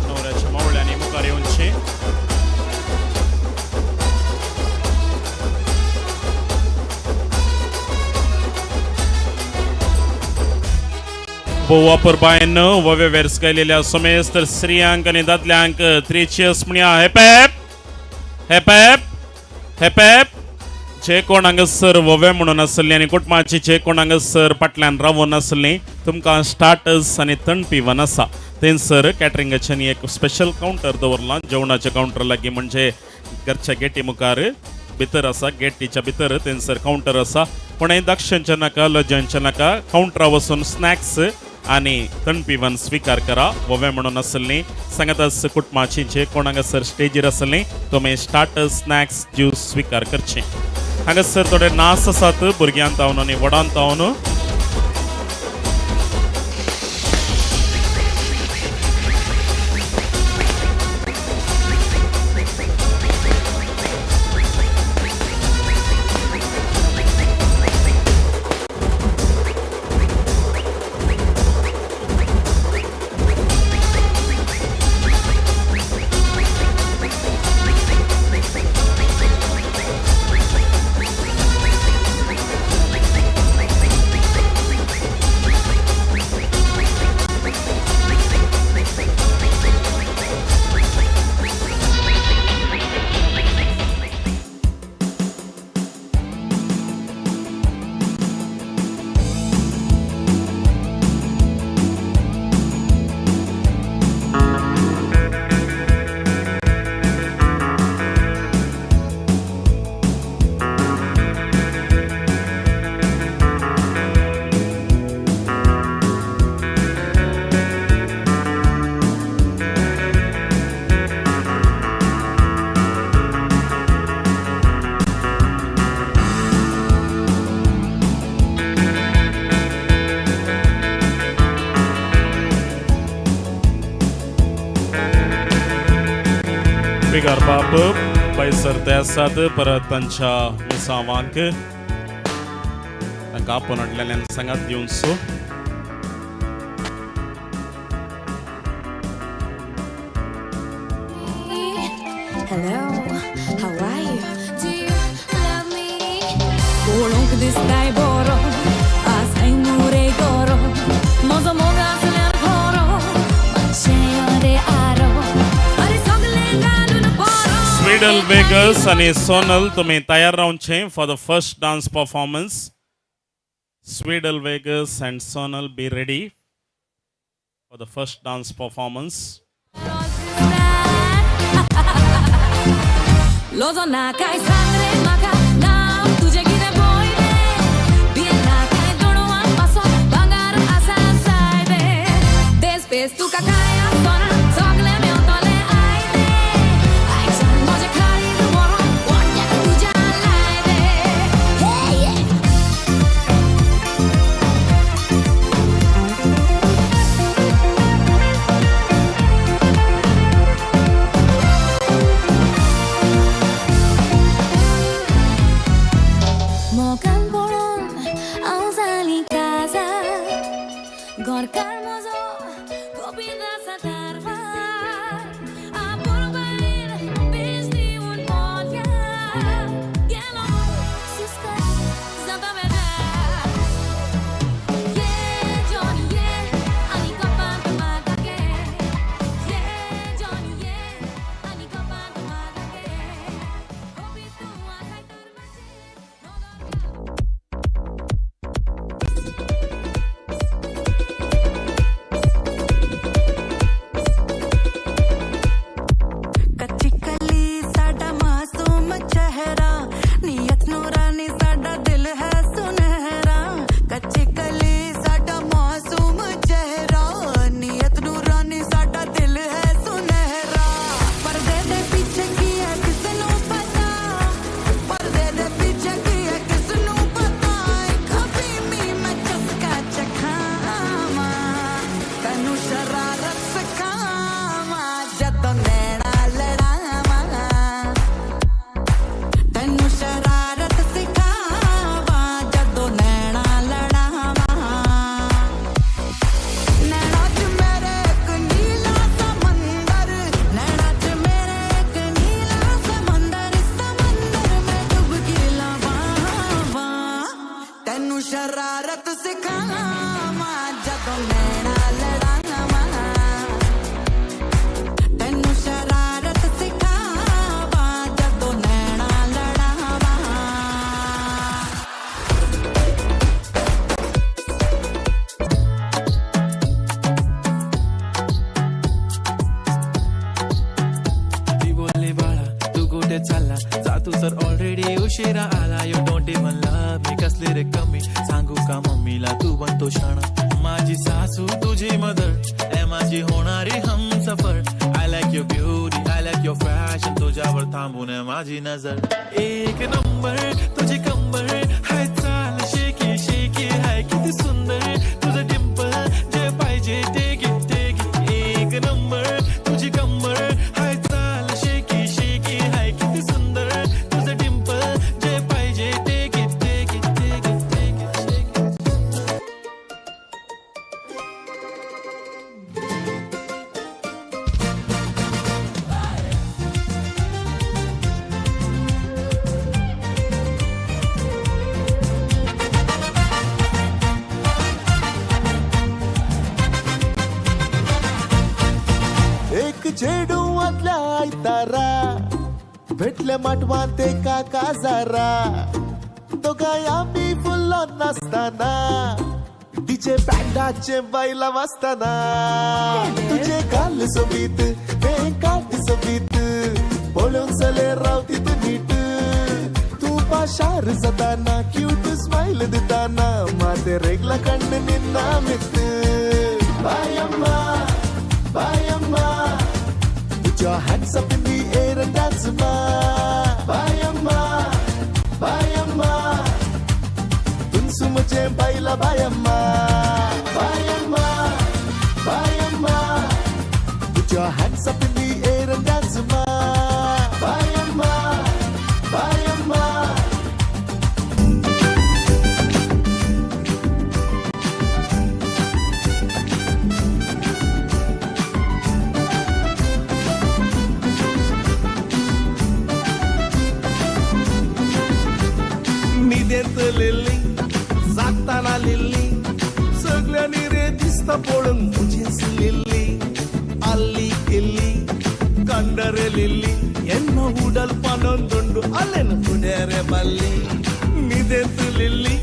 नवऱ्याच्या मावळ्यांनी मुखार येवचें. भोव बायन ववे वेर्स गायलेल्या समेस्त स्त्रियांक आनी दादल्यांक त्रेचियस म्हणया हेपेप हेपेप हेपेप. जे कोण हांगासर ववे म्हणून आसली आनी कुटुंबाची जे कोण हांगासर फाटल्यान रावून आसली तुमकां स्टार्टर्स आनी थंड पिवन आसा. थंयसर कॅटरिंगाच्यान एक स्पेशल कावंटर दवरलां जेवणाच्या कावंटर लागीं म्हणजे घरच्या गेटी मुखार भितर आसा गेटीच्या भितर थंयसर कावंटर आसा. कोणें दाक्षांचे नाका लज्जांचे नाका कावंटरा वचून स्नॅक्स आनी थंड पिवन स्विकार करा. ववे म्हणून आसली सांगात कुटुंबाची जे कोण हांगासर स्टेजीर आसली तुमी स्टार्टर्स स्नॅक्स ज्यूस स्विकार करचे. हांगासर थोडे नाच आसात भुरग्यांत जावन आनी व्हडांत जावन. आर्लेकार बाब पयसर ते आसात परत तांच्या मिसावांक तांकां आपोवन हाडलेल्यान सांगात दिवन so. Hello, how are you? Do you love me? पळोवंक दिसताय बरो आसाय न्हू रे गोरो म्हजो मोग आसल्यार खरो मातशें रे आरो अरे सगळें घालून बरो. स्वीडल वेगस आनी सोनल तुमी तयार रावचें for the first dance performance. Swedal Vegas and Sonal, be ready for the first dance performance. लोजो ना काय सांग रे म्हाका नांव तुजें कितें पळय भिये नाकाय दोणवान पासो भांगार आसा सायबे देस पेस तुका काय आसतना सगळें मेवतलें आयते आयच्यान म्हजें काळीज व्हरोन वाट्याक तुज्या लायते. Hey, yeah. मोगान पळोवन हांव जाली काजार घरकार म्हजो गोपीन आसा तारवार आपुरबायेन बेज दिवन मोल्या गेलो सुस्कार जाता बेजार. ये जॉनी ये आनी कपांत म्हाका घे ये जॉनी ये आनी कपांत म्हाका घे गोपी तूं आसाय तरवाचेर. ਕੱਚੀ ਕਲੀ ਸਾਡਾ ਮਾਸੂਮ ਚਿਹਰਾ, ਨੀਅਤ ਨੂਰਾਨੀ ਸਾਡਾ ਦਿਲ ਹੈ ਸੁਨਹਿਰਾ। ਕੱਚੀ ਕਲੀ ਸਾਡਾ ਮਾਸੂਮ ਚਿਹਰਾ, ਨੀਅਤ ਨੂਰਾਨੀ ਸਾਡਾ ਦਿਲ ਹੈ ਸੁਨਹਿਰਾ। ਪਰਦੇ ਦੇ ਪਿੱਛੇ ਕੀ ਹੈ ਕਿਸ ਨੂੰ ਪਤਾ, ਪਰਦੇ ਦੇ ਪਿੱਛੇ ਕੀ ਹੈ ਕਿਸ ਨੂੰ ਪਤਾ। ਇੱਕ ਅਫੀਮੀ ਮੈਂ ਚਸਕਾ ਚਖਾਵਾਂ, ਤੈਨੂੰ ਸ਼ਰਾਰਤ ਸਿਖਾਵਾਂ ਜਦੋਂ ਨੈਣਾ ਲੜਾਵਾਂ। ਤੈਨੂੰ ਸ਼ਰਾਰਤ ਸਿਖਾਵਾਂ ਜਦੋਂ ਨੈਣਾ ਲੜਾਵਾਂ। ਨੈਣਾ ਚ ਮੇਰੇ ਇੱਕ ਨੀਲਾ ਸਮੁੰਦਰ, ਨੈਣਾ ਚ ਮੇਰੇ ਇੱਕ ਨੀਲਾ ਸਮੁੰਦਰ, ਸਮੁੰਦਰ ਮੈਂ ਡੁਬਕੀ ਲਵਾਵਾਂ। ਤੈਨੂੰ ਸ਼ਰਾਰਤ ਸਿਖਾਵਾਂ ਜਦੋਂ ਨੈਣਾ ਲੜਾਵਾਂ। ਤੈਨੂੰ ਸ਼ਰਾਰਤ ਸਿਖਾਵਾਂ ਜਦੋਂ ਨੈਣਾ ਲੜਾਵਾਂ। ती बोलली बाळा तू कुठे चालला, जा तू सर ऑलरेडी उशिरा आला। You don't even love me, कसली रे कमी सांगू का मम्मीला, तू बनतो शाणा। माझी सासू तुझी मदर ए माझी होणारी Humsafar. I like your beauty, I like your fashion, तुझ्यावर थांबून आहे माझी नजर। एक नंबर तुझी कंबर हाय, चाल शेकी शेकी हाय, किती सुंदर तुझं डिंपल, जे पाहिजे ते घे ते घे। एक नंबर तुझी कंबर हाय, चाल शेकी शेकी हाय, किती सुंदर तुझं डिंपल, जे पाहिजे ते घे ते घे ते घे ते घे ते घे। एक चेडूवातल्या आयतारा भेटले माटवांत एका काजारा, दोगांय आमी फुल्लो नासतना डीजे बँडाचे बायलां वाजतना। तुजे गाल सोबीत तें काट सोबीत, पळोवन चले रावती तूं नीट। तूं पाशार जाताना क्यूट स्मायल दिताना, माते रेगला कण्ण निन्ना मित। बायम्मा बायम्मा, put your hands up in the air and dance ma. Bayamma bayamma, tunsu mujhe baila bayamma. Bayamma bayamma, put your hands up in the air and dance ma. दिसता पळोवंक मुजेंच लिल्ली अल्ली इल्ली ಕಂಡರೆ lily ಎನ್ನ ಉಡಲ್ ಪನೊಂದುಂಡು ಅಲ್ಲೆನು ಕುಡೇರೆ ಬಲ್ಲಿ ನಿದೆತ್ತು ಲಿಲ್ಲಿ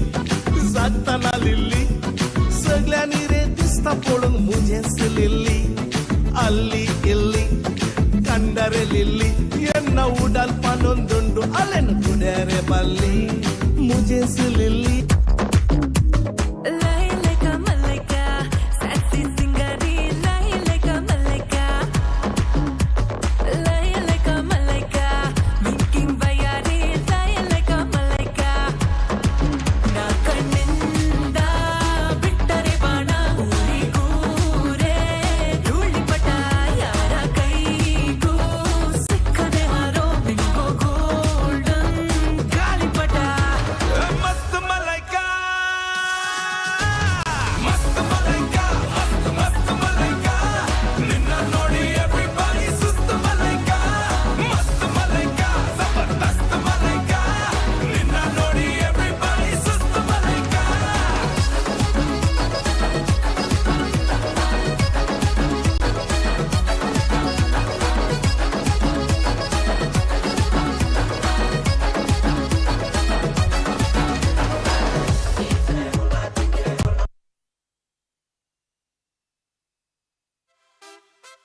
ಜಾಗ್ತಾನ ಲಿಲ್ಲಿ ಸಗ್ಲ್ಯಾನಿ ರೇ ದಿಸ್ತಾ ಪೋಳುಂಗ್ ಮುಜೆಸ್ lily ಅಲ್ಲಿ ಇಲ್ಲಿ ಕಂಡರೆ ಲಿಲ್ಲಿ ಎನ್ನ ಉಡಲ್ ಪನೊಂದುಂಡು ಅಲ್ಲೆನು ಕುಡೇರೆ ಬಲ್ಲಿ ಮುಜೆಸ್ lily.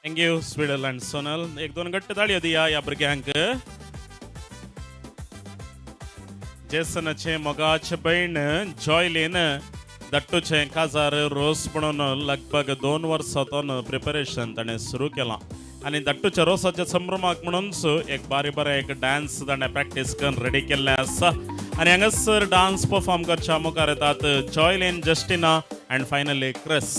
Thank you Swidal and Sonal. एक दोन घट्ट ताळयो दिया ह्या भुरग्यांक. जेसनाचे मोगाचे भयण जॉयलीन दट्टूचें काजार रोस म्हणून लगभग 2 वर्सां तो प्रिपरेशन ताणें सुरू केलां आनी दट्टूच्या रोसाच्या संभ्रमाक म्हणूनच एक बारी बरें एक डान्स ताणें प्रॅक्टीस करून रेडी केल्लें आसा आनी हांगासर डान्स परफॉर्म करच्या मुखार येतात Joylin, Justina and finally Chris.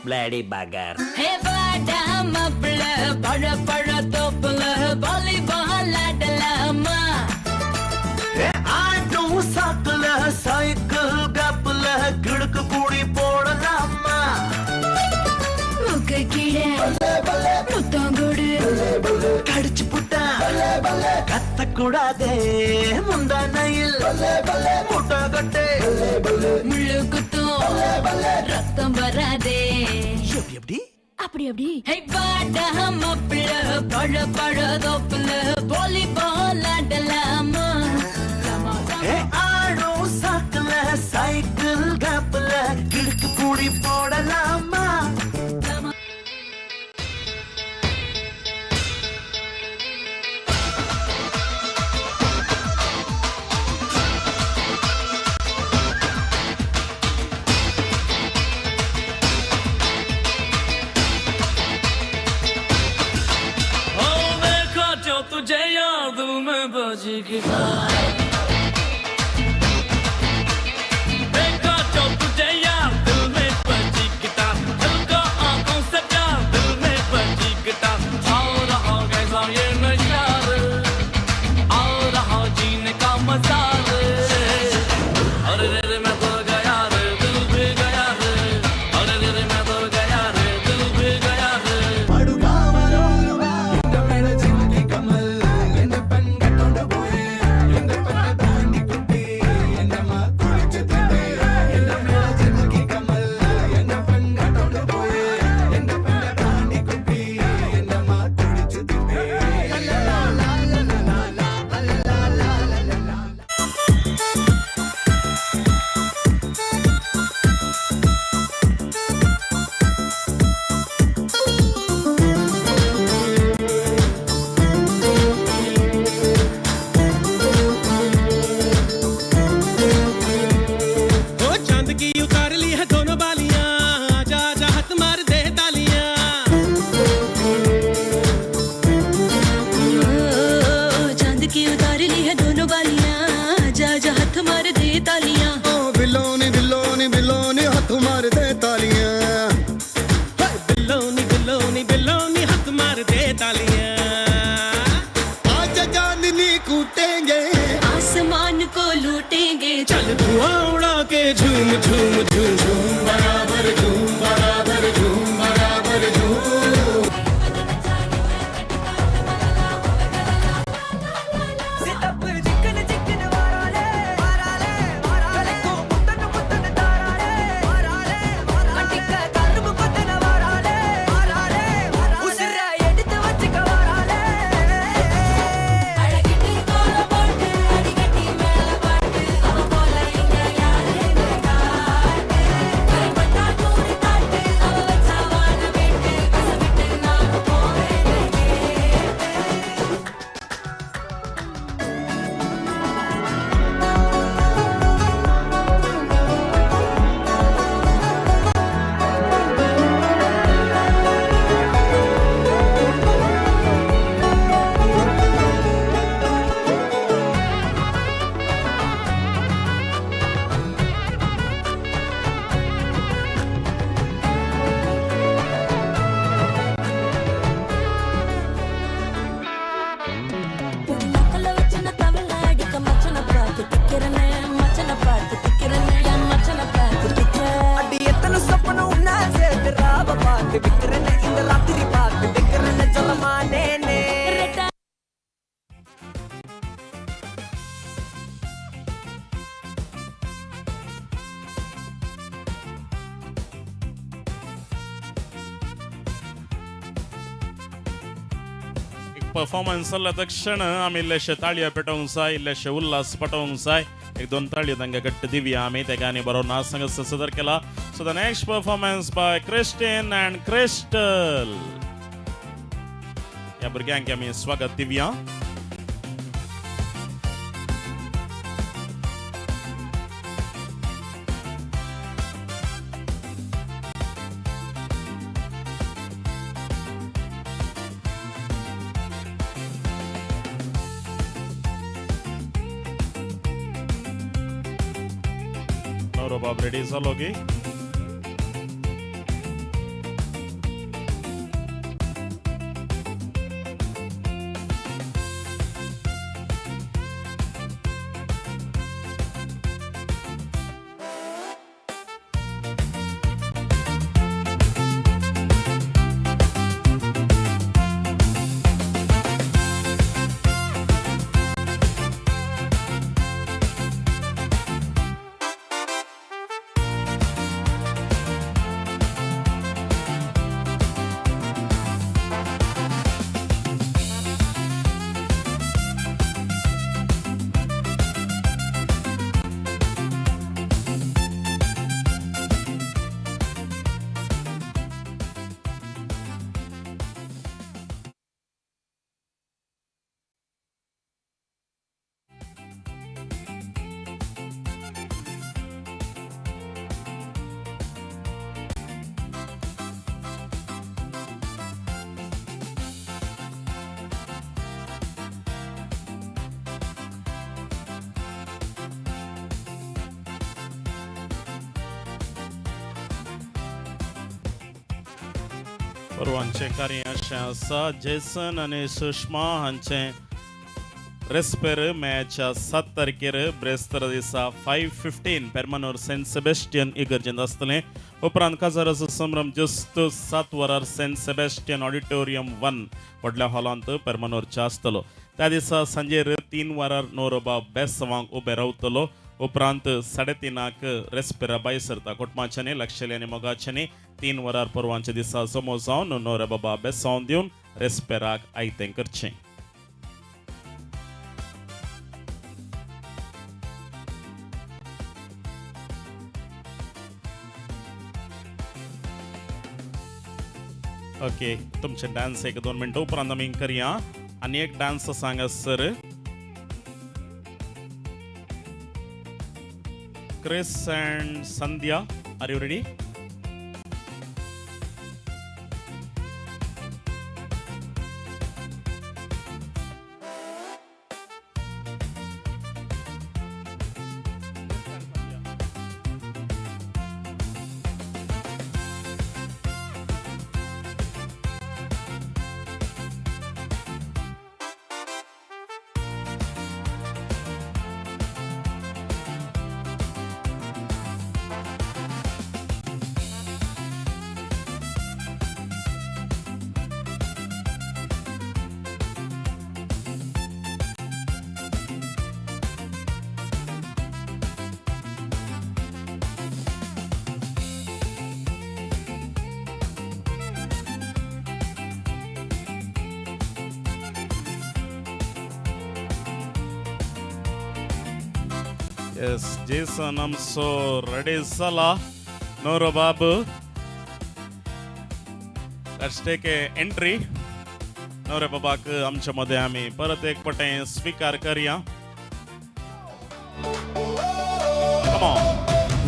Bloody bugger. Hey வாடா மாப்பிள, பழ பழ தோப்புல வாலிபால் ஆடலாமா? ஆட்டும் சாக்குல சைக்கிள் கேப்ல கிடுக்கு கூடி போடலாமா? மூக்கு கீழே முத்தங்குடு கடிச்சு புட்டா கத்தக்கூடாதே முந்தானையில் முட்டை கட்டே முள்ளு குத்தும் ரத்தம் வராதே. எப்படி அப்படி அப்படி. ஹே வாடா மாப்பிள, பழ பழ தோப்புல வாலிபால் ஆடலாமா? ஆடும் சாக்குல சைக்கிள் கேப்ல கிடுக்கு கூடி போடலாமா? तुझे याद में बजी गिटार, देखा जो तुझे यार दिल में बजी गिटार, हल्का आंखों से प्यार दिल में बजी गिटार, आओ रहा कैसा ये नशा रे, आओ रहा जीने का मजा रे, अरे रे रे मैं तो गया रे दिल भी गया रे, अरे रे रे मैं तो गया रे दिल भी गया रे. तालियां, जा जा हाथ मार दे तालियां। उनको लूटेंगे। चल धुआं उड़ा K zoom zoom zoom zoom बराबर झूम बराबर झूम बराबर झूम। परफॉर्मन्स जाल्ल्या तक्षण आमी इल्लेशे ताळयो पेटोवंक जाय, इल्लेशे उल्हास पटोवंक जाय. एक दोन ताळयो तांकां घट्ट दिवया आमी. तेका आनी बरो नाच हांगा सादर केला. So the next performance by Christine and Crystal. ह्या भुरग्यांक आमी स्वागत दिवया. बाब रेडी जालो की? परवांचें कार्य अशें आसा. जेसन आनी सुषमा हांचें रेस्पेर मेच्या 7 तारखेर ब्रेस्तारा दिसा 5:15 पेरमानूर सेंट सेबेस्टियन इगर्जेंत आसतलें. उपरांत काजाराचो संभ्रम जस्त 7 वरार सेंट सेबेस्टियन ऑडिटोरियम 1 व्हडल्या हॉलांत पेरमानूरच्या आसतलो. त्या दिसा सांजेर 3 वरार नवरोबाब बेसवांक उबे रावतलो. उपरांत 3:30 रेस्पेरा भायर सरता. कुटुंबाच्यांनी लक्षली आनी मोगाच्यांनी 3 वरार परवांच्या दिसा जमो जावन नवरे बाबा बेसांव दिवन रेस्पेराक आयतें करचें. ओके, तुमचे डान्स 1-2 मिनटां उपरांत आमी करया. आनी एक डान्स सांगा sir. Chris and Sandhya, are you ready? Yes, Jason आमचो रेडी जाला. नवरो बाब, let's take a entry. नवरे बाबाक आमच्या मध्ये आमी परत एक पटे स्वीकार करया. Come on.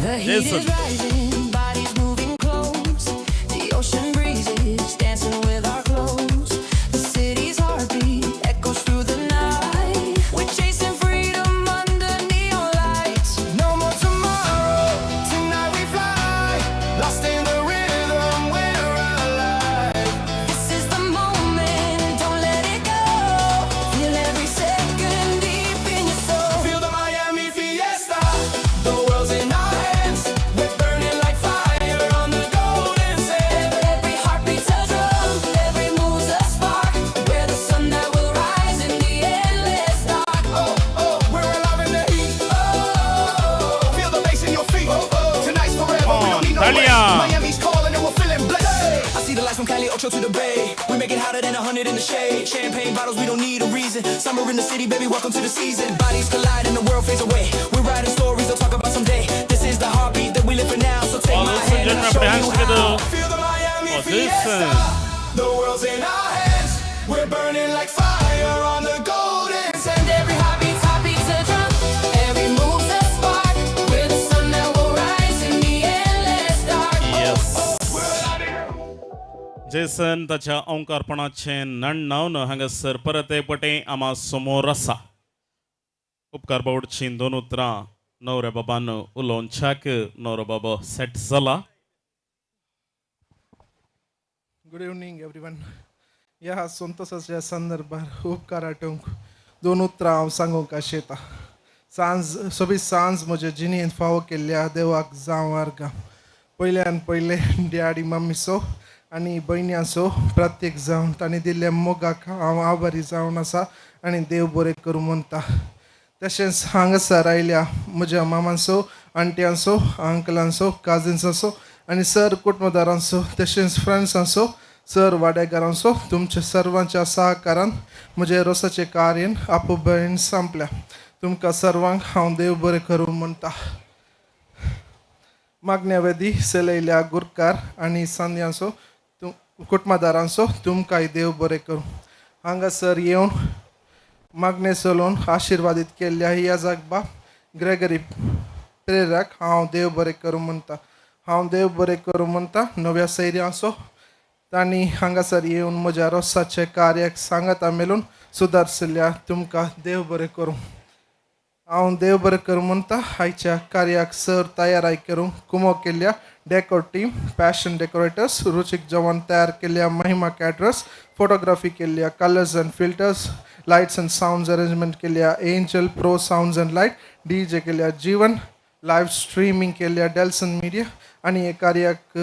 The heat Jason. Is rising, bodies moving close. The ocean breezes dancing with our clothes. The city's heartbeat echoes through the night. We're chasing freedom under neon lights. No more tomorrow, tonight we fly. Lost in the rhythm, we're alive. This is the moment, don't let it go. Feel every second deep in your soul. Feel the Miami fiesta. The world's in our hands. We're burning like fire on the golden sand. Every heartbeat's a drum, every move's a spark. We're the sun that will rise in the endless dark. Oh, we're alive in the heat. Oh, feel the bass in your feet. Oh, tonight's forever. We don't need no Talia. rest. Miami's calling and we're feeling blessed. I see the lights from Cali Ocho to the Bay. We make it hotter than 100 in the shade. Champagne bottles, we don't need a reason. Summer in the city, baby, welcome to the season. Bodies collide and the world fades away. We're writing stories they'll talk about someday. This is the heartbeat that we live for now. So take All my ladies and hand and gentlemen, I'll show put your hands you together how. Feel the Miami for Jason. fiesta. The world's in our hands. We're burning like fire on the golden sand. Every heartbeat's a drum, every move's a spark. We're the sun that will rise in the endless dark. Yes, Jason ताच्या ओंकारपणाचें नण्णावन हांगासर परत एक पटे आमा समोर आसा. उपकार बावडचीं दोन उतरां नवऱ्या बाबान उलोवच्याक नवरो बाबा सेट जाला. Good evening everyone. ह्या संतोषाच्या संदर्भार उपकार आटोवंक दोन उतरां हांव सांगूंक आशेता. सांज सोबीत सांज म्हज्या जिणेंत फावो केल्ल्या देवाक जावं अर्गां. पयल्यान पयले डॅडी मम्मीचो आनी भयण्यांचो, प्रत्येक जावन तांणी दिल्ल्या मोगाक हांव आभारी जावन आसा आनी देव बरें करूं म्हणटा. तशेंच हांगासर आयल्या म्हज्या मामांचो, आंट्यांचो, अंकलांचो, काजिन्सांचो आनी सर कुटुंबदारांचो, तशेंच फ्रेंड्सांचो, सर वाडेकारांचो, तुमच्या सर्वांच्या सहकारान म्हजें रोसाचें कार्य आपोबेन संपल्या. तुमकां सर्वांक हांव देव बरें करूं म्हणटा. मागण्या वेदी सेलयल्या गुरकार आनी सांद्यांचो, कुटुंबदारांचो, तुमकांय देव बरें करूं. हांगासर येवन मागणें चलोवन आशिर्वादीत केल्ल्या याजाक बाब ग्रेगरी प्रेराक हांव देव बरें करूं म्हणटा. हांव देव बरें करूं म्हणटा नव्या सैऱ्यांचो, तांणी हांगासर येवन म्हज्या रोसाच्या कार्याक सांगाता मेळून सुदारसल्या, तुमकां देव बरें करूं. हांव देव बरें करूं म्हणटा आयच्या कार्याक सर तयाराय करूंक कुमोक केल्ल्या डेकोर टीम, पॅशन डेकोरेटर्स, रुचीक जेवण तयार केल्ल्या महिमा कॅटरर्स, फोटोग्राफी केल्ल्या colours and filters, lights and sounds arrangement केल्ल्या angel pro sounds and light, DJ केल्ल्या जीवन, लायव्ह स्ट्रीमिंग केल्ल्या डेल्सन मिडिया आनी हे कार्याक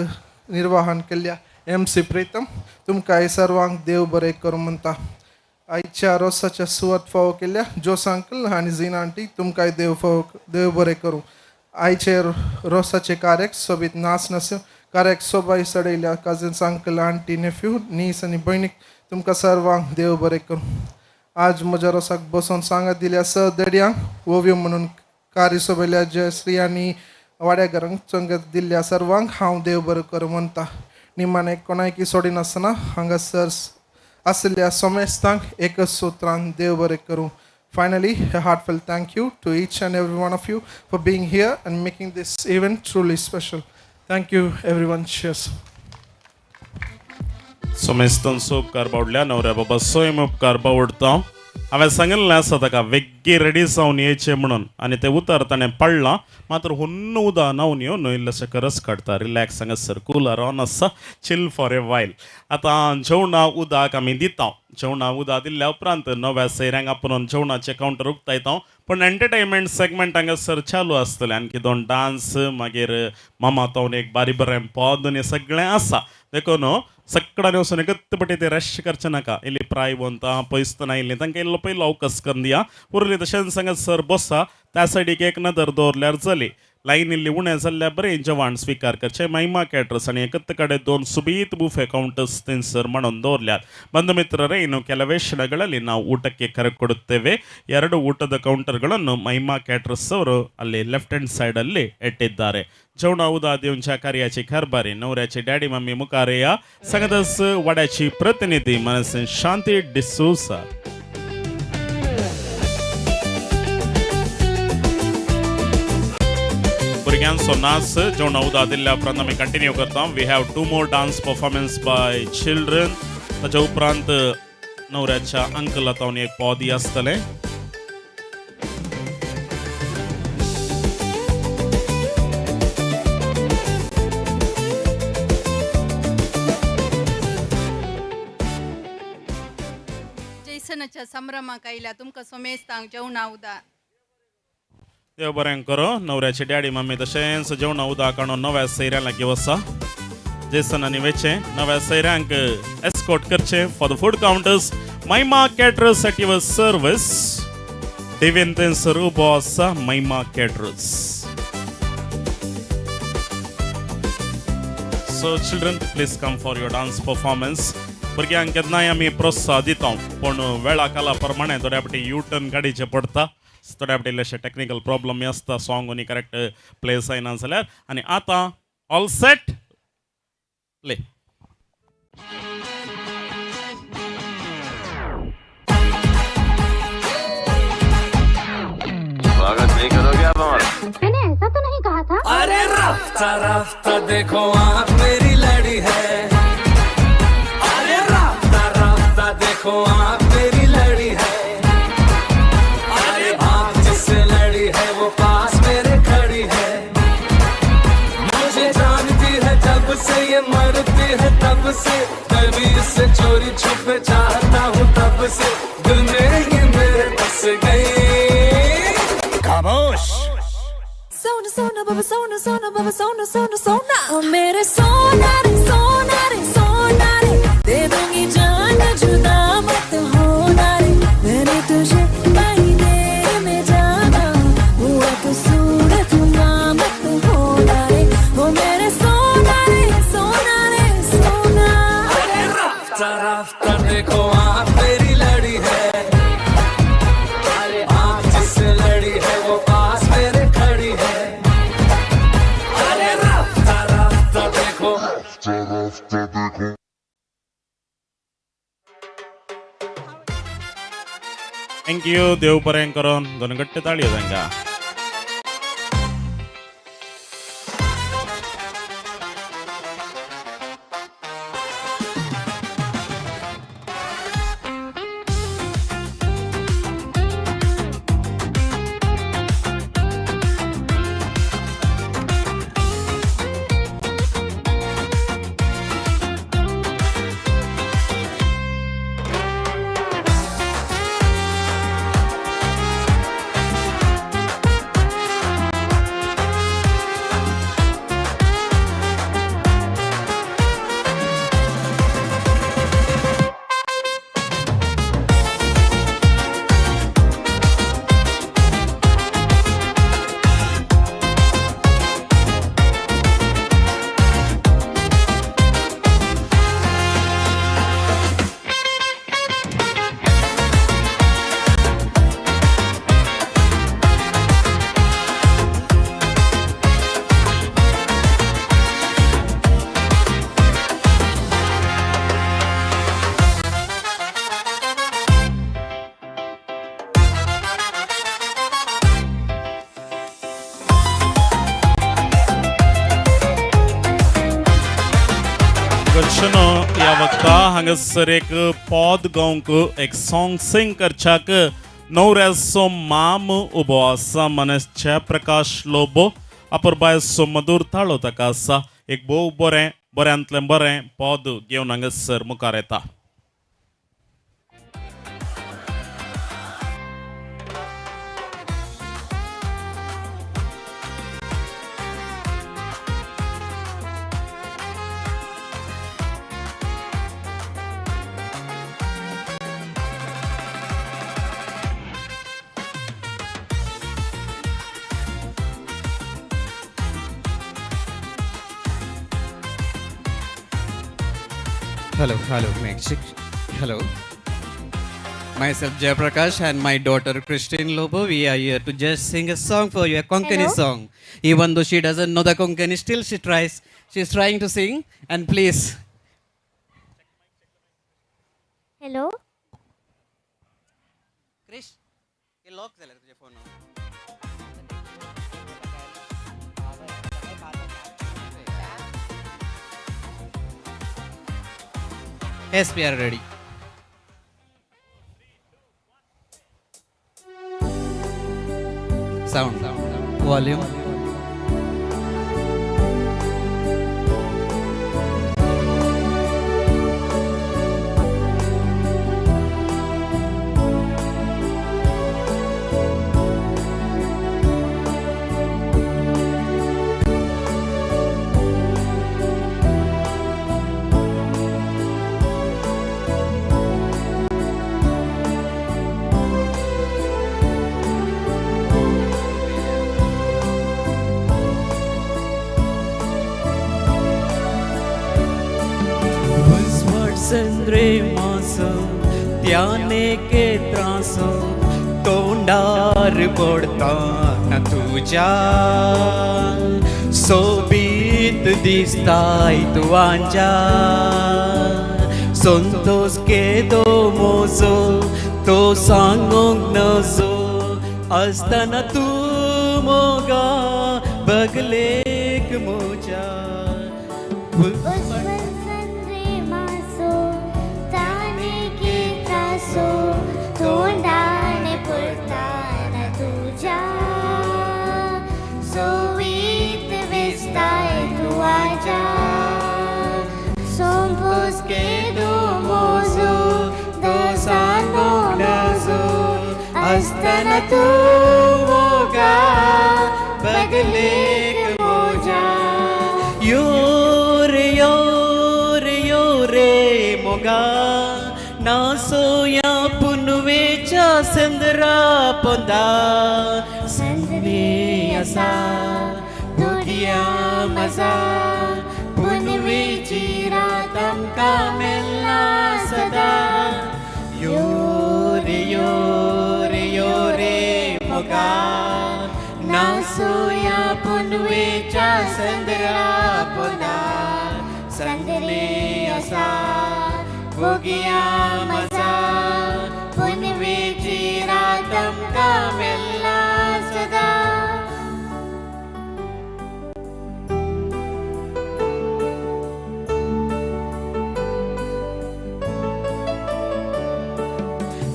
निर्वाहन केल्ल्या एम सी प्रीतम, तुमकां हे सर्वांक देव बरें करूं म्हणटा. आयच्या रोसाच्या सुवात फावो केल्ल्या जोस अंकल आनी झिना आंटी, तुमकांय देव बरें करूं. आयचे रोसाचे कार्याक सोबीत नाच नाच कार्याक सोबाय चडयल्या cousins, uncle, aunty, nephew, नीस आनी भयणीक, तुमकां सर्वांक देव बरें करूं. आज म्हज्या रोसाक बसोवन सांगात दिल्या स देड्यांक, ओव्यो म्हणून कार्य सोबयल्या जयश्री आनी वाड्याघरांक संगत दिल्ल्या सर्वांक हांव देव बरें करूं म्हणटा. निमाणें कोणायकी सोडिनासतना हांगासर आशिल्ल्या समेस्तांक एकच सुत्रान देव बरें करूं. Finally, a heartfelt thank you to each and every one of you for being here and making this event truly special. Thank you, everyone. Cheers. समेस्तांचो उपकार बावडल्या. नवऱ्या बाबा स्वयं उपकार बावडता. हांवें सांगिल्लें आसा ताका वेग्गी रेडी जावन येयचें म्हणून आनी तें उतर ताणें पाळ्ळां. मात्र हुन्न उदक न्हांवन येवन इल्लेशें करस काडटा. रिलॅक्स, हांगासर कुलर ऑन आसा, चिल फॉर ए वायल. आतां जेवणा उदक आमी दिता. जेवणा उदक दिल्ल्या उपरांत नव्या सैऱ्यांक आपोवन जेवणाचें कावंटर उक्तायता, पूण एंटरटेनमेंट सेगमेंट हांगासर चालू आसतलें. आणखी दोन डान्स, मागीर मामा तावन एक बारीक बरें पद आनी सगळें आसा. देखून सगळ्यांनी वचून एकच पटी ते रश करचें नाका. इल्ली प्राय वंता पयस आयिल्ली तांकां इल्लो पयलो अवकाश करून दिया. उरली तशेंच हांगासर बसा, त्या सायडीक एक नदर दवरल्यार जाली. लायन इल्ली उणें जाल्ल्या बरें जेवण स्विकार करचें. महिमा कॅटरर्स आनी एकत्र कडेन 2 ಸುಬೀತ್ ಬುಫೆ ಕೌಂಟರ್ಸ್ ತಿನ್ಸರ್ म्हणून ದೋರ್ल्यात. ಬಂಧು ಮಿತ್ರರೇ, ಇನ್ನು ಕೆಲವೇ ಕ್ಷಣಗಳಲ್ಲಿ ನಾವು ಊಟಕ್ಕೆ ಕರೆ ಕೊಡುತ್ತೇವೆ. 2 ಊಟದ ಕೌಂಟರ್ಗಳನ್ನು ಮಹಿಮಾ ಕ್ಯಾಟರ್ಸ್ ಅವರು ಅಲ್ಲಿ ಲೆಫ್ಟ್ ಹ್ಯಾಂಡ್ ಸೈಡಲ್ಲಿ ಇಟ್ಟಿದ್ದಾರೆ. जेवणा उदा दिवच्या कार्याची कारभारी नवऱ्याची डॅडी मम्मी मुखारेया संगतस वड्याची प्रतिनिधी मनस शांती डिसोसा. भुरग्यांचो नाच जेवणा उदा दिल्ल्या उपरांत आमी कंटिन्यू करता. We have 2 more dance performance by children. ताच्या उपरांत नवऱ्याच्या अंकला तावन एक पॉदी आसतलें. जैसनाच्या संभ्रमाक आयल्या तुमकां सोमेस्तांक जेवणा उदा. देव बरें करो. नवऱ्याची डॅडी मम्मी तशेंच जेवणा उदक आणून नव्या सैऱ्यां लागीं वसा. जेसन आनी वेचें नव्या सैऱ्यांक एस्कॉर्ट करचें for the food counters. Mahima caterers at your service. Devin थंयसर उबो आसा Mahima caterers. So children, please come for your dance performance. भुरग्यांक केन्नाय आमी प्रोत्साह दिता, पूण वेळा काला प्रमाणे थोड्या फावटी यू टर्न काडीचें पडटा. थोड्या फावटी इल्लेशे टॅक्निकल प्रॉब्लम आसता, सॉंग आनी करेक्ट प्ले जायना जाल्यार. आनी आतां ऑल सेट प्ले. स्वागत नहीं करोगे आप हमारा? मैंने ऐसा तो नहीं कहा था. अरे रफ्ता रफ्ता देखो आँख मेरी लड़ी है. अरे रफ्ता रफ्ता देखो आँख मेरी लड़ी है. अरे आँख जिससे लड़ी है वो पास मेरे खड़ी है. मुझे जानती है जब से ये मरती है तब से. मैं भी इससे चोरी छुपे चाहता हूँ तब से. दिल में ये मेरे बस गई. खामोश. सोना सोना बाबा सोना सोना बाबा सोना सोना सोना. ओ मेरे सोना रे सोना रे सोना रे, दे दूंगी जान जुदा मत होना रे. मैंने तुझे महीने में जाना हुआ कसूर तुमा मत होना रे. ओ मेरे सोना रे सोना रे सोना. अरे रफ्ता रफ्ता देखो आँख मेरी लड़ी है. अरे आँख जिससे लड़ी है वो पास मेरे खड़ी है. अरे रफ्ता रफ्ता देखो. रफ्ता देखो. Thank you. देव बरें करून दोन गट्टे ताळयो तांकां. घर्षण ह्या वक्ता हांगासर एक पद गावंक एक सॉंग सिंग करच्याक नवऱ्याचो माम उबो आसा. मनस जयप्रकाश लोबो अपुरबायचो मधुर ताळो ताका आसा. एक भोव बरें बऱ्यांतलें बरें पद घेवन हांगासर मुखार येता. Hello, hello, mic check. Hello. Myself Jayaprakash and my daughter Christine Lobo. We are here to just sing a song for you, a Konkani Hello. Song. Even though she doesn't know the Konkani, still she tries. She's trying to sing. And please, hello. Krish, हे lock झालं तुझ्या phone. Yes, we are ready. Sound, volume. संद्रे मासो त्याने K त्रासो तोंडार पडता ना तुज्या सोबीत दिसताय तुवांच्या संतोष केदो मोजो तो सांगूंक नजो आसतना तूं मोगा बगलेक मोजा. मासो ताने के त्रासो तोंडाने पुरताना तुझ्या सोबीत दिसताय तुवाच्या संतोष केदो मोजो तो सांगूंक नजो आसतना तूं मोगा बगलेक मोजा. यो रे यो रे यो रे मोगा ना सोया पुनवेच्या संदरा पोंदा संदरे असा भुगिया मजा पुनवेची रात आमकां मेळ्ळा सदा. यो रे यो रे यो रे मोगा ना सोया पुनवेच्या संदरा पोंदा संदरे असा भुगिया मजा पुनवेची रात आमकां मेळ्ळा सदा.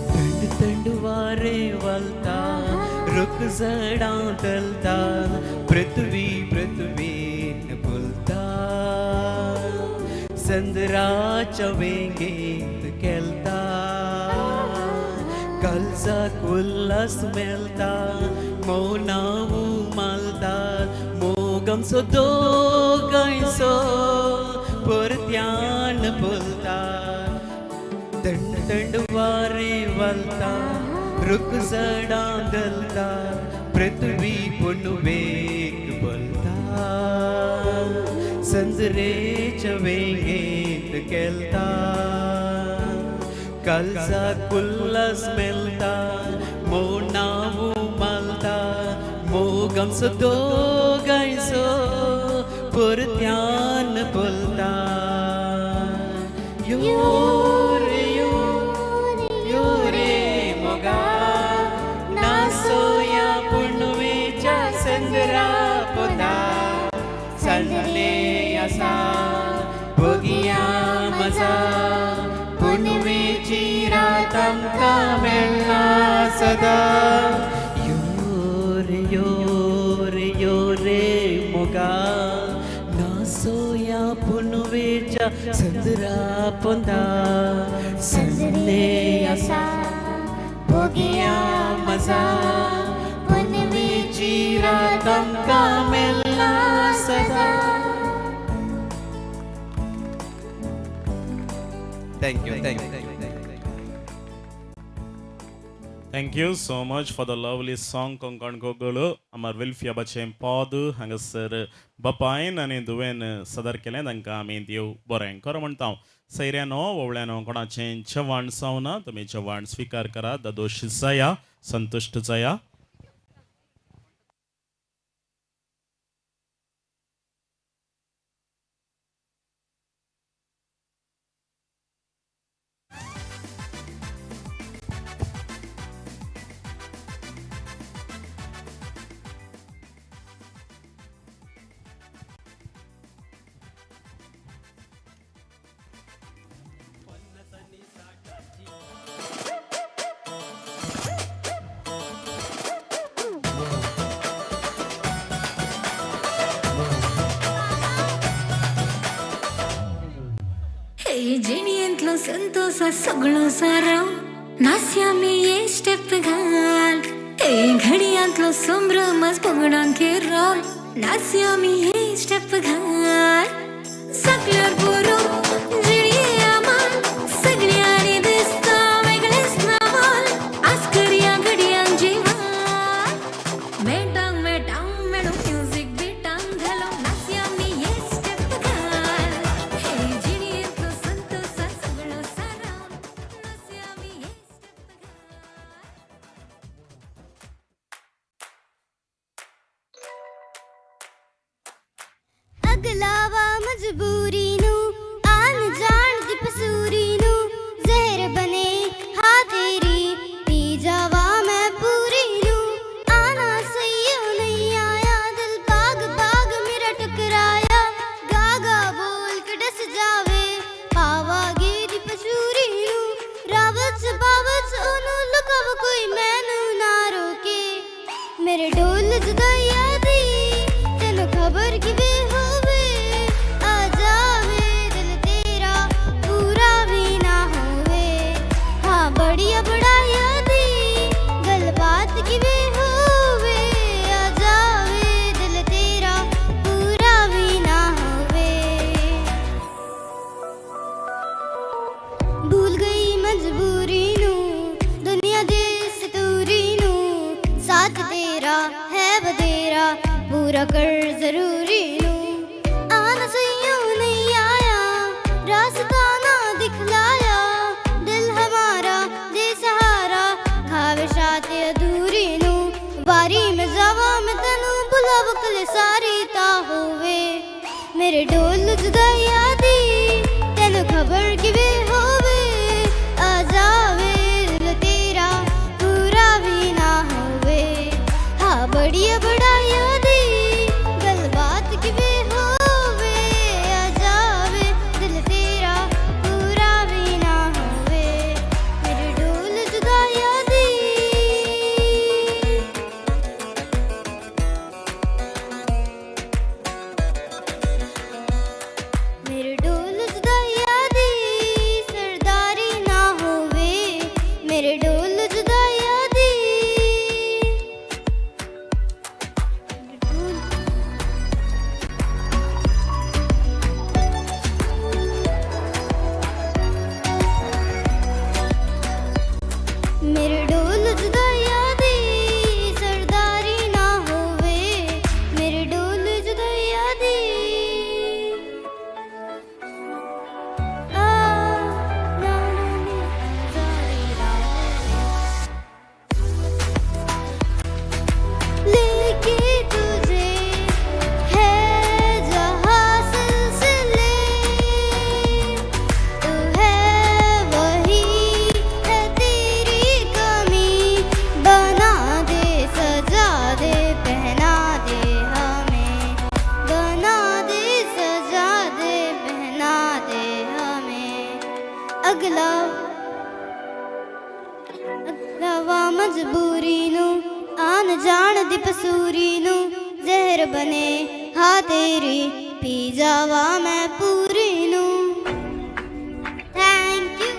थंड थंड वारे वलता रुख झाडां धलता पृथ्वी पृथ्वीन फुलता संदराच्या वेंगेंत खेळता काळजाक उल्हास मेळटा मौनां उमालता मोगमसो दोगांयचो परत्यान फुलता. थंड थंड वारे वलता रुख झाडां धलता पृथ्वी पुनवेक बोलता संदरेच्या वेंगेंत खेळता काळजाक उल्हास मेळटा मौनां उमालता मोगमसो दोगांयचो परत्यान फुलता. यो रे यो यो रे मोगा ना सोया पुनवेच्या संदरा पोंदा संदले असा भुगिया मजा पुनवेची रात आमकां मेळ्ळा सदा. यो रे यो रे यो रे मोगा ना सोया पुनवेच्या संदरा पोंदा संदले असा भुगिया मजा पुनवेची रात आमकां मेळ्ळा सदा. Thank you, thank you. Thank you so much for the lovely song Konkan कोगोलो आमार विल्फिया बचें पद हांगासर बापायन आनी धुवेन सदर केलें. तांकां आमी देव बरें खरो म्हणटा. सैऱ्यानो वोवळ्यानो कोणाचें जेवण जावना तुमी जेवण स्विकार करा, ददोशी जाया, संतुश्ट जाया. जिणयेंतलो संतोष सगळो साराव नास्या मी ये स्टेप घाल हे घडयांतलो संभ्रमच पगडांक राव नास्या मी ये स्टेप घाल सगळ्यार पुरो जिणये आमाल सगळ्यांनी दिसता वेगळेच नावाल आज करया घडयांक जिवाल मेटांग मेटांग मेळो म्युजीक बिटांग घालो नास्या मी ये स्टेप घाल हे जिणयेंतलो संतोष सगळो साराव नास्या मी ये. अगलावा मजबूरी नू आन जान दी पसूरी नू जहर बने हा तेरी पी जावा मैं पूरी नू आना सही नहीं आया दिल बाग बाग मेरा टकराया गागा बोल के डस जावे पावागी दी पसूरी नू रावत बावत ओनू लुकाव कोई मैनू ना रोके मेरे ढोल जुदाइया दी तेनू खबर किवें होवे आ जावे दिल तेरा पूरा भी ना होवे हाँ बढ़िया बढ़ाया दी गलबात किवें होवे आ जावे दिल तेरा पूरा भी ना होवे भूल गई मजबूरी नू दुनिया दे सतूरी नू साथ तेरा है बतेरा पूरा कर जरूरी नू आना सही नहीं आया रास्ता ना दिखलाया दिल हमारा दे सहारा खाविशात अधूरी नू बारी में जावा मैं तैनू बुलाव कल सारी ता होवे मेरे ढोल जुदाइया दी तैनू खबर किवें होवे आ जावे दिल तेरा पूरा भी ना होवे हाँ बढ़िया बढ़ाया दी गलबात किवें होवे आ जावे दिल तेरा पूरा भी ना होवे मेरे ढोल जुदाइया दी. मेरे ढोल जुदाइया दी सरदारी ना होवे मेरे ढोल जुदाइया दी मेरे ढोल जुदाइया दी सरदारी ना होवे मेरे ढोल जुदाइया दी आ ना ना नी सरदारी ना होवे लेके तुझे है जहाँ सिलसिले तो है वही है तेरी कमी बना दे सजा दे पहना दे हमें बना दे सजा दे पहना दे हमें अगला अगलावा मजबूरी नू आन जान दी पसूरी नू जहर बने हा तेरी पी जावा मैं पूरी नू. Thank you.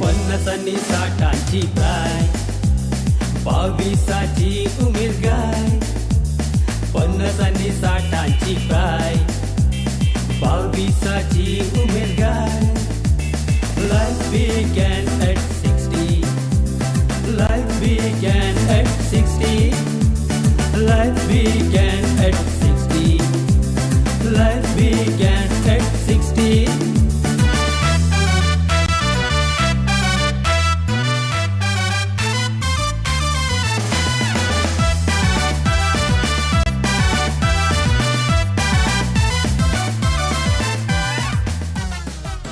पन्नास आणि साठाची प्राय बावीसाची उमेद गाय पन्नास आणि साठाची प्राय बावीसाची उमेद गाय Life began at 60. Life began at 60. Life began at 60. Life began at 60.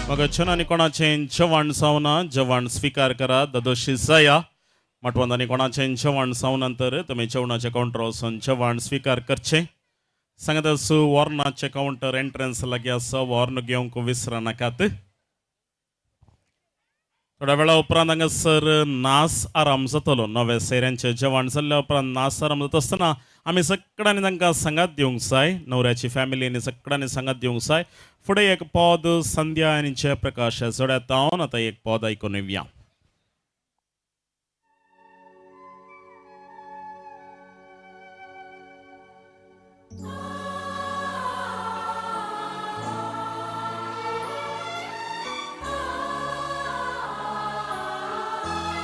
मग छनानी कोणाचें जेवण जावना जेवण स्विकार करा ददोशी जाया मटवंदांनी कोणाचें जेवण जावन नंतर तुमी जेवणाचे कावंटर वचून जेवण स्विकार करचें. सांगत आसूं वॉर्नाचें कावंटर एंट्रन्स लागीं आसा, वॉर्न घेवंक विसरा नाकात. थोड्या वेळा उपरांत हांगासर नास आराम जातलो. नव्या सैऱ्यांचें जेवण जाल्ल्या उपरांत नास आराम जाता आसतना आमी सगळ्यांनी तांकां सांगात दिवंक जाय. न्हवऱ्याची फॅमिली सगळ्यांनी सांगात दिवंक जाय. फुडें एक पद संध्या आनी जयप्रकाश जोड्यात जावन आतां एक पद आयकून येवया.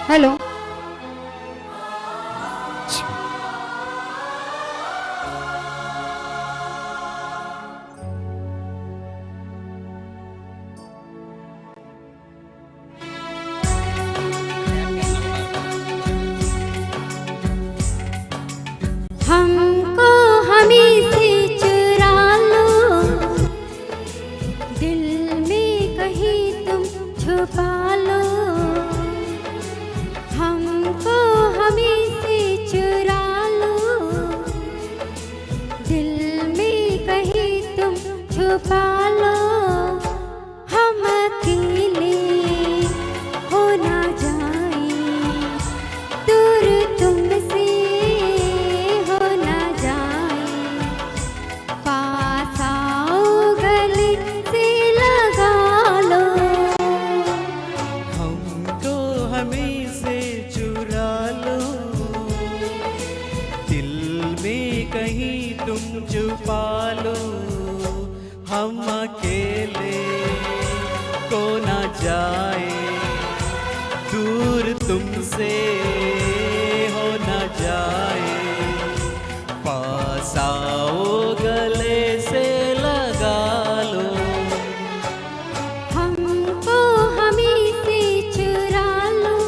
हॅलो. हमको हमी से चुरा लो, दिल में कहीं तुम छुपा लो. हमको हमी से चुरा लो, दिल में कहीं तुम छुपा लो. हम अकेले हो ना जाए, दूर तुमसे हो ना जाए. पास आओ गले से लगा लो. हमको हमें से चुरा लो, दिल में कहीं तुम छुपा लो. हम अकेले को ना जाए, दूर तुमसे हो ना जाए. पास आओ गले से लगा लो. हमको हमें से चुरा लो,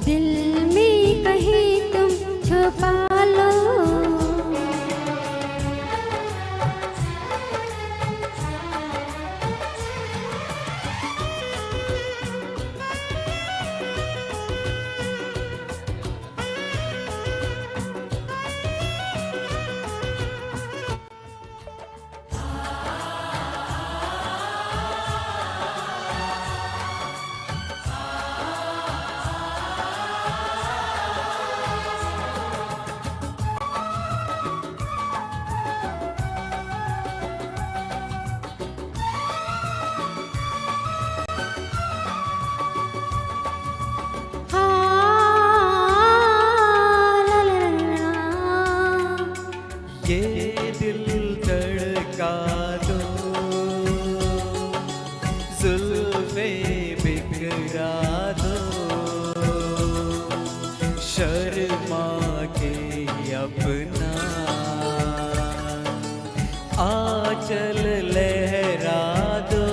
दिल में कहीं तुम छुपा लो. हाँ, ला ला ला ला। ये दिल धड़का दो, जुल्फे बिखरा दो. शर्मा के अपना आंचल लहरा दो.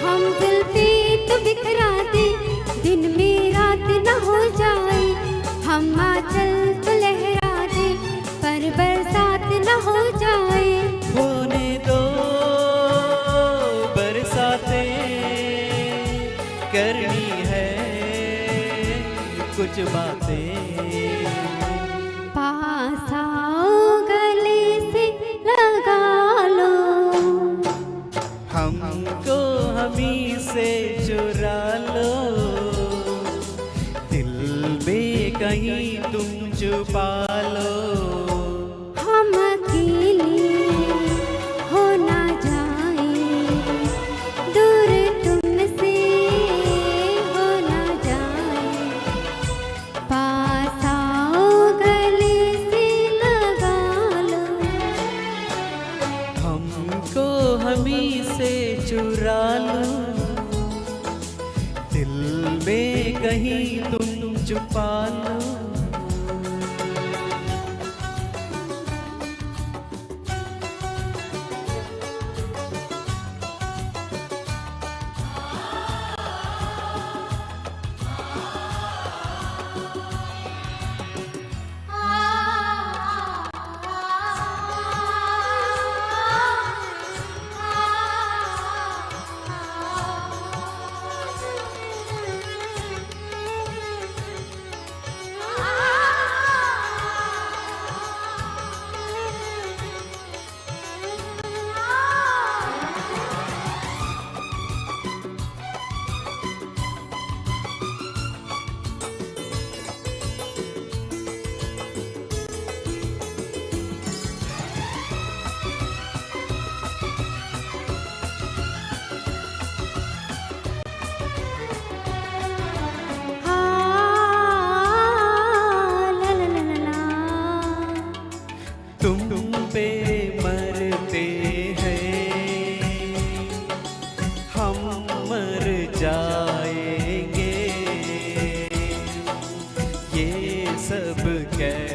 हम जुल्फे तो बिखरा दे, दिन में रात न हो जाए. हम आंचल तो लहरा दे, पर बरसात न हो जाए. होने दो बरसातें, करनी है कुछ बातें. पास आओ गले से लगा लो. हमको हमी से चुरा लो, दिल में कहीं तुम छुपा लो. हम अकेले हो ना जाए, दूर तुमसे हो ना जाए. पास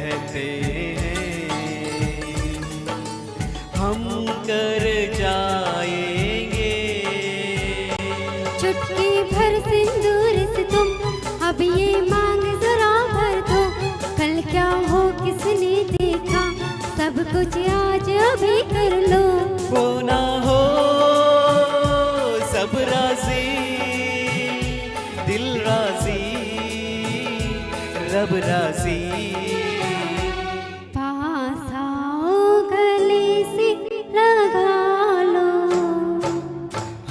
कहते हैं हम कर जाएंगे। चुटकी भर सिंदूर से तुम अब ये मांग जरा भर दो, कल क्या हो किसने देखा, सब कुछ आज अभी कर लो। हो ना हो सब राजी, दिल राजी, रब राजी। पास आओ गले से लगा लो,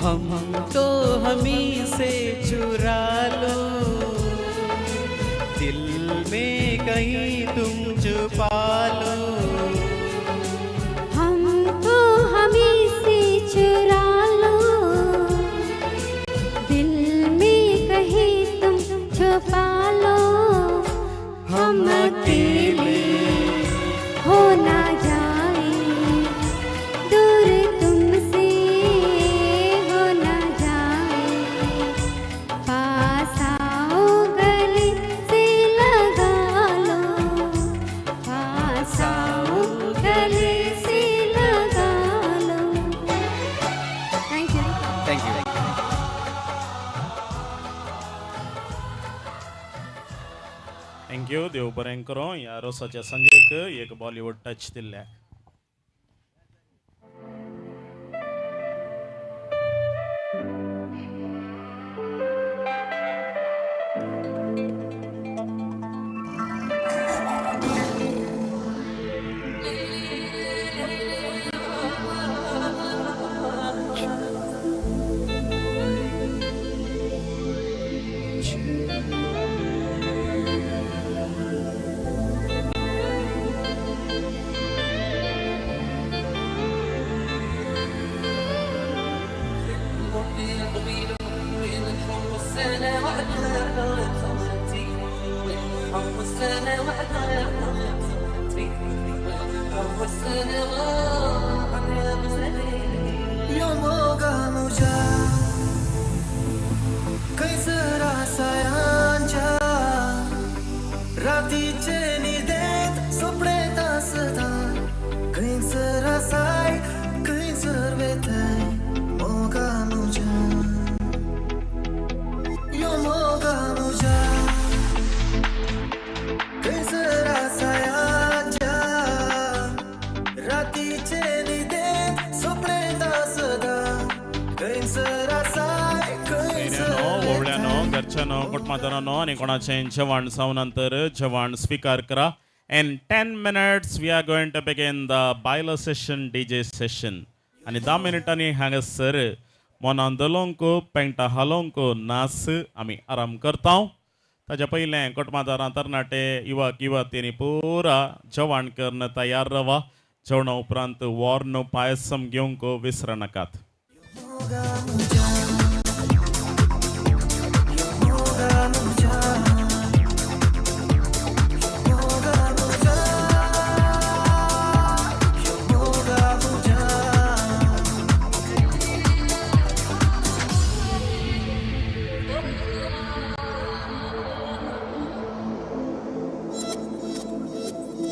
हमको हमी से चुरा लो, दिल में कहीं तुम छुपा लो। हमको हमी से चुरा लो, दिल में कहीं तुम छुपा लो। हम अकेले हो ना जाए, दूर तुमसे हो ना जाए। पास आओ गले से लगा लो, पास आओ गले से लगा लो। Thank you. Thank you. Thank you. देव बरें करो. ह्या रोसाच्या संजयक एक बॉलिवूड टच दिल्ले. यो मोगा मुझा खंयसर आसायांच्या रातीचे न्हिदेंत सोपडेत आसता, खंयसर आसाय खंयसर वेताय मोगा मुझा. यो मोगा मुझा खंयसर आसायांच्या रातीचे न्हिदेंत सोपडेत आसता, खंयसर आसाय खंयसर ओवळ्यानो, घरच्यानो, कुटुंबादारांनो आनी कोणाचें जेवण जावन नंतर जेवण स्विकार करा. In 10 minutes we are going to begin the बायलो session, DJ session. आनी 10 मिनटांनी हांगासर मोनान दलोंक, पेंटा हालोंक नाच आमी आराम करता. ताच्या पयलें कुटुंबादारां, तरणाटे, युवक युवतींनी पुरा जेवण करून तयार रावा. जेवणा उपरांत वॉर्न पायसम घेवंक विसर नाकात.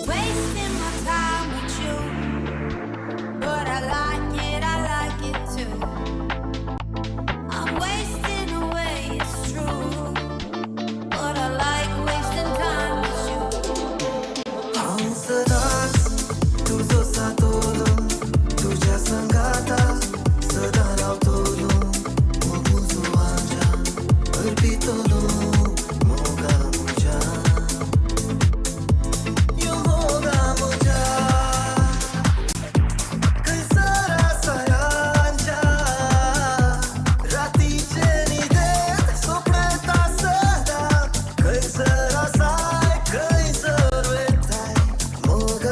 Wasting my time with you, but I like it too. I'm wasting away, it's true, but I like wasting time with you. हांव सदांच तुजो सातोलो, तुज्या संगाता सदां रावतलो, मोगुजो आंजा अर्पितलो मोगा मुजा. यो मोगा मुजा खंयसर आसायांच्या रातीचे न्हिदेंत सोपडेत आसता, खंयसर आसाय खंयसर वेताय मोगा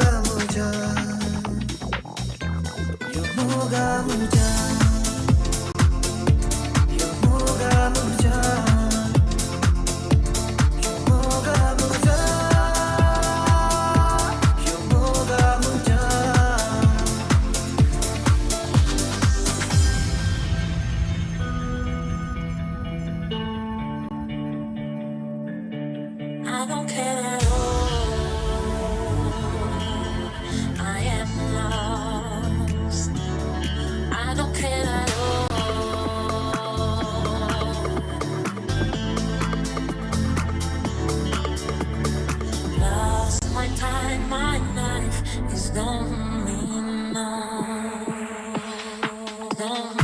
Don't mean no. Don't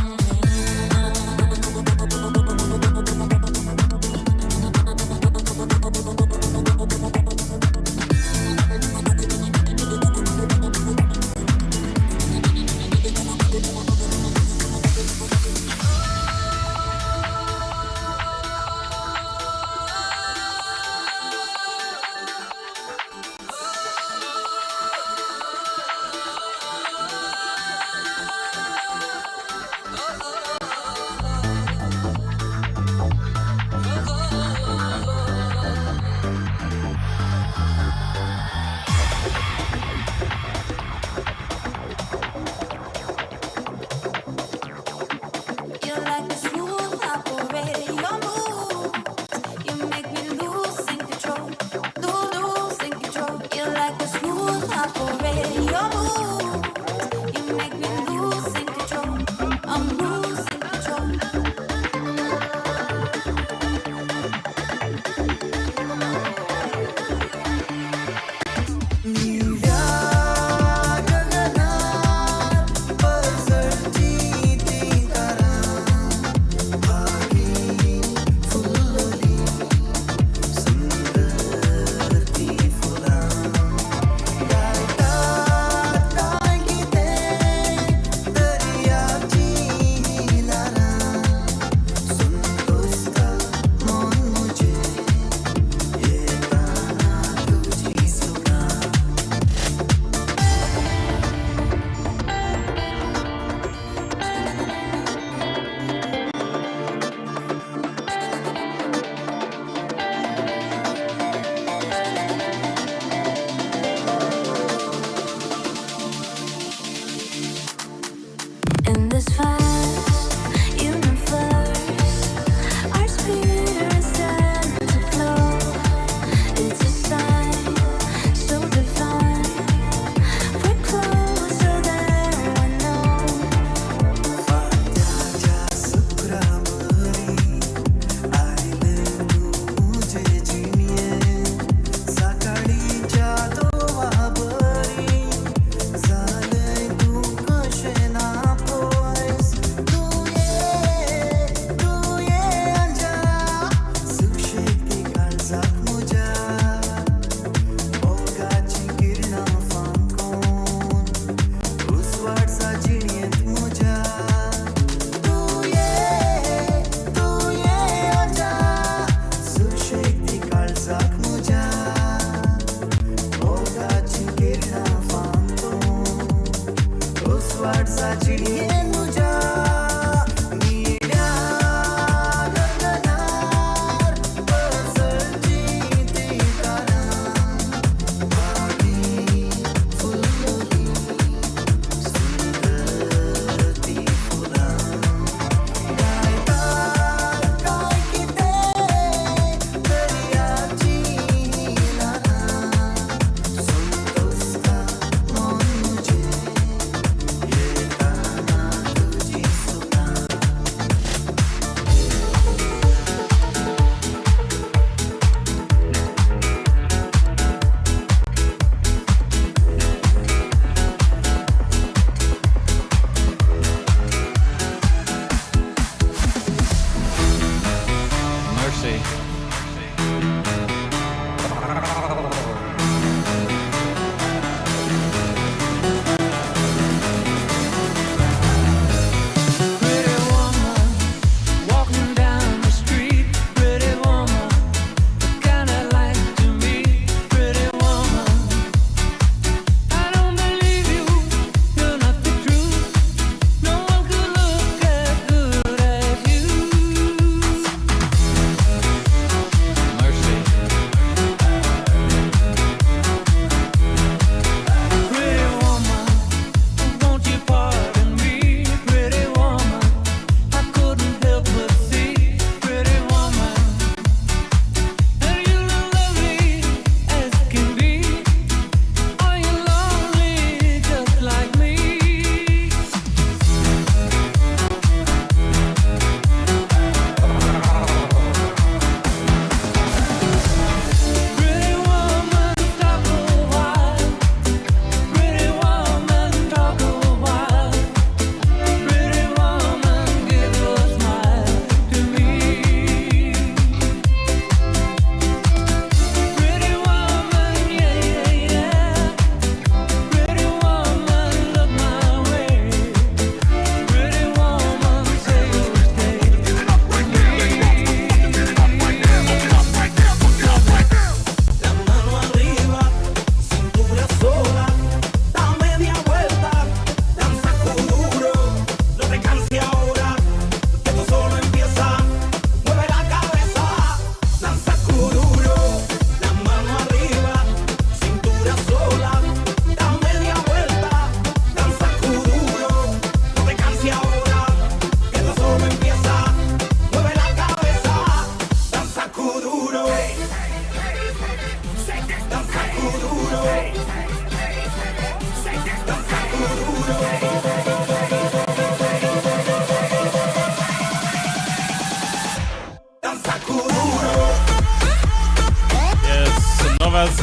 You're like a smooth operator. Your moves, you make me losing control, losing control. You're like a smooth operator. Your moves, you make me losing control. I'm losing control. निळ्या गगनात पसरची ती तारा भागी fully सुंदर ती फुलां गायता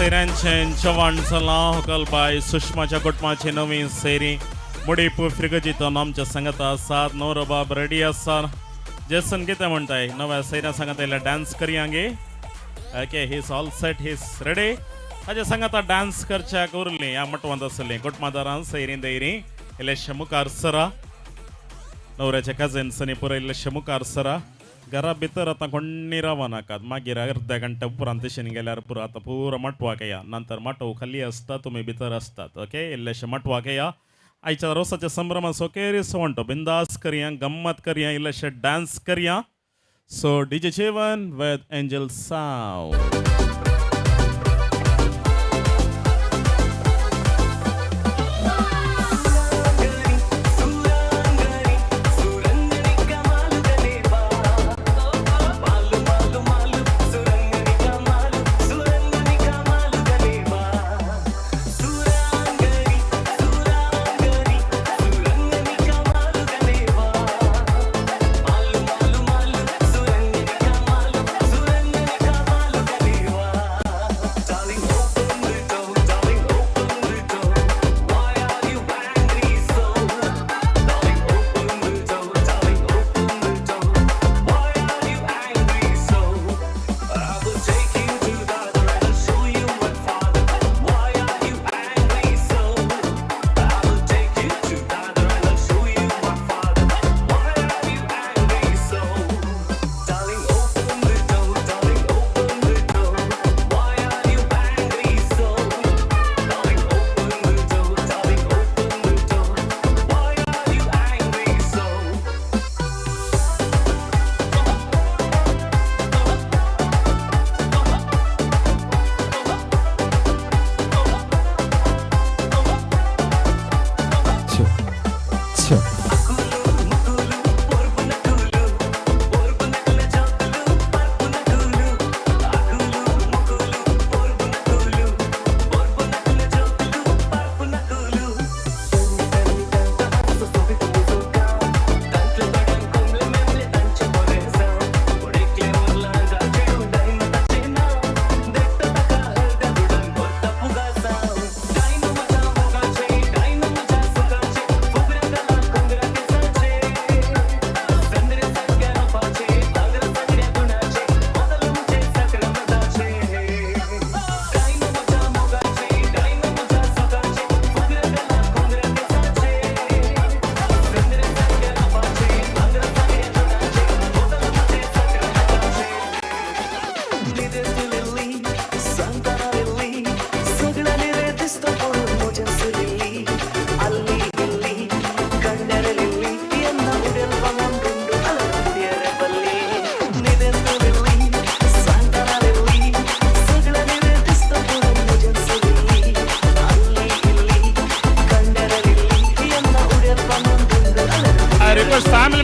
सैऱ्यांचें जेवण चल्लां. होकलबाय सुषमाच्या कुटुंबाची नवी सैरी मुडीप फिरगजीतून आमच्या सांगत आसात. नवरो बाब रेडी आसा. जेसन कितें म्हणटाय? नव्या सैऱ्या सांगत येयल्या डान्स करया गे. Okay, he's all set, he's ready. ताच्या सांगाता डान्स करच्याक उरली ह्या मटवांत आसली कुटुंबादारान सैरी दैरी इल्लेशे मुखार सरा. नवऱ्याचे कझन्स आनी पुराय इल्लेशे मुखार सरा. घरा भितर आतां कोण्णी रावनाकात. मागीर अर्द्या घंट्या उपरांत तशेन गेल्यार पुरो. आतां पुरो माटवाक या. नंतर माटव खाली आसता, तुमी भितर आसतात. ओके, इल्लेशे माटवाक या. आयच्या रोसाच्या संभ्रमा सोकेरी सवंटो बिंदास करया, गम्मत करया, इल्लेशे डान्स करया. So DJ Jeevan with Angel sound.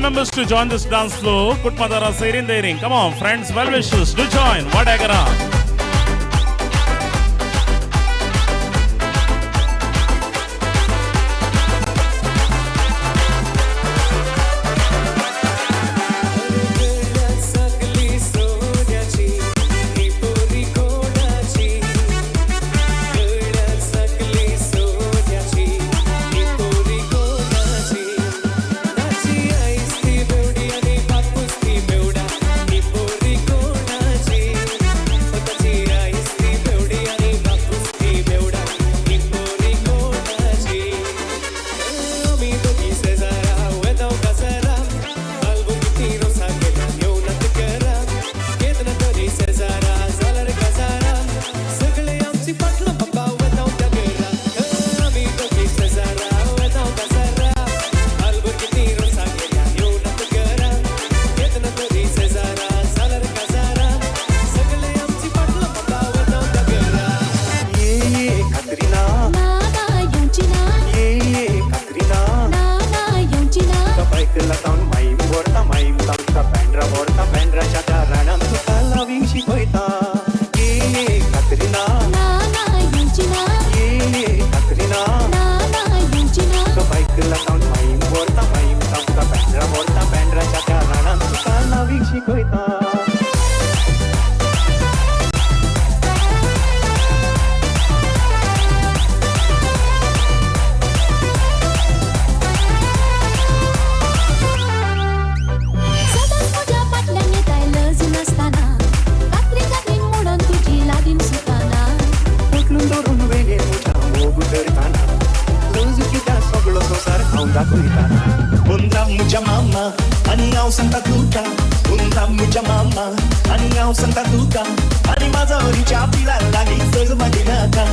Members to join this dance floor. Kutmadara Seirin Deirin. Come on, friends, well wishes. Do join. What agara? दाखयता. हुंदरा म्हज्या मामा आनी हांव सांगता तुका, हुंदरा म्हज्या मामा आनी हांव सांगता तुका, आनी माजोरीच्या पिला लागीं सग मांडिनाका,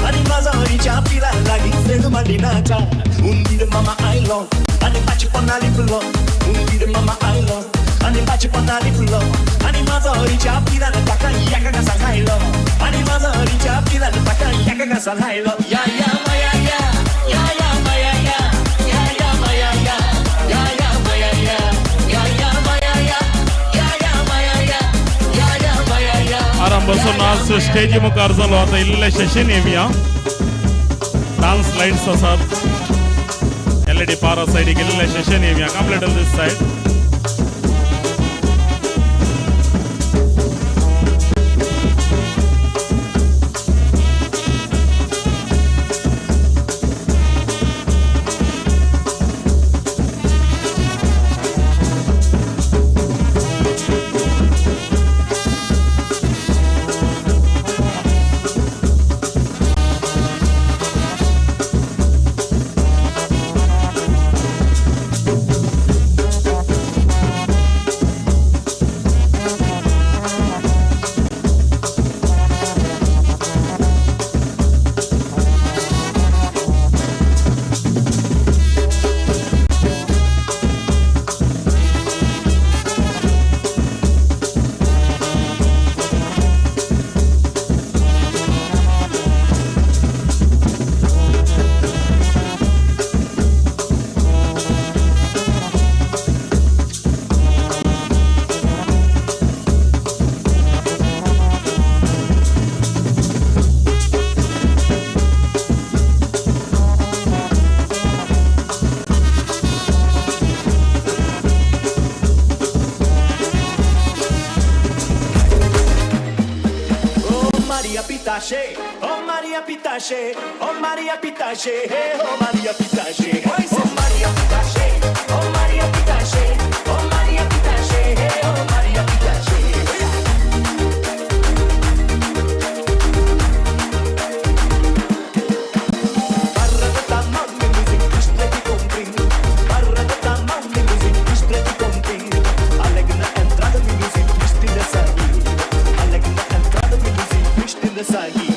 आनी माजोरीच्या पिला लागीं सग मांडिनाका. हुंदीर मामा आयलो आनी पाची पोना लिपलो, हुंदीर मामा आयलो आनी पाची पोना लिपलो, आनी माजोरीच्या पिलान ताका एका घासा खायलो, आनी माजोरीच्या पिलान ताका एका घासा खायलो. या या माया या या या माया या या या माया या या या माया या या या माया या या या माया या या या माया या. आराम बसून आज स्टेजी मुखार जालो. आतां इल्ले सेशन येवया. डान्स लायट्स आसात, एलईडी पारा सायडीक इल्ले Seshan येवया. Complete on this side. Pitache, oh Maria Pitache, oh Maria Pitache, hey, oh Maria Pitache, oh Maria Pitache, oh Maria Pitache, oh Maria Pitache, hey, oh Maria Pitache. Barra de tamami music, Krishna ti compri. Barra de tamami music, Krishna ti compri. Alegre na entrada mi music, Krishna sagi. Alegre na entrada mi music, Krishna sagi.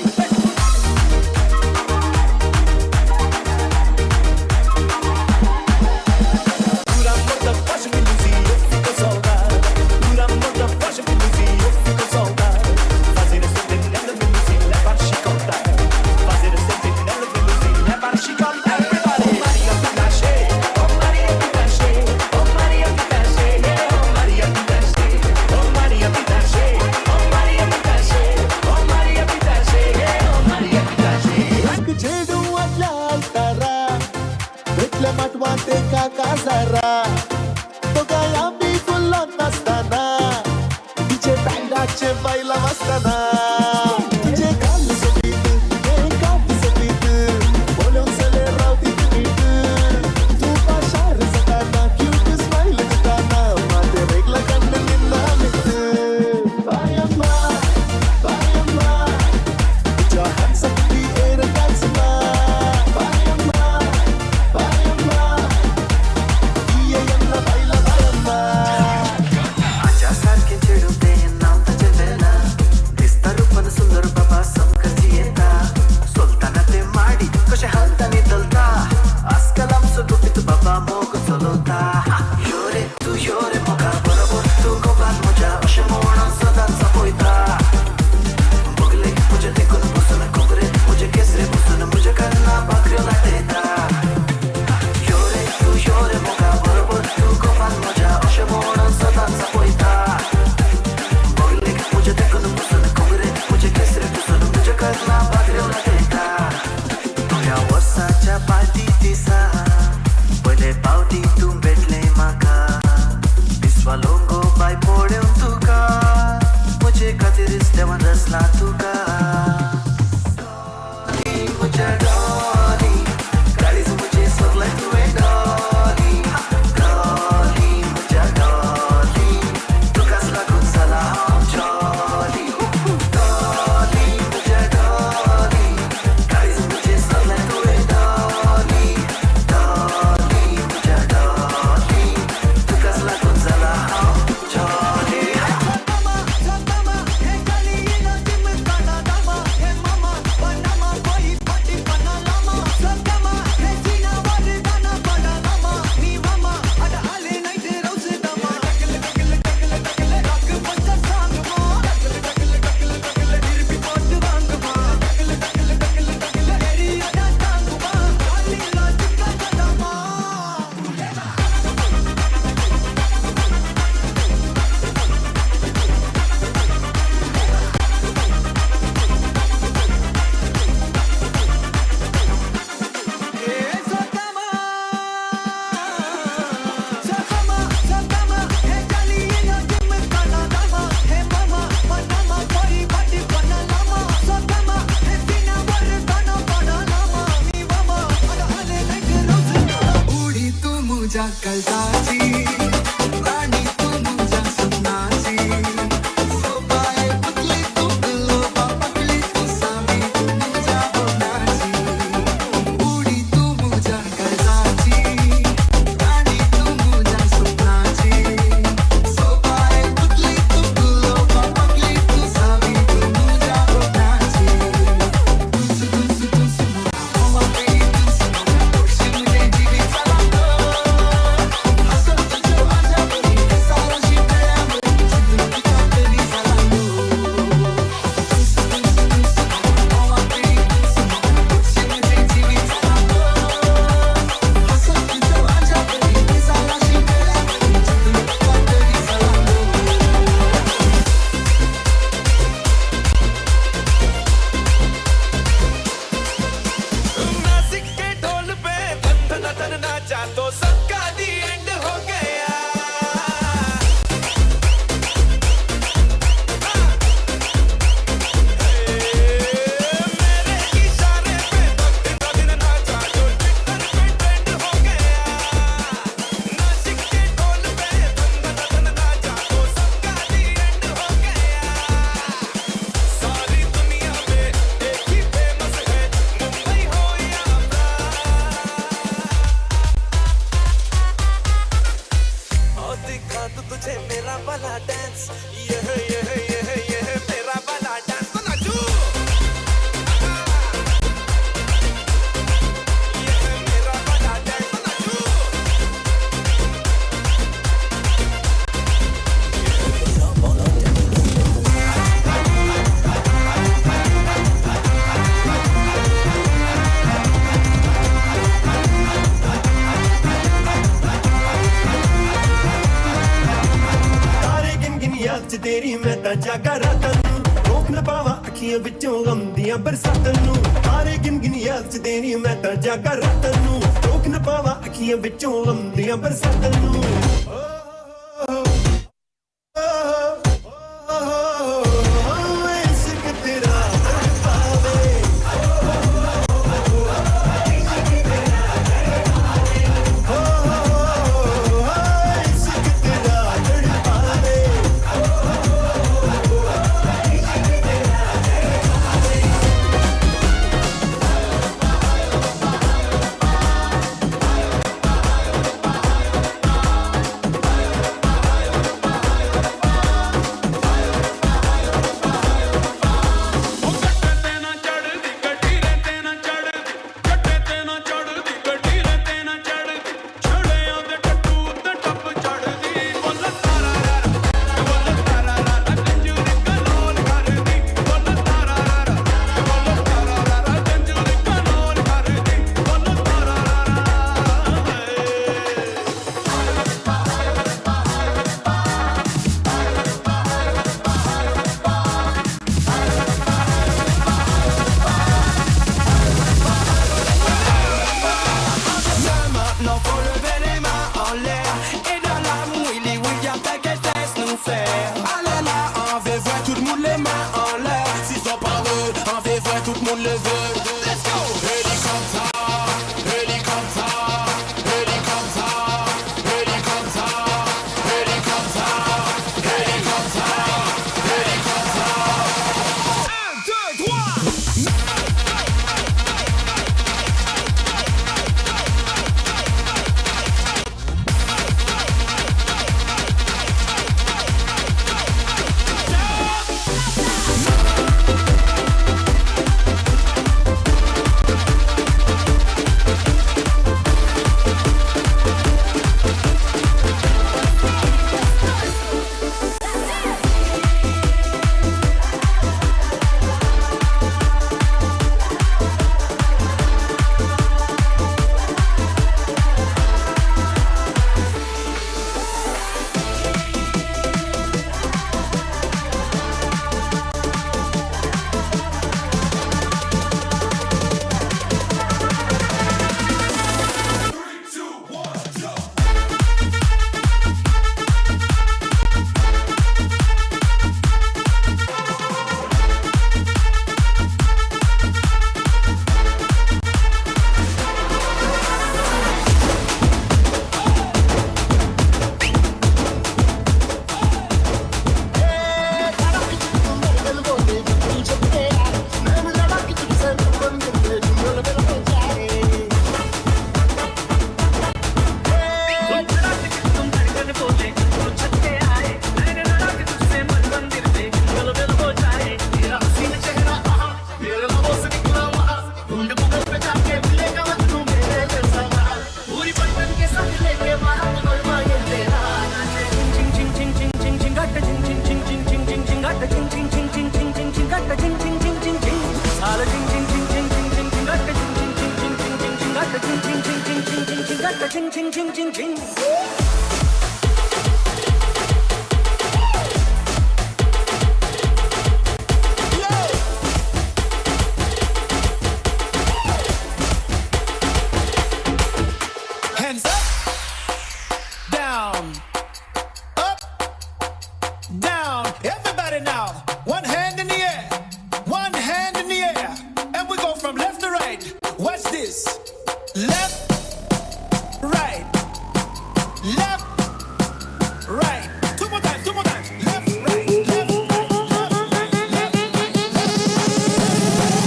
मुझ्या काळजाची राणी तूं मुझ्या सपनाची सोबाय पुतली तूं लोबा पकली तूं सामी तूं मुझ्या Bonacci उडी तूं मुझ्या काळजाची राणी तूं मुझ्या सपनाची सोबाय पुतली तूं लोबा पकली तूं सामी तूं मुझ्या बोनाची तुझ तुझ तुझ नासिक के ढोल पे धन धन धन नाचा तो सबका दी एंड हो गया। मेरे इशारे पे धन धन नाचा जो ट्विटर पे ट्रेंड हो गया। नासिक के ढोल पे धन धन धन नाचा तो सबका दी एंड हो गया। सारी दुनिया में एक ही फेमस है मुंबई हो या और दिखा तो तुझे मेरा वाला डांस यह यह यह यह मेरा वाला डांस तो नाचू यह मेरा वाला डांस तो नाचू। ਤਾਰੇ ਗਿਣ ਗਿਣ ਯਾਦ ਚ ਤੇਰੀ ਮੈਂ ਤਾਂ ਜਾਗਾ ਰਾਤਾਂ ਨੂੰ ਰੋਕ ਨਾ ਪਾਵਾਂ ਅੱਖੀਆਂ ਵਿੱਚੋਂ ਗਮ ਦੀਆਂ ਬਰਸਾਤਾਂ ਨੂੰ ਤਾਰੇ ਗਿਣ ਗਿਣ ਯਾਦ ਚ ਤੇਰੀ ਮੈਂ ਤਾਂ ਜਾਗਾ ਰਾਤਾਂ ਨੂੰ ਰੋਕ ਨਾ ਪਾਵਾਂ ਅੱਖੀਆਂ ਵਿੱਚੋਂ ਗਮ ਦੀਆਂ ਬਰਸਾਤਾਂ ਨੂੰ ਇਸ਼ਕ ਤੇਰਾ ਤੜਪਾਵੇ ਇਸ਼ਕ ਤੇਰਾ ਤੜਪਾਵੇ। ching ching ching ching ching ching ching घंटा ching ching ching ching ching. Hands up, down, up, down. Everybody now. One hand in the air, one hand in the air. And we go from left to right. Watch this. Left, right, left, right. Two more times, two more times. Left, right, left, right, left, right, left, right,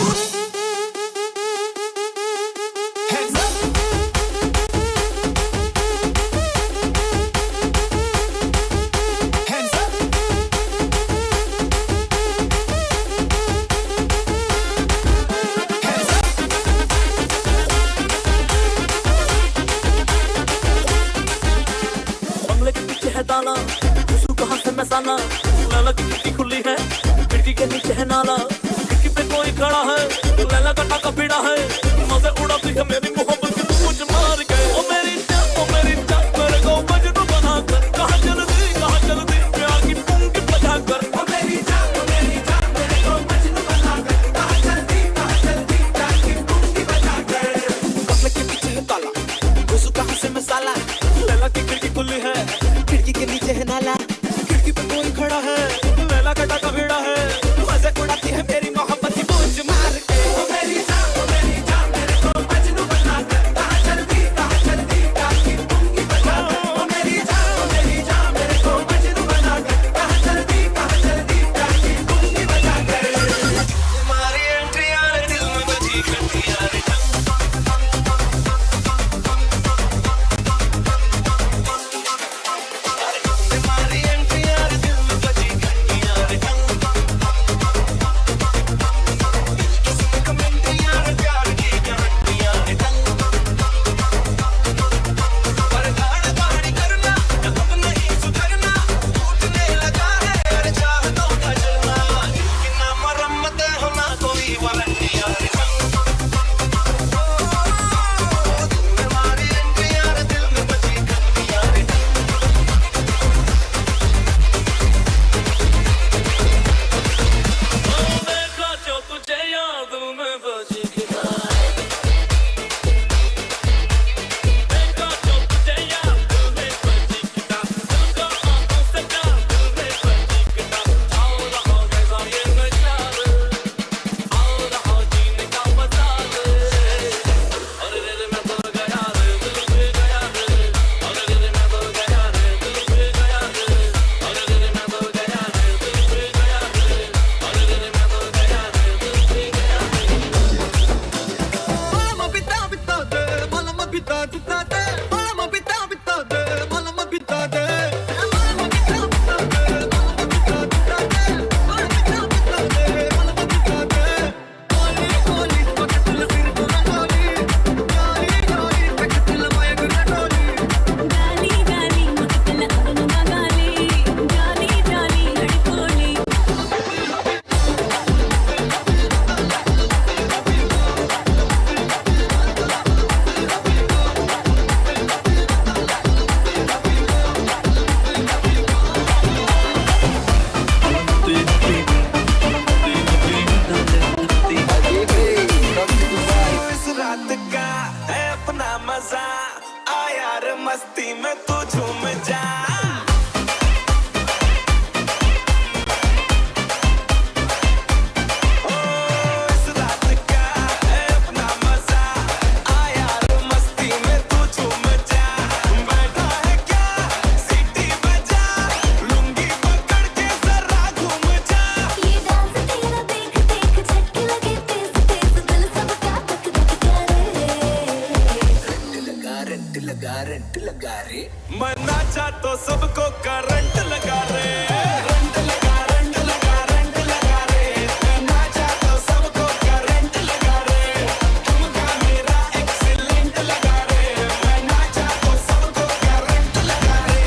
left. Hands up. Hands up. Hands up. बंगले K पीछे है ताला, घुसू कहाँ से मैं साला। लैला की खिड़की खुली है, खिड़की के नीचे है नाला। खिड़की पे कोई खड़ा है, लैला का टाका पीड़ा है। मजे उड़ाती है मेरी मोहब्बत की पूंछ मार के। ओ मेरी जान, ओ मेरी जान, मेरे को मजनू बना कर। कहाँ चल दी, कहाँ चल दी, प्यार की पूंछ बजा कर। ओ मेरी जान, ओ मेरी जान, मेरे को मजनू बना कर। कहाँ चल दी, प्यार की पूंछ बजा कर। बंगले के पीछे है ताला, घुसू कहाँ से मैं साला। लैला की खिड़की खुली है, खिड़की के नीचे है नाला। खिड़की पे कोई खड़ा है, लैला का टाका भिड़ा है। मजे उड़ाती है मेरी मोहब्बत की पूंछ मार के। ओ मेरी जान, ओ मेरी जान, मेरे को मजनू बना कर। कहाँ चल दी, प्यार की पूंछ बजा कर। ओ मेरी जान, ओ मेरी जान, मेरे को मजनू बना कर। कहाँ चल दी, प्यार की पूंछ बजा कर। तुम्हारी एंट्री यार दिल में बजी घंटी यार। तुम्हारी एंट्री यार दिल में बजी घंटी यार। दिल की सुन कमेंट यार प्यार की गारंटी यार। पर गाड़ गाड़ करना अब नहीं सुधरना, टूटने लगा है अरे चाहतों का जलना। दिल की ना मरम्मत हो ना कोई वारंटी यार। तुम्हारी एंट्री यार दिल में बजी घंटी यार। देखा जो तुझे यार दिल में बजी गिटार। देखा जो तुझे यार दिल में बजी गिटार। दिल का आंखों से प्यार दिल में बजी गिटार। आओ रहो कैसा ये नशार, आओ रहो जीने का मजा ले। अरे रे रे मैं तो गया रे दिल पे गया रे। अरे रे रे मैं तो गया रे दिल पे गया रे। अरे रे रे मैं तो गया रे दिल पे गया रे। अरे रे रे मैं तो गया रे दिल पे गया रे। Malama pita pita de, malama pita pita de, malama pita pita de, malama pita de. Malama pita pita de, malama pita pita de, malama pita pita de, malama pita de. Goli goli पकड़ सिर को रंगोली, गाली गाली पकड़ मायक रटोली। गाली गाली मकतल अरुणा गाली, गाली जाली लड़कोली। इस रात का है अपना मजा, आ यार मस्ती में तू झूम जा। ओ इस रात का है अपना मजा, आ यार मस्ती में तू झूम जा। बैठा है क्या सीटी बजा, लुंगी पकड़ के जरा घूम जा। ये डांस तेरा देख देख झटके लगे तेज तेज, दिल सबका धक धक करे। करंट लगा रंट लगा रे, मैं नाचा तो सबको करंट लगा रे। करंट लगा रंट लगा रंट लगा रे, मैं नाचा तो सबको करंट लगा रे। ठुमका मेरा एक्सीलेंट लगा रे, मैं नाचा तो सबको करंट लगा रे।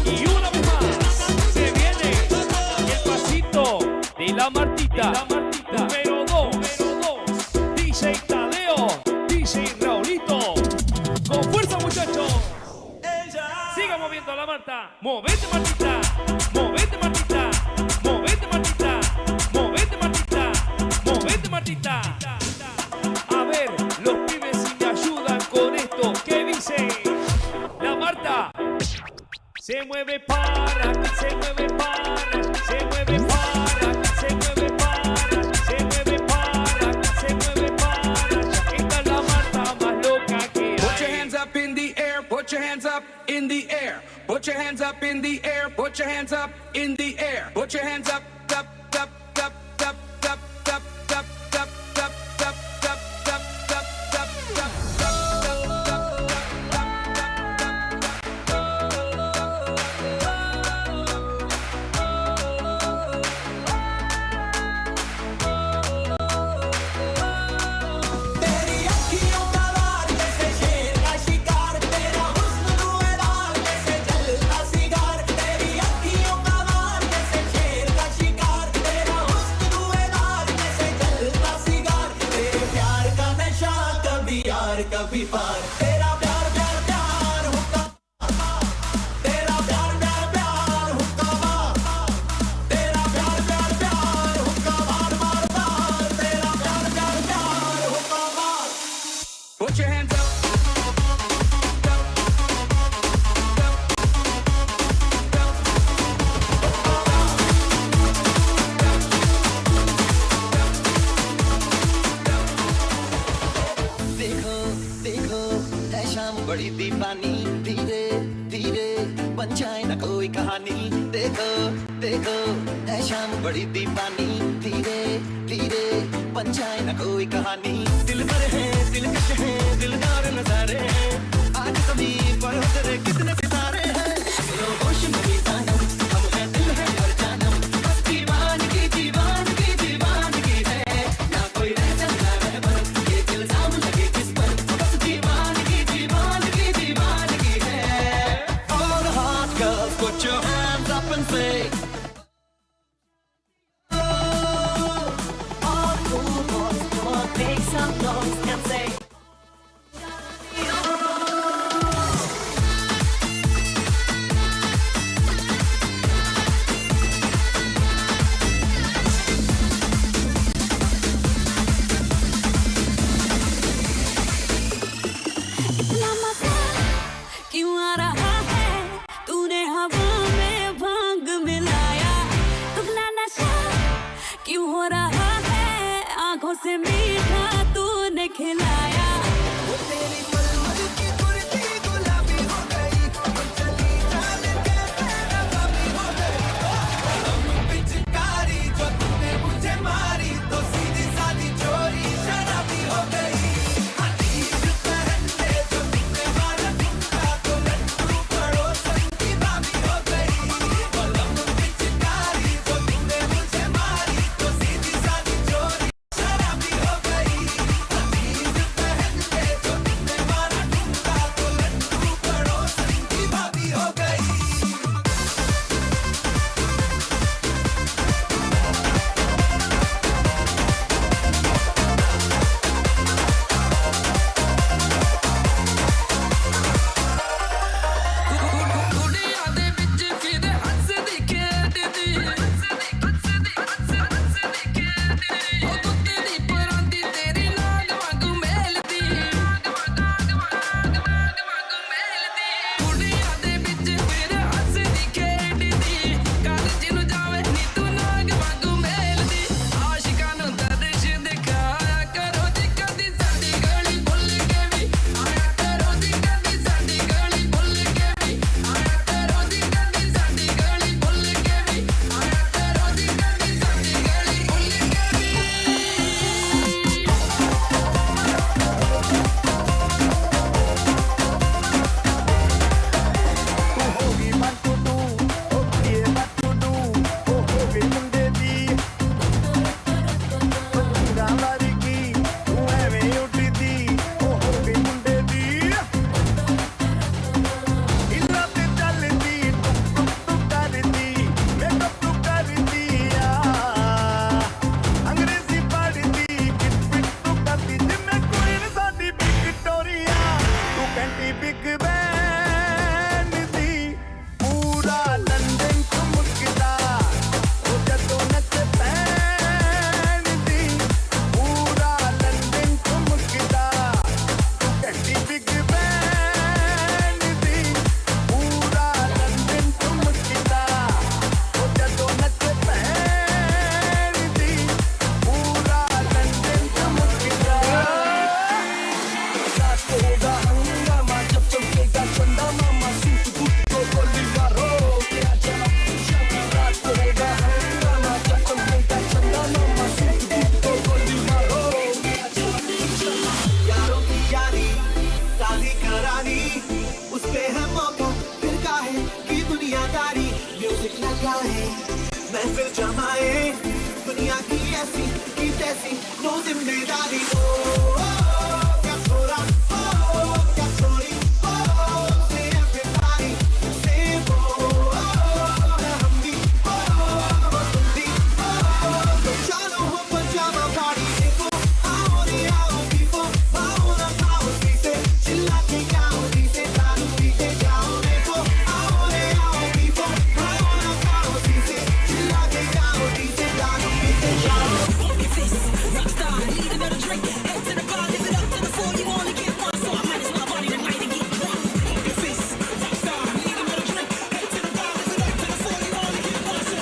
Y una vez más, se viene el pasito de la Martita. Número 2, DJ Tadeo, DJ Raulito. Con fuerza, muchachos. Siga moviendo a la Marta. Movete, Martita. Movete, Martita. Movete, Martita. Movete, Martita. Movete, Martita. A ver, los pibes si me ayudan con esto. ¿Qué dice? La Marta se mueve para, se mueve para, se mueve para, se mueve para, se mueve para, se mueve para. Esta es la Marta más loca que hay. Put your hands up in the air, put your hands up in the air, put your hands up in the air, put your hands up in the air, put your hands up, up, up, up, up, up, up, up, up, up, up, up, up, up, up, up. तेरी अखियों का वार जैसे शेर का शिकार, तेरा हुस्न रुएदार जैसे जलता सिगार। तेरी अखियों का वार जैसे शेर का शिकार, तेरा हुस्न रुएदार जैसे जलता सिगार। तेरे प्यार का नशा कभी यार कभी पार, तेरा प्यार प्यार प्यार हुक्का, तेरा प्यार प्यार प्यार हुक्का बार, तेरा प्यार प्यार प्यार हुक्का बार बार बार, तेरा प्यार प्यार प्यार हुक्का bar. Put your hands up. देखो देखो है शाम बड़ी दीवानी, धीरे धीरे बन जाए ना कोई कहानी। देखो देखो है शाम बड़ी दीवानी, धीरे धीरे बन जाए ना कोई कहानी। दिल पर है दिलकश है दिलदार नजारे हैं, आज जमीन पर हो तेरे कितने सितारे हैं। स्लो मोशन में जानम हम है दिल है और जानम, बस दीवानगी दीवानगी दीवानगी है, ना कोई रहता ना रहबर, ये इल्जाम लगे किस पर, बस दीवानगी दीवानगी दीवानगी है। All the hot girls, put your hands up and say. All the cool boys, come on, make some noise and say. इतना मजा क्यों आ रहा है, तूने हवा में भांग मिला आए, महफिल जमाए, दुनिया की ऐसी की तैसी, नो जिम्मेदारी। ओ, ओ, क्या छोरा, ओ, क्या छोरी, ओ, से everybody, से वो, ओ, हम भी, ओ, तुम भी, ओ, तो चलो हो पजामा पार्टी, देखो, आओ रे आओ पीपो, आओ ना खाओ पीते, चिल्ला के गाओ पीते, दारू पीते जाओ देखो, आओ रे आओ पीपो, आओ ना खाओ पीते, चिल्ला के गाओ पीते, दारू पीते जाओ।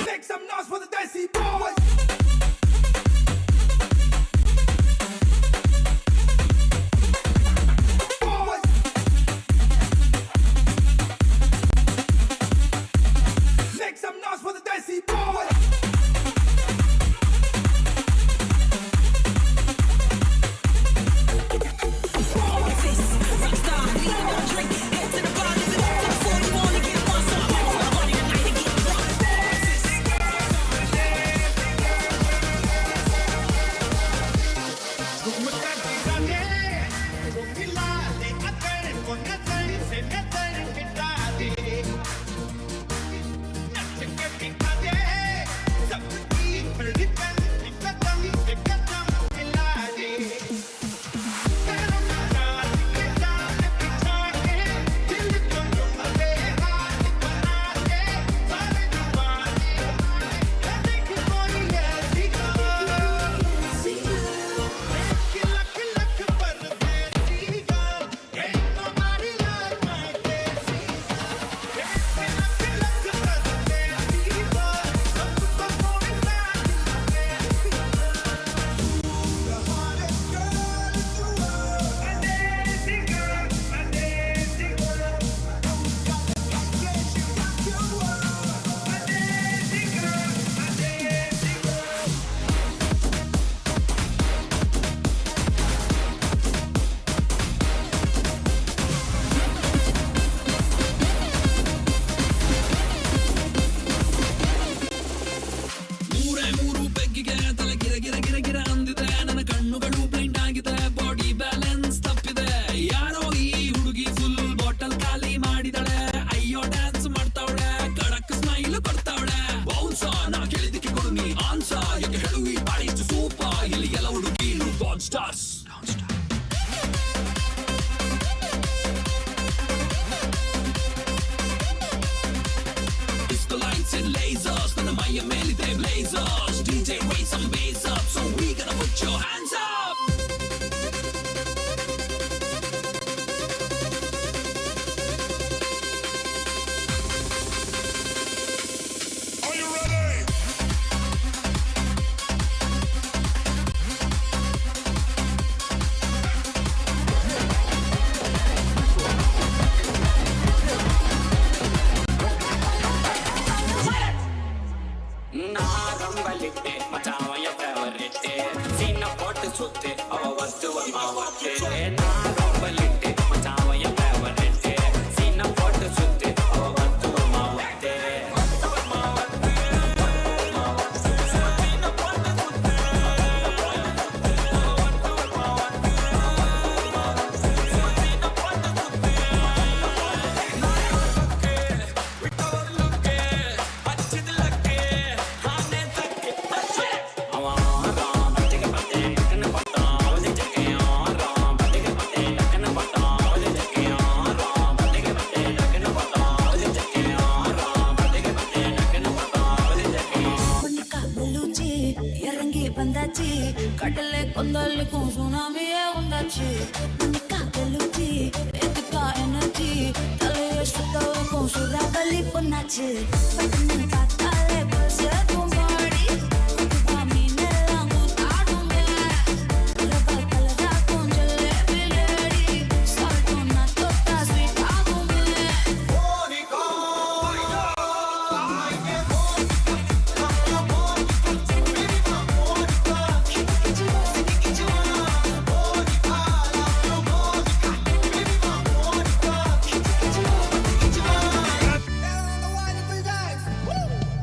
Make some noise for the Desi Boys. Make some noise for the Desi Boys. ಮೂರೇ ಮೂರು ಬೆಗ್ಗಿಗೆ ತಲೆ ಗಿರ ಗಿರ ಗಿರ ಗಿರ ಅಂದಿದೆ, ನನ್ನ ಕಣ್ಣುಗಳು ಬ್ಲೈಂಡ್ ಆಗಿದೆ, ಬಾಡಿ ಬ್ಯಾಲೆನ್ಸ್ ತಪ್ಪಿದೆ. ಯಾರೋ ಈ ಹುಡುಗಿ ಫುಲ್ ಬಾಟಲ್ ಖಾಲಿ ಮಾಡಿದಳೆ, ಅಯ್ಯೋ ಡ್ಯಾನ್ಸ್ ಮಾಡ್ತಾವಳೆ, ಕಡಕ್ ಸ್ಮೈಲ್ ಕೊಡ್ತಾವಳೆ. ಬೌನ್ಸ ನಾ ಕೇಳಿದಕ್ಕೆ ಕೊಡು ನೀ ಆನ್ಸ, ಯಾಕೆ ಹೇಳು ಈ ಬಾಡಿ ಸೂಪ, ಇಲ್ಲಿ ಎಲ್ಲ ಹುಡುಗಿರು born stars. Disco lights and lasers, ನನ್ನ ಮೈಯ ಮೇಲಿದೆ blazers. DJ raise some bass up, so we gonna put your hands up. Are you ready? நாரம்பலிட்டு மச்சாவைய ஃபேவரட்டு, சீன போட்டு சுத்து அவ வந்து மாவத்து. நாரம்பலிட்டு மச்சாவைய ஃபேவரட்டு, சீன போட்டு சுத்து அவ வந்து மாவத்து. இறங்கி வந்தாச்சு, கடலே கொந்தாலுக்கும் சுனாமியே வந்தாச்சு. மன்னிக்கா வெளுச்சி எதுக்கா எனர்ஜி, தலைய சுத்தவுக்கும் சுறாவளி பொண்ணாச்சு. பட்டுன்னு பார்த்தாலே பசதும் பாடி மீனெல்லாம் கூத்தாடுங்க. ரப்பர் கலராக்கும் ஜிலேபி லேடி, சால்ட்டும் நான் தொட்டா ஸ்வீட் ஆகுங்க. Woo!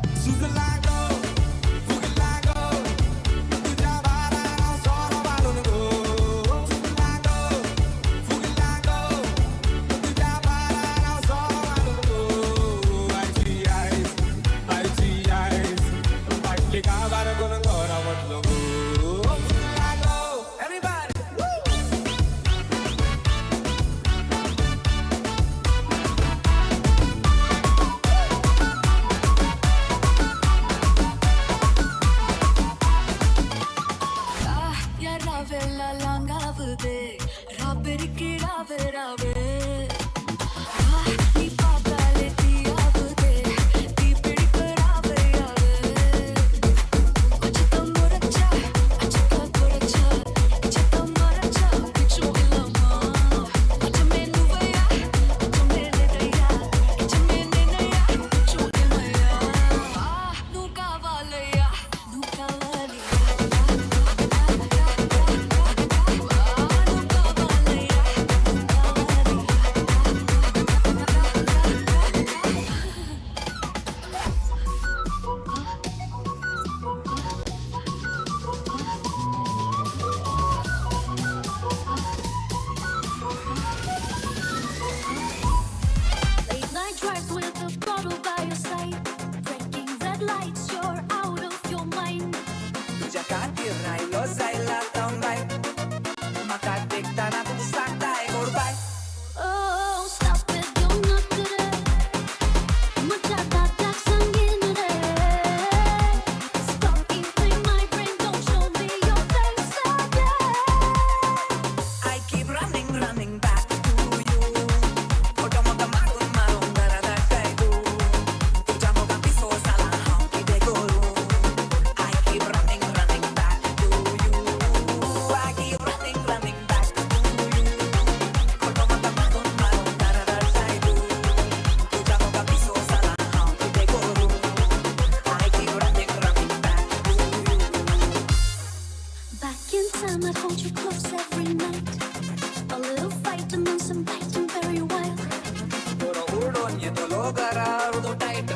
उडोवन येतलो घरा अर्दो टायट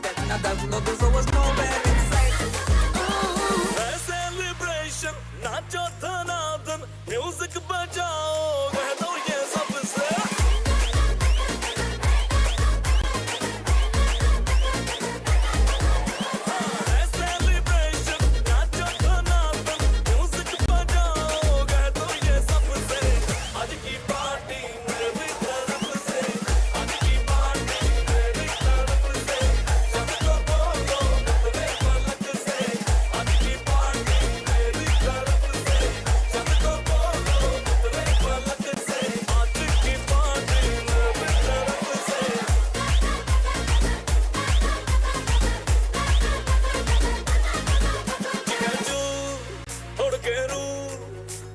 तेन्ना दादलो तुजो was nowhere in sight. है सेलिब्रेशन नाचो धनाधन म्यूजिक बजाओ कह दो ये सबसे है सेलिब्रेशन नाचो धनाधन म्यूजिक बजाओ कह दो ये सबसे आज की पार्टी मेरी तरफ से आज की पार्टी मेरी तरफ से सबको बोलो उतरे पलक से आज की पार्टी मेरी तरफ से सबको बोलो उतरे पलक से आज की पार्टी मेरी तरफ से।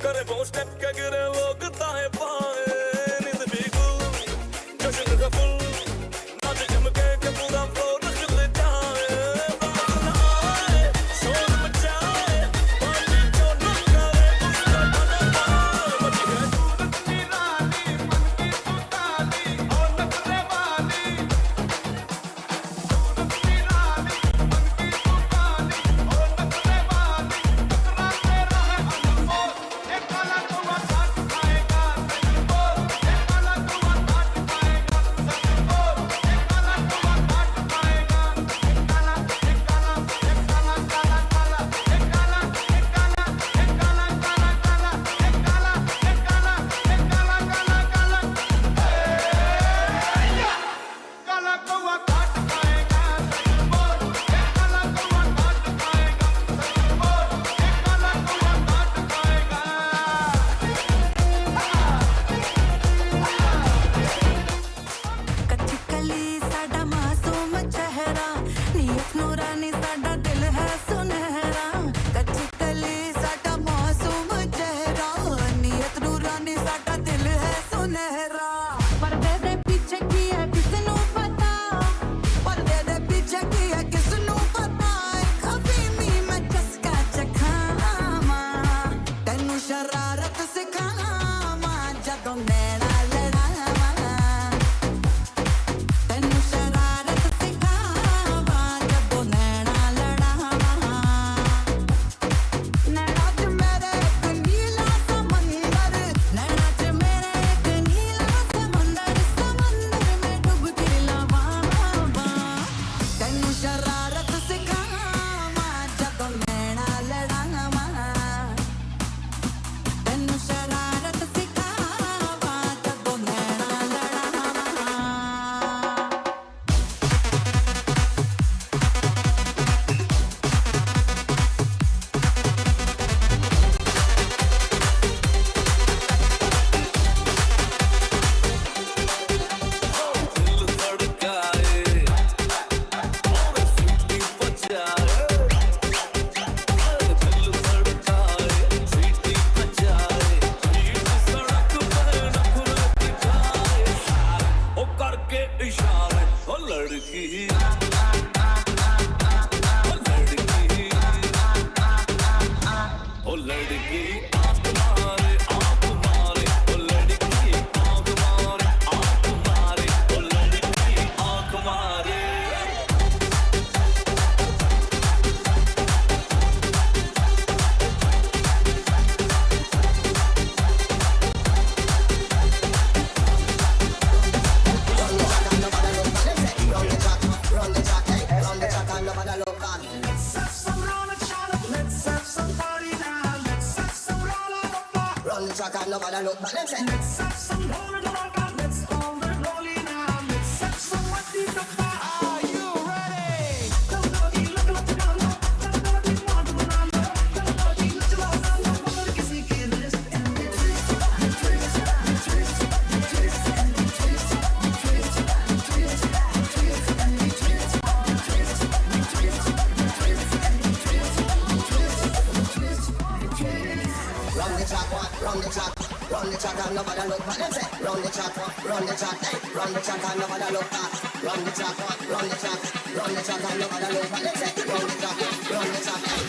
करे वो स्टेप के गिरे लोग दाएं बाएं नींद भी गुल जश्न का फुल नाच झमके के पूरा फ्लोर हिल जाए बात न आए शोर मचाए पार्टी जो न करे उसका बना मच है सूरत निराली मन की तू ताली और नखरे वाली सूरत निराली मन की तू ताली और नखरे वाली टकरा तेरा है अनमोल ये काला कौवा काट खाएगा सच बोल ये काला कौवा काट खाएगा सच बोल ये काला कौवा काट खाएगा ये काला ये काला ये काला काला काला ये काला ये काला ये काला काला काला ये काला ये काला ये काला काला काला काला कौवा काट खाएगा सच बोल ये काला कौवा काट खाएगा सच बोल ये काला कौवा काट खाएगा। ਕੱਚੀ ਕਲੀ ਸਾਡਾ ਮਾਸੂਮ ਚਿਹਰਾ ਨੀਅਤ ਨੂਰਾਨੀ ਸਾਡਾ ਦਿਲ ਹੈ ਸੁਨਹਿਰਾ। ਕੱਚੀ ਕਲੀ ਸਾਡਾ ਮਾਸੂਮ ਚਿਹਰਾ ਨੀਅਤ ਨੂਰਾਨੀ ਸਾਡਾ ਦਿਲ ਹੈ ਸੁਨਹਿਰਾ। ਪਰਦੇ ਦੇ ਪਿੱਛੇ ਕੀ ਹੈ ਕਿਸ ਨੂੰ ਪਤਾ, ਪਰਦੇ ਦੇ ਪਿੱਛੇ ਕੀ ਹੈ ਕਿਸ ਨੂੰ ਪਤਾ। ਇੱਕ ਅਫੀਮੀ ਮੈਂ ਚਸਕਾ ਚਖਾਵਾਂ ਤੈਨੂੰ ਸ਼ਰਾਰਤ ਸਿਖਾਵਾਂ ਜਦੋਂ ਨੈਣਾ ਲੜਾਵਾਂ ਤੈਨੂੰ ਸ਼ਰਾਰਤ ਸਿਖਾਵਾਂ ਜਦੋਂ ਨੈਣਾ ਲੜਾਵਾਂ। ਨੈਣਾ ਚ ਮੇਰੇ ਇੱਕ ਨੀਲਾ ਸਮੁੰਦਰ, ਨੈਣਾ ਚ ਮੇਰੇ ਇੱਕ ਨੀਲਾ ਸਮੁੰਦਰ, ਸਮੁੰਦਰ ਮੈਂ ਡੁੱਬ ਕੇ ਲਵਾਵਾਂ ਤੈਨੂੰ ਸ਼ਰਾਰਤ ਸਿਖਾਵਾਂ ਜਦੋਂ ਨੈਣਾ ਲੜਾਵਾਂ ਤੈਨੂੰ ਸ਼ਰਾਰਤ ਸਿਖਾਵਾਂ ਜਦੋਂ ਨੈਣਾ ਲੜਾਵਾਂ। दिल धड़काए और सीटी बजाए दिल धड़काए सीटी बजाए बीच सड़क पे नखरे दिखाए ओ करके इशारे ओ लड़की ओ लड़की ओ लड़की आंख मारे आंख मारे ओ लड़की आंख मारे आंख मारे ओ लड़की आंख मारे। Let's have some roll and shot, let's have some party now. Let's have some roll and roll the track and nobody look back. Let's have some roll and rock, let's all the rolling now. Let's have some what the Are you ready? Run the track, run the track, run the track and nobody look back. Run the track, run the track, run the track and nobody look back. Run the track, run the track, run the track and nobody look back. Run the track, run the track. Hey!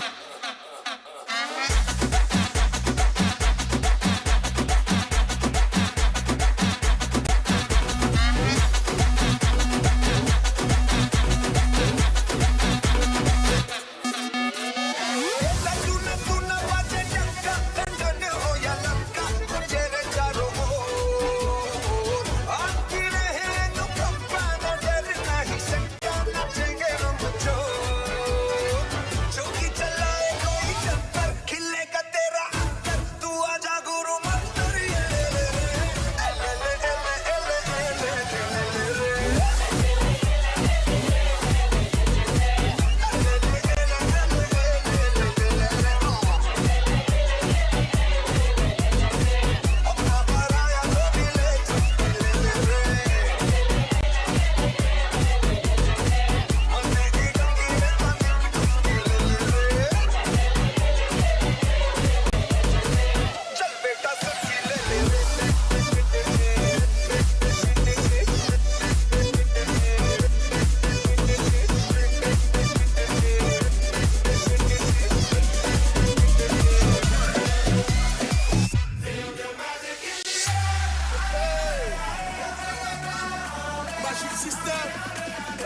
Magic System,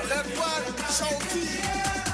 Red One, Chawki.